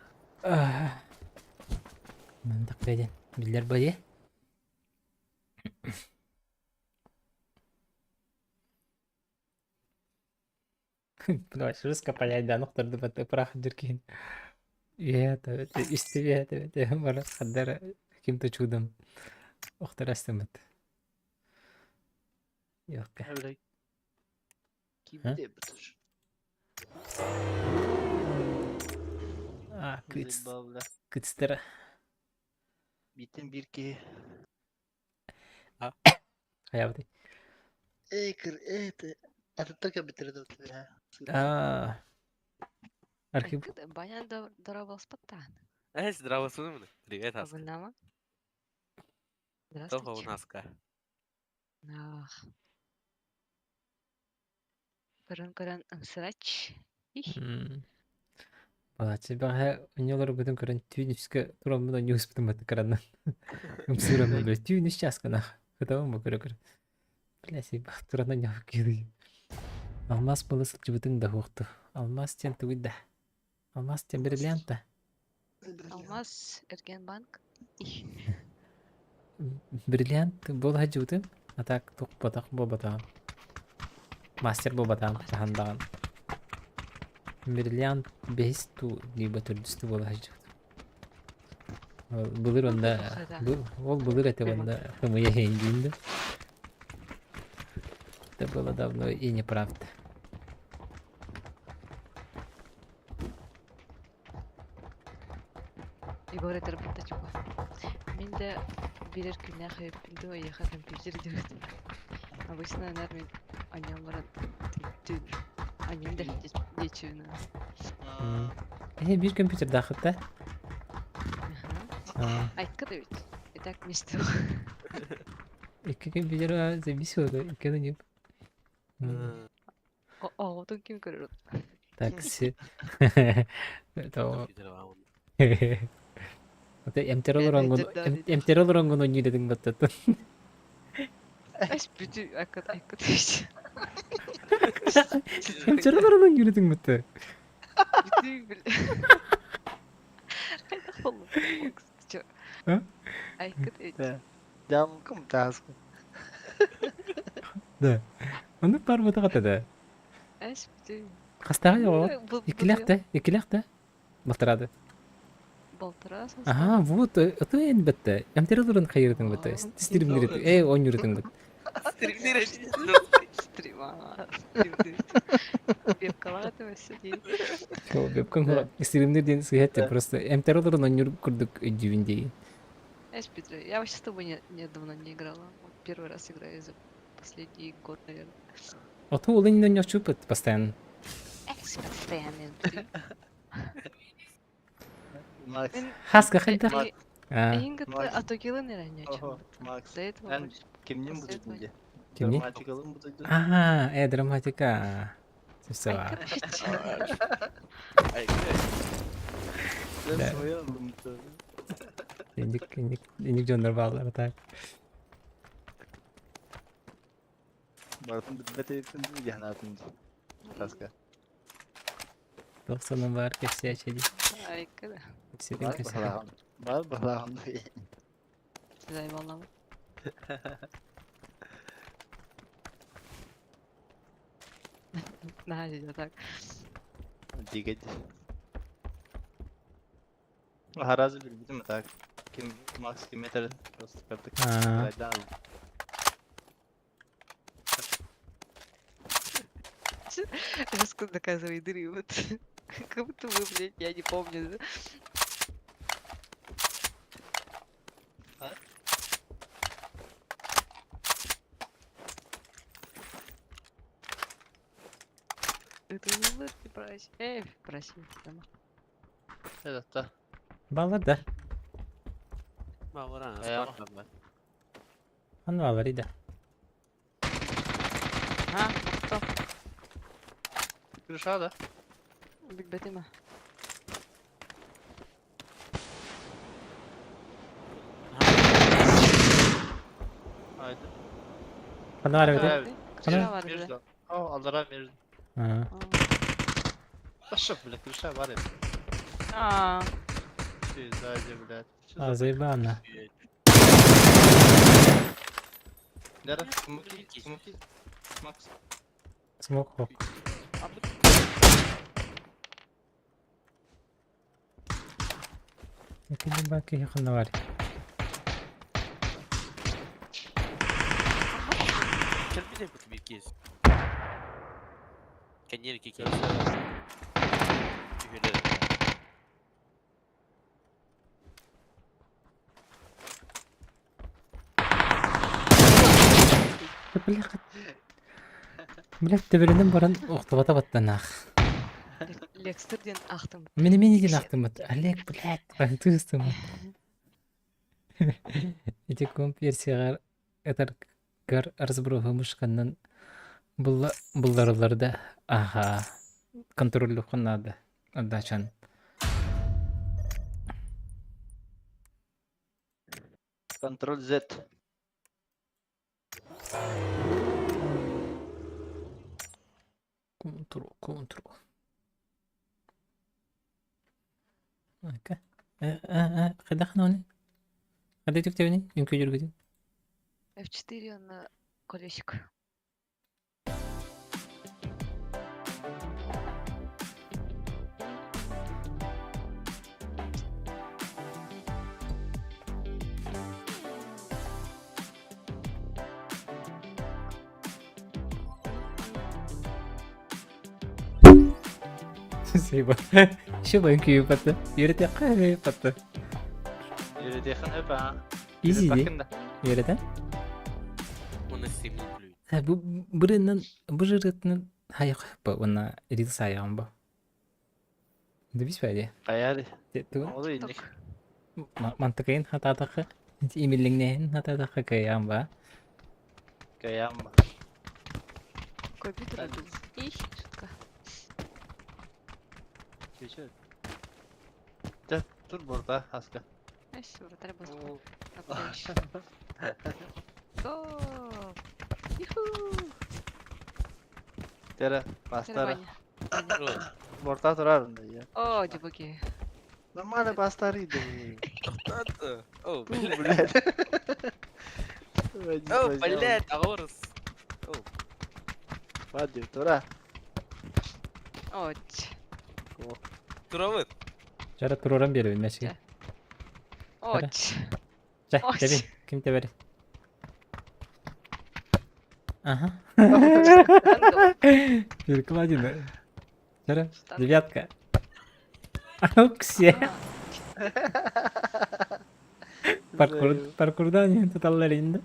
Мындык бәден. Билер бәде. Блядь, жестко понять, да, нохтор дыбаты прах диркин. Это, истебе, это, бара хаддара каким-то чудом. Охтар астымыт. Ёлка. Блядь. Кибде бытыш. А, кыц, Заебал, бля. кыцтара. Битен бир киһи. Хаябыты. Эй, кыр, это. Это только биттерде бля. А. Архив. Баня дорабалспаттаан. Эй, здраво, сыны. Привет, Аска. Абынама. Toho у Здравствуйте. наска. Ах. Көрөн көрөн ымсырач. Их. Балачы баҕа онньолор бүтүн көрөн түүн үскэ тураммын онньу успутум баты кыраннан. Ымсыыраммын бля түүн үс чааска нах. Хытабын бу көрө көрө. Бля сибах туран онньоох киирий. Алмаас былы сылдьыбытыҥ да суохту. Алмаас диэн тугуй да? Алмаас диэн бриллиант да? Алмаз Эргенбанк. Их. Бриллиант буола сылдьыбытым. А так туох ботах буолбатаҕым. Мастер буолбатаҕым хаһан даҕаны. Бриллиант бэһис туу либо төрдүс туу буола сылдьыбытым. Былыр онно ол былыр этэ уонна хымыйа иһин диин да. Это было давно и неправда. Егор этэр бутта чуга. Мин да билэр күннээх эбиппин дуу эйиэхэ компьютер диэбит. Обычно наар мин анньан баран түн анньым да диэччибин. Э, биир компьютердаахыт да? Ага. Айтка да ведь. И так мечтал. Икки компьютер зависел да, икки не. Оҕотун ким көрөр? Так, си. То. Компьютер вам. Это эмтерол эмтерол ронгун ойнуу баттаттан. Ась бүтү айкат айкат ведь. Эмтерол ронгун ойнуу батта. Бүтү бил. Хайдах боллу? А? Айкат ведь. Да. Дьаалкым тааска. Да. Ону пар бутаҕата да. Ась бүтү. Хастаҕа оҕо. Иккилээх да, иккилээх да. Балтарады. Балтара Ага, вот, это эн бетте. Эмтерол хайырытың бетте. Стримнер э ойнуурутуң бет. Стримнер. Стрима. Вебкалааты сидит. Вебкам стримнер диэн сыһэтте просто эмтерол ойнуур курдук өйдүүбүн дии. Знаешь, Петр, я вообще с тобой не, недавно не играла. Вот первый раз играю за последний год, наверное. Оту улын ойночу постоянно. Экс постоянно. Макс. Хаска хайдах? Эйин кытта атогилын эрэ ньачым. Макс. До этого Эн больше. кимнин После этого бутуйдун Кимни? Драматикалын бутуйдун. Аа, э, драматика. Сөпсөва. Мен Да. своя алдым. Иник, иник, иник дьоннор бааллар так. Бартын билбет эбиппин дии Хаска. Туох сонун баар кэпсээччи дии. Айка да. Кэпсэтин Бар кэпсэтин. баһылааҕын. Бар баһылааҕын дии. Зайбаллама. Наһаа дьэ так. Дигэ дии. Харазы билбитим так. Ким Макс ким этэрин просто кырдык. Аа. Кырайдаан алdım. Жестко доказывай дыры, вот. Как будто вы, блядь, я не помню. да. А? Это не лучше проси. Эй, проси. Дома. Это та. Бааллар да. Баҕаран, Айаҕа. аспар Ханна бааллар ида. А, стоп. Крыша да? Билбэтим. Haydi. Ханна баар эбитий? Evet. Крыша бар да. Между. О, аллара между. Аа. Пошел, бля, крыша бар это. А, Ты сзади, блядь. Что А, за заебано. Лера, смоки, смоки. Макс. Смок хок. Кини баки ханна баар. Кэлбит эбит биир киэс. Кэнниэр икки киэс. Түһүлэр. Бля, Блядь, төбөлөнөн баран охтубата баттанаах. Лекстер диэн ахтым. Мени мени диэн ахтыммыт. Олег, блядь, тыыстыммыт. Ити комп версияҕар этаргар разброһу мушканнан булла булларылар да аха контроллуоххун наада отдачан. Контроль Z. Контрол, контрол. Окей. Э, э, э, хайдах нони? Хайда түктебини? Үҥкүү F4 на колесико. Спасибо. Еще үҥкүү патта. Үөрэтиэххэ патта. Үөрэтиэххин сөп аа. Easy дии. Үөрэтпэккин да. Үөрэтэн? Уонна стримнин күлүү. Э, бу бырынан бу жырытынан хайах ба уонна рилс айаҕым бу. Дыбис бади. Хайари. Тугун Ол инник. мантыкайын хатаатахха имиллиҥнэһин хатаатахха кыайаам ба. Каям ба. Компьютер был. И шутка. Чүчү. Дьэ, тур бурда хаска. Ась, вратарь был. Го! Юху! Тера, бастара. Ваня. Борта турар да. О, дебоги. Нормально бастары да. О, Бу, блядь. блядь. О, блядь, аҕорус. Вадим, тура. О, Туравыт. Жара туруран биэрэбин мэчигэ. Чэ. О, Чэ, Ой. тэбин, ким тэбэри? Ага. Перекладина. Жара, девятка. Ауксе. Паркур, паркурдан туталлар инде.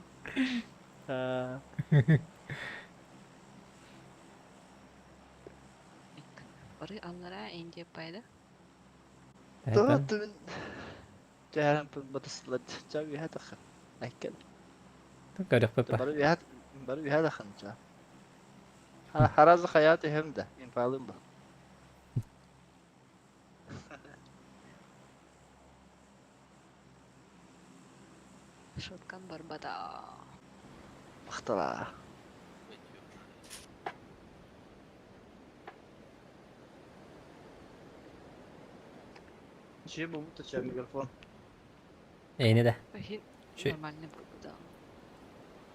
Бары аллара инде пайда. Это Түһэрэн батысылар ча үһэ таххан. Айкел. Көрөх папа. Бары үһэ бары үһэ таххан ча. Харазы хая түһэм да, инфалым ба. Шоткан барбата. Махтала. Че бу бу ча микрофон. Эйне да. Хин Ши. нормальный был да.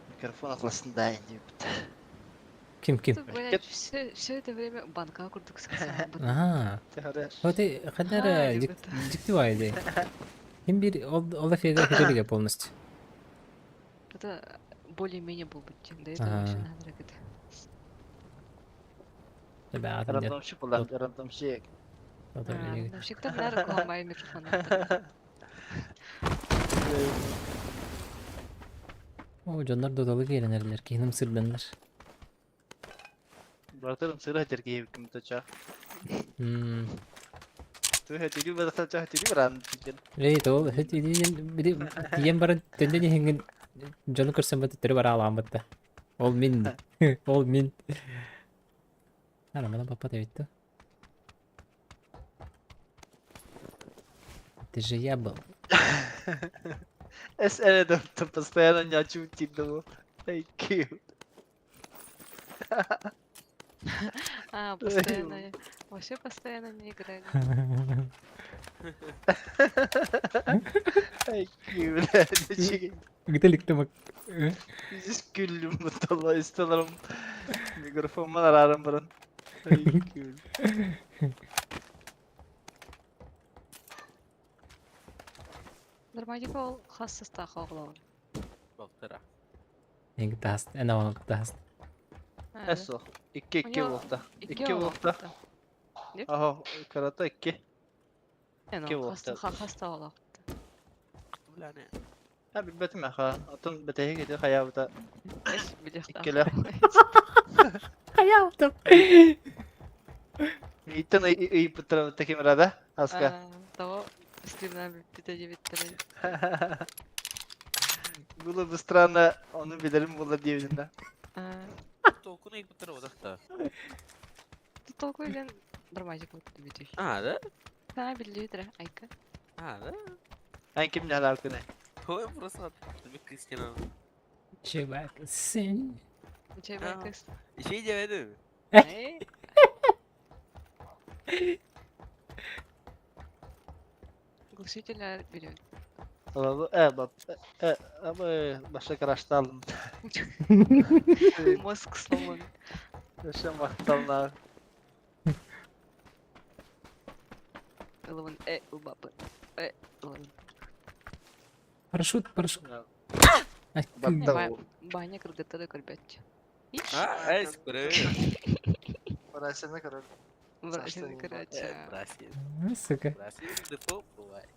Микрофон атласын да инде бит. Ким ким? Блядь, все, все это время банка курдук сказала. Ага. Вот и хадара диктивайды. Ким бир ол эфирге кетелиге полностью. Это более-менее был бы, чем до этого вообще надо это. Ребята, Рандомщик була, рандомщик. Рандомщик там на руку ломаю микрофон. О, дьоннор додалы келенерлер, киһиним сырданнар. Братарым сыра тергей ким тача. Ту хэтили бата ча хэтили ран тикен. Эй, ол хэтили бири тиен барын төндөн иһингин дьону көрсөн бата төрү бара алаан батта. Ол мин. Ол мин. Ана мана папа да Это же я был. СН постоянно не очутил. Thank you. А, постоянно. Вообще постоянно не играли. Thank you, блядь. Гытылык тымык. Здесь күллүм буталла истелерим. Микрофон арарым барын. Thank you. Нормальный ол хассастаах оҕолоор. Балтара. Эң таст, эн оҕон таст. Эсо. Икки икки болта. Икки болта. Аха, карата икки. Икки болта. Хаста олох. Ha билбэтим аха. Атын бэтэһи кити хаябыта. Иккилэ. Хаябыта. Иттен ыйыппыттара таким рада. Аска. Того стримна бүппүтэ Было бы странно, onu билерим буолар диэбитин да. Толкун ыйыппыттара одахта. Толкуй диэн нормальный будет бүтүй. А, да? Да, биллиитирэ, айка. А, да? Эн ким няларкыны? Ой, просто Кристина. Чебак, сын. Чебак, Еще диэбэтим. Глушителя берем. Э, э, э, баша карашталым. Мозг сломан. Баша мактална. Ылыбын, э, ылбапы. Э, ылыбын. Парашют, парашют. Баня кыргыта да көрбөт. А, эй, скоро. Брасина, короче. Брасина, короче. Брасина. Сука. Брасина, депо, бывает.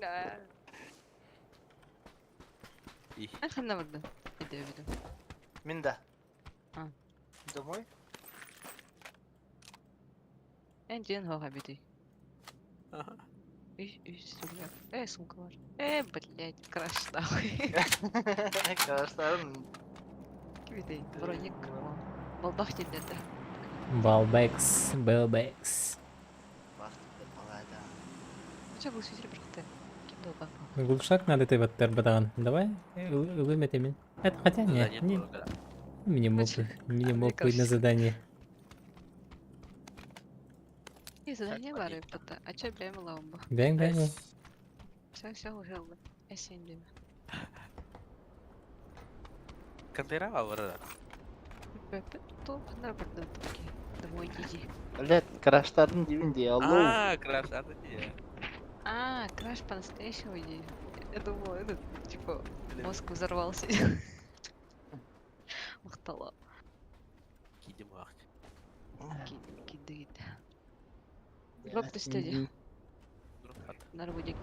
Да. Ханна барда. Иде виду. Минда. А. Домой? Эн ден хога биди. Ага. Үй, сумка. Э, сумка бар. Э, блядь, краш нахуй. Краштарын. Кибидей, броник. Балбах дендерді. Балбекс, балбекс. Ча глушитель биракты. Ким долбан? Глушак надо ты вот бадаган. Давай, ылым этими. Это хотя нет, не. Минимум, минимум на задание. И задание бары бата. А ча бэм лаумба. Бэм бэм. Все, все уже. Эсен бэм. Контейнер бара. То ханар барды таки. Домой иди. Блядь, краштарын дивин ди, алло. А, краштарын ди. А, краш по-настоящему иди. Я думала, это, типа, мозг взорвался. Махтала. Кидим ах. Кидит. Дроп түстеди. Нарвудик.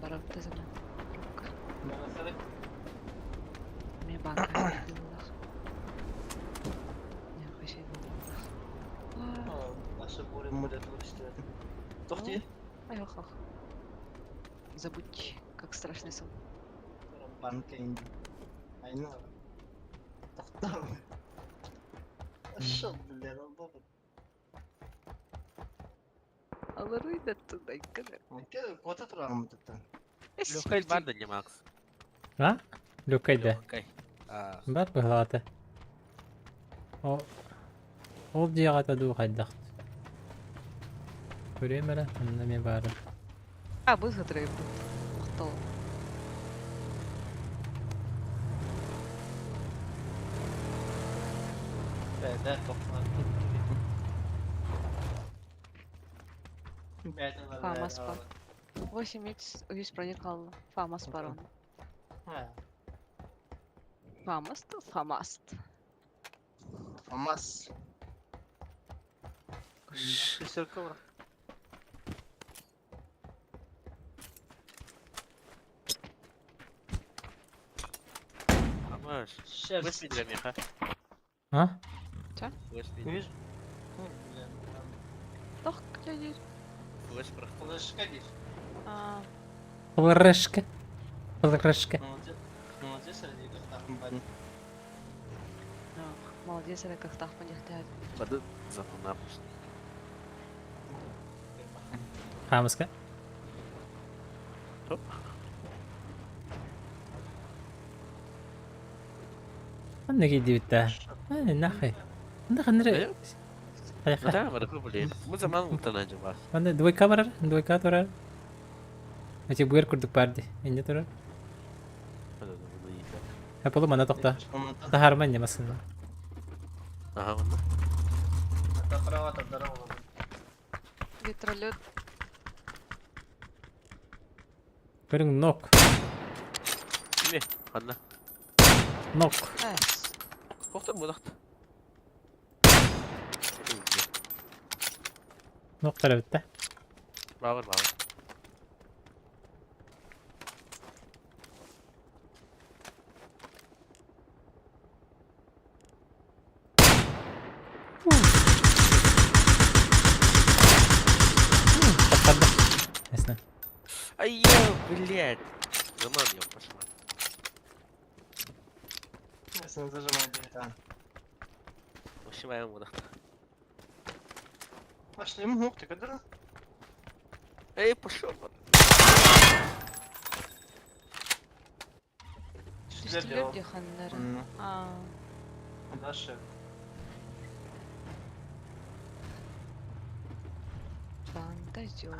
Барабта зана. Мен банка. Тох дии? Ох, ох. Забудь, как страшный сон. Банка инди. Айна. Тохтоо. Шо, бля, долбоеб. Аларый да туда, када. Кота турарым туттан. Лёхай бар да не Макс. А? Люкайда. Лёхай. А, Бар быһаата. О ол дьиэҕэ дуу хайдах. Көрүөм эрэ, онно эмиэ баара. А, бу сытырай бу. Махтал. Бэдэ тохтоо. Бэдэ Фамас бар. 8 x үһүс броник хаалла. Фамас бар онно. Фамаст, фамаст. Фамас. Пятерка бар. Амаш. Шерсть. Флеш для меха. А? Флеш для Видишь? Тох, глядишь. Флеш проход. Флешка здесь. А, Флешка. Флешка. Молодец. Молодец, ради кахтахм бани. молодец, это как так понятно. Бады запомнапус. Хаамыска. Манна киирдибит ээ. Нахай. Манна ханнары. Хайха. Да, барыхы блин. Мы заман утана жаба. Манна двойка барар, двойка турар. Эти буер курдук бар дии. Инде турар. Аполло манна тохта. Таһаарма инньэ массыына. Ага, манна. Направо, здорово. Ветролет. Көрүҥ нок. Кими? Ханна. Нок. Кохтан будахт. Нок тарабытта. Бавыр, бавыр. Таптарда. Ясно. Ай, блядь. Заман я пошла. Ясно, зажимай билета. Ушиваем будахт. Пошли, мух, ты когда? Эй, пошел. Түстүлэр дии ханнары. А, Даша. фантазер.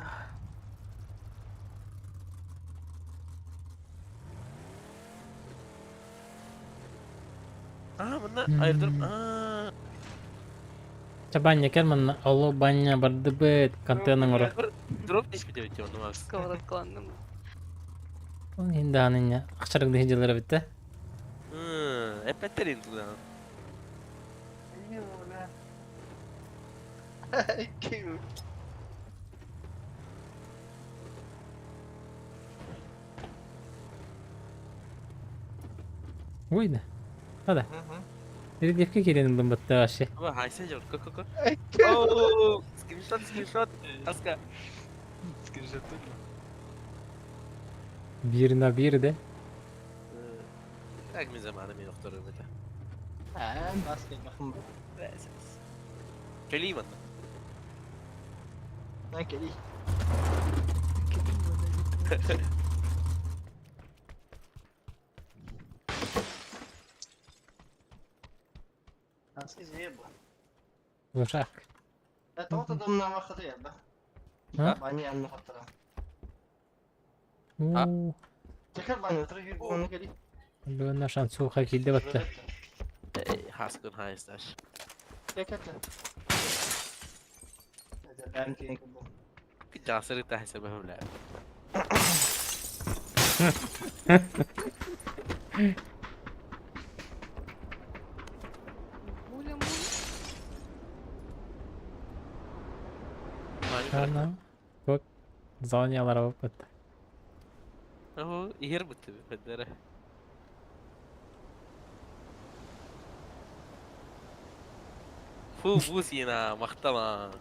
А, манна аэродроп. А. Чэ баня кэл манна олу баня бардыбыт контейнер оҥоро. Дроп не спидевите он у вас. Сковородкаланным. Ол иһин даҕаны инньэ ахчарык дьыллара бүттэ. Эппеттерин туда. Ким? Ой да. Хада. Рельефке киирэн ыллым батта вообще. Хайса жор, ко ко ко. Оу, скриншот, скриншот. Аска. Скриншот. Биир на биир да. Так ми заманы мен докторым это. А, баска бахым. Кели манна. На кели. Аски зеба. Лошак. Это вот это на выходе, да? А? Бани анны хаттара. Уу. Tekrar бани отыр оны кели. Бүгүн шансуха киирдэ батта. Хаскын хайсташ. Tekrar. Ben ki bu. Jasır та хесебе бля. Муля, муля. Ана. Кок. Зоня опыт. Ого, ихер бутты бедere. Фу, бусина, махтала.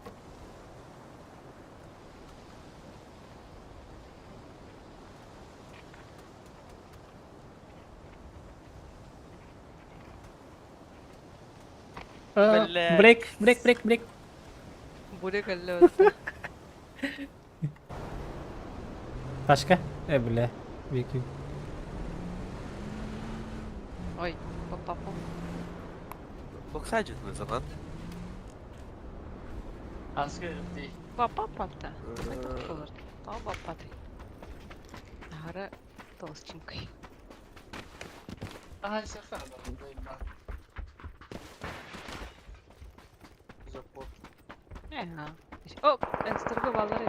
Бля. Брейк, брейк, брейк, брейк. Буря кэллэ Ташка. Э, бля. Вики. Ой, папа. Боксайдж назад. Аска дии. Папа папта. Хайдах буолар? Тоҕо баппатай? Аһара толстенькай. Ага, саха да. Запот. Э, О, энстерге баллар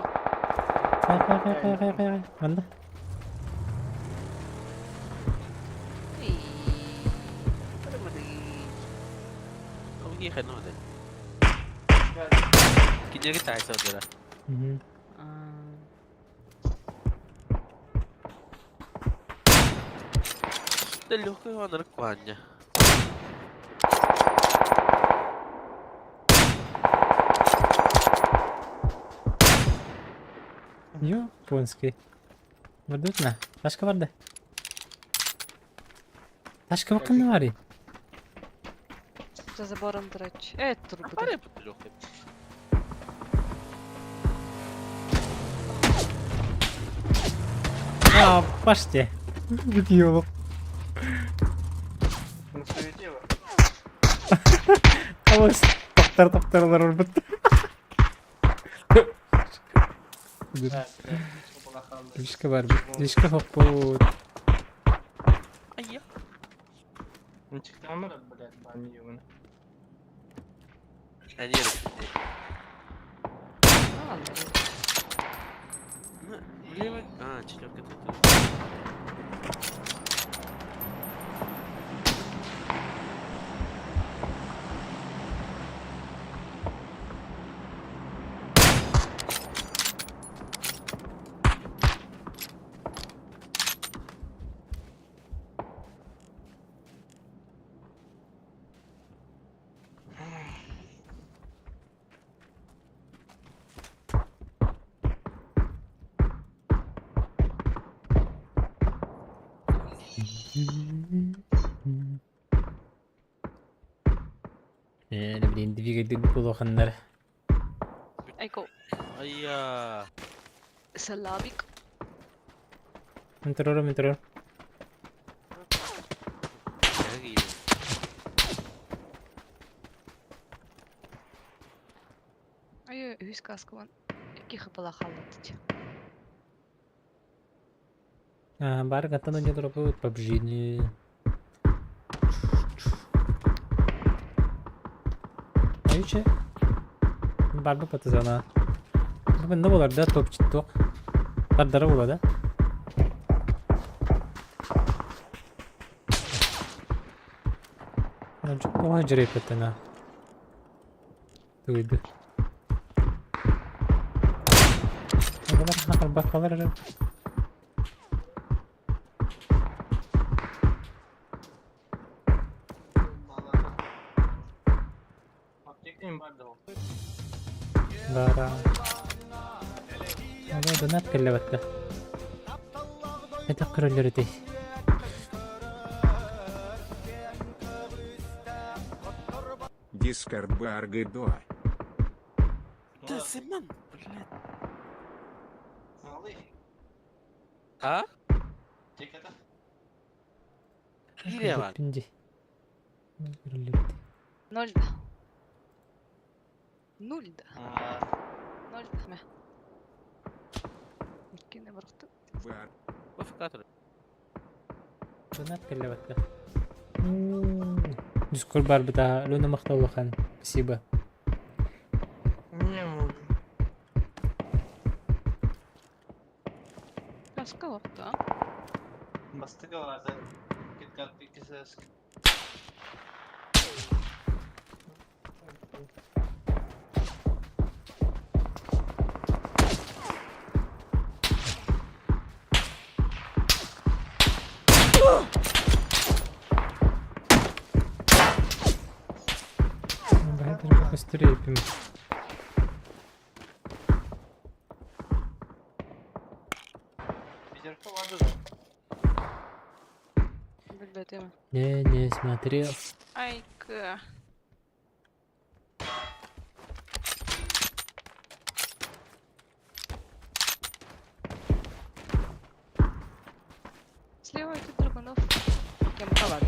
Хай, хай, хай, хай, хай, хай. Манна. Кинеги тайса дара. Мгм. Да легкая она кваня. Японский. Вардут на. Ташка варда. Ташка вакын вари. За забором драч. Э, турбута. Паре под легкой. А, паште. Бьёлов. Ну справедливо. Алыс. Тоқтар тоқтарлар урбут. Да, бля, Вишка бар. Вишка хоппут. Ая. Ну чиктамара, блядь, бан ёбаный. Они Влево. А, четверка тут. Э, блин, двигатель булоханнар. Айко. Ая. Салабик. Ментерор, ментерор. Ай, үс каскабан. Ики хапала халлатыч. А, бар гаттан не дропают PUBG не. Айче. Барбы патызана. Бу не болар да топ читток. Тардара була да. Оха жерепетена. Туйду. Балар бакалар. Аптекаң бар да ол. Бара. Ала донат келлебетте. Это көрөлөр эти. Дискорд Баргыдо. Да, Семен, блядь. Малый. А? Тек это. Кирилл. Пинди. Көрөлөр эти. Ноль да. Нуль да. Ноль да. Мә. Иккене барықты. Бар. Кофе Донат келлебетте. Дискорд бар бита. Луна мактаулахан. Спасибо. Не могу. Каска вакта. Бастыга барды. Киткат икисес. Бахатыр быстрее пим. Пятерка барды да. Билбетеме. Не, не смотрел. Айка. Слева этих драгунов. Кем халаты.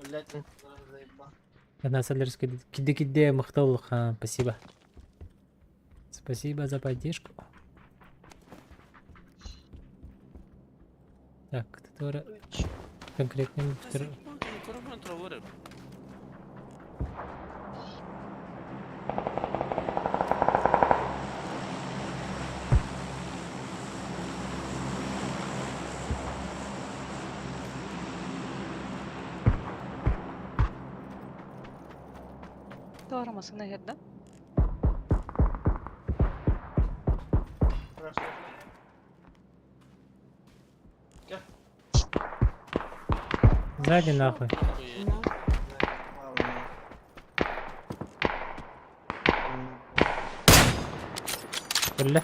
Блять, он заебал. Одна селлерская киде-киде махтал, спасибо. Спасибо за поддержку. Так, который конкретно Туара масына херда. Сзади нахуй. Бля.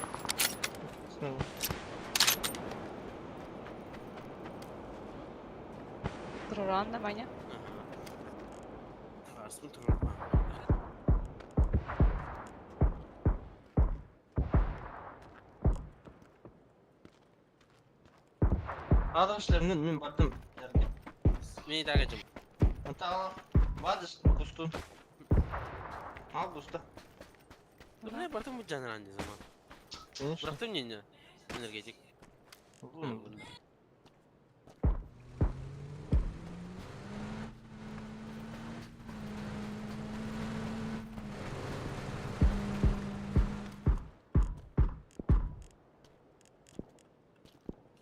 Туран да маня. Arkadaşlar ben baktım. Мин тагачым. Anta Вадиш кусту. Al gusta. Бля, бартым бу жанр анди zaman. Bıraktım yine. Energetik.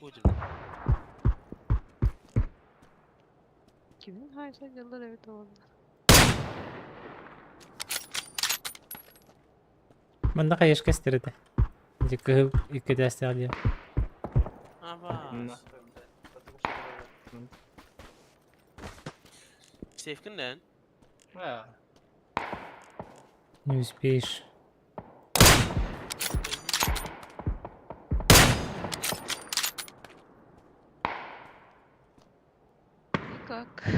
Будем. Kimin haysa yıllar evet oldu. Манда кайышка истерде. Дикы ике дәстә алия. Aba. Сейфкин Ha. Не успеешь. Никак.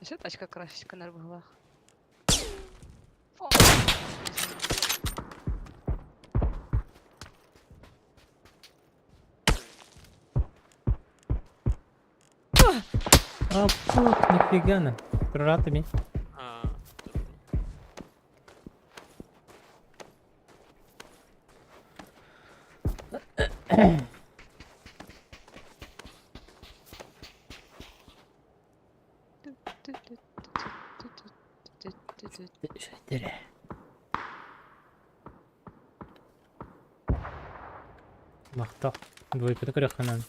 Еще тачка красочка на была. А, пух, нифига на. Прората ми. А. Дere. Махта. Двойка көрөхханан.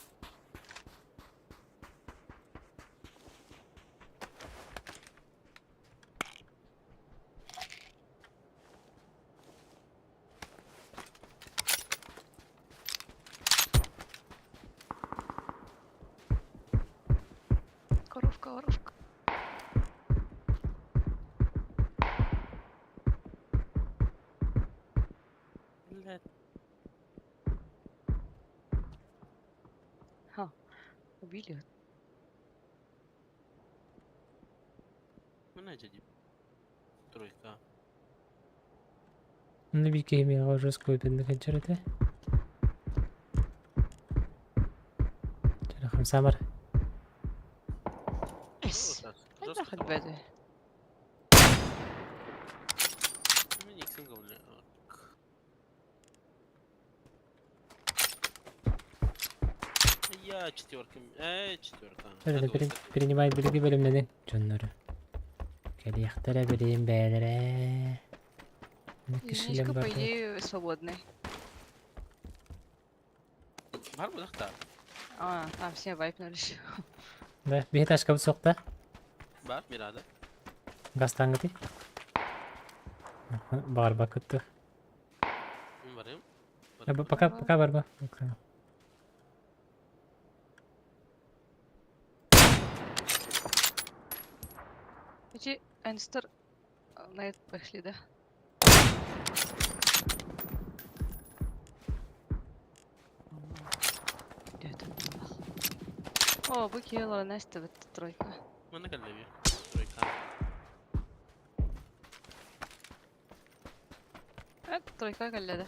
Коровка, коровка. Блядь. Ха, убили. Мына дядя. Тройка. Ну бики ми уже скопин кончерте. Чара хамсамар. Эс. Это хоть беды. Мен иксин говля. Я четверка. Четверка. Şöyle перенимает bilgi bölümleri. Canları. Кэлиэхтэрэ билиим бээлэрэ. Единичка, Кишилем по бар. идее, свободный. Бар бу да. А, там все вайпнулись. Да, бир ташка соқта. Бар мирада. Гастаңгыты. Бар бакытты. Мен барым. Пока пока барба. Эти Энстер на это пошли, да? О, бу киһи олорон эстибит тройка. Манна кэллэ би. Тройка. Э, тройка кэллэ да.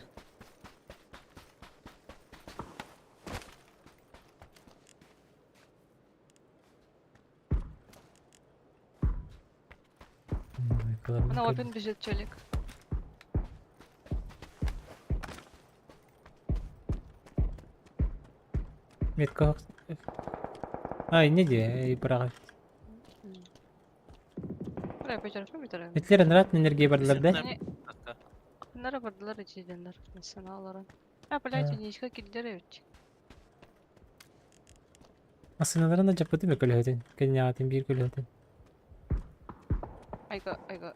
На опен бежит челик. Метка. Ай, не де, и права. Этлер нрат энергия бардылар да? Нара бардылар ичиденнер. Националлары. А, блядь, ничка килдер эбит. Масыналарын да жаппыты бе көлөһөтүн. Кенняатын биир көлөһөтүн. Айга, айга.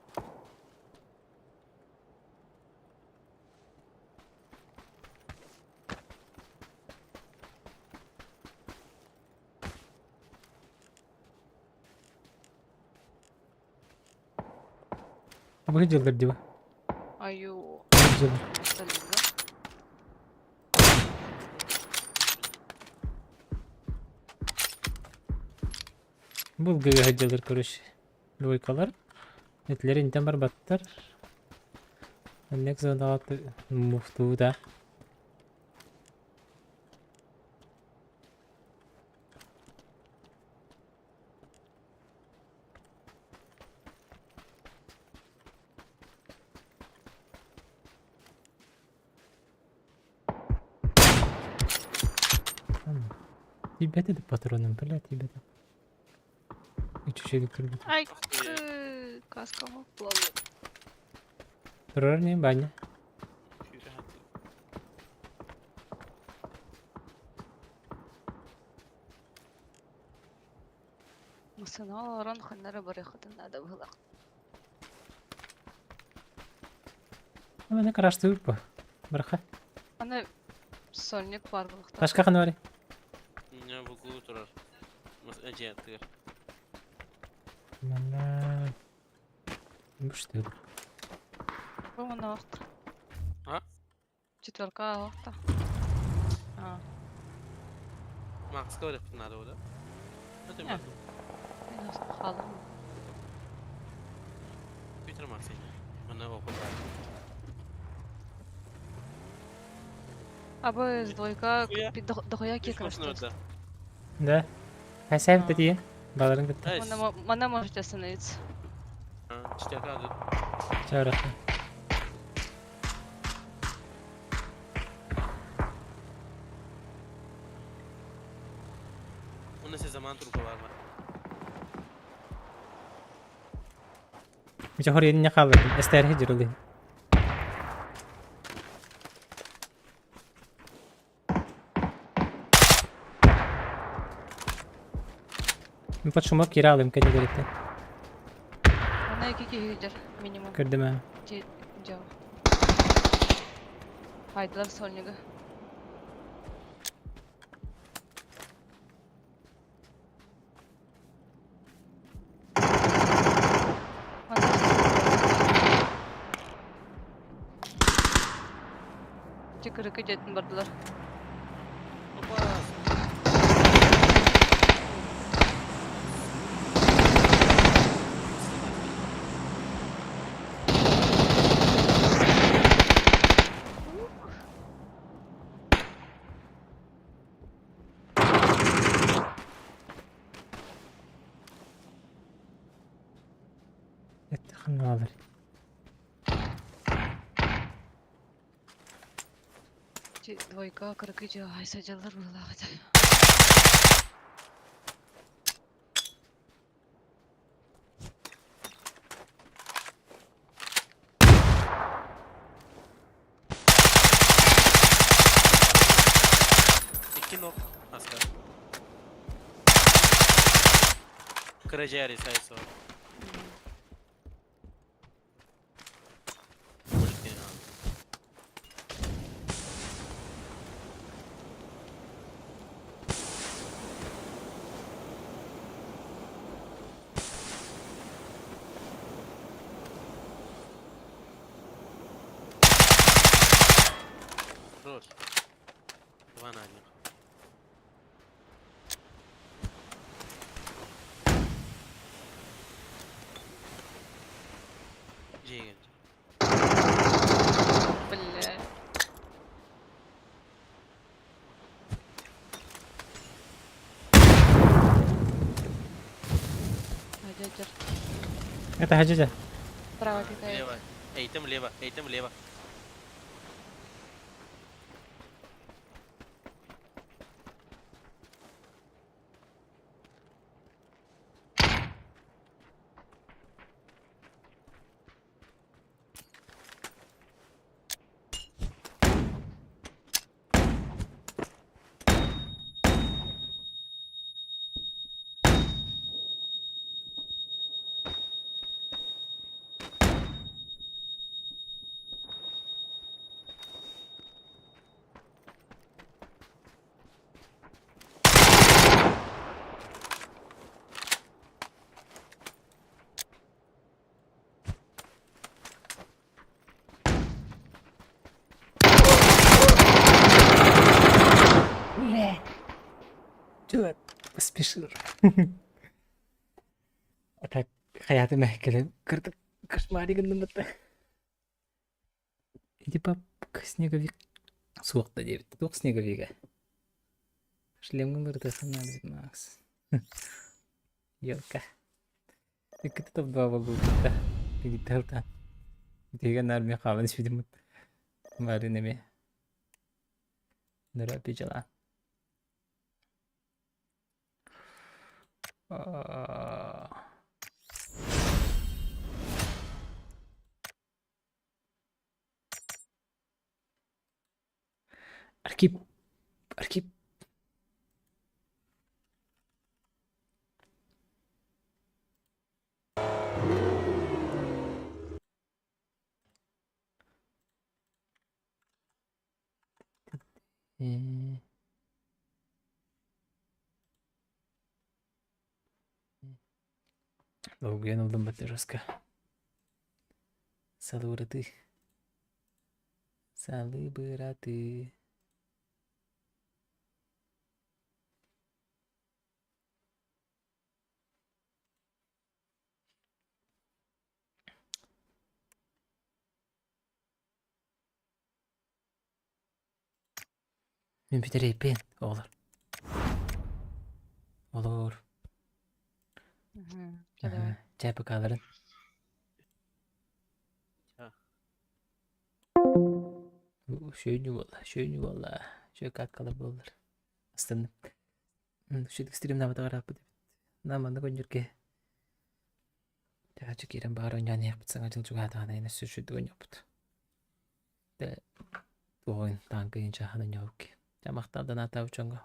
Бу дьыллар диба. Аю. Дьыл. Бу гыга дьыллар короче. Двойкалар. Этлер интен барбаттар. Next зонаға муфту да. Ребята, это патроном, блядь, ребята. И чуть-чуть кырбыт. Ай, каска плавает. Турар не баня. Масыналарын ханнары барыхытын надо было. Менә карашты бу. Браха. Аны сольник бар булыкта. Ташка ханы бар. Не в углу турар. Эже тыгыр. Менә. Бу что это? Бу моны вакыт. А? Четверка вакытта. А. Макс говорит, надо, да? Это Нет. Халым. Питер Макс. Мана опыт. Абы с двойка Дохуя. дохуя кекраш. Да. Хасайып тәтие. Баларын кытта. Мана можете остановиться. Четверка Чара. У нас заман трупа бар. Мича хор едине қалды. Эстер хеджирулы. Мен под шумок кире алым, кәне керекте. Ана ики киһи минимум. Көрдүм. Жо. Хайдылар сольнига. Чыкырыкы жеттин бардылар. Опа! Это ханалар. Двойка кырыкы жо айса жаллар булагыта. İki nok. Asker. Kıracağız sayısı var. Хорош. Два на один. Это хаджи Справа бегает. Лево. Эй, там лево, эй, там лево. Чего? Поспешил. А так, хаятым эхкелем. Кырдык кошмарик гыннымыт. Иди пап снеговик. Суох да диэбит. Туох снеговига? Шлемҥин ырытыаххын наада эбит Макс. Елка. Иккитэ топ-два буолбут да. Иккитэ ылта. Итигэ наар мин хаалан испитим. Барын эмиэ. Нөрө пижала. Архип. Архип. Долгуйан ыллым баттыраска. Салыбыраты. Салыбыраты. Мин бүтэрэйбин, оҕолор. Олоор. Давай. Чэ, покаларын. Шөйнү буолла, шөйнү буолла. Шөй каккалар буоллар. Астынным. Шүдүк стримнаабатаҕар арааппыт эбит. Нам маннык өнньүргэ Чаачы киирэн баҕар оонньоон иһиэхпит саҥа дьыл чугаһаатаҕына эн өссө үчүгэйдик оонньуохпут. Дэ туоҕун тааҥкыйын чааһын оонньообут киһи. Дьэ махтал донаатаабыт дьоҥҥо.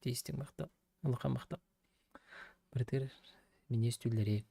Тиистиҥ махтал, улахан махтал. Барытыгар минньигэс түүллэри.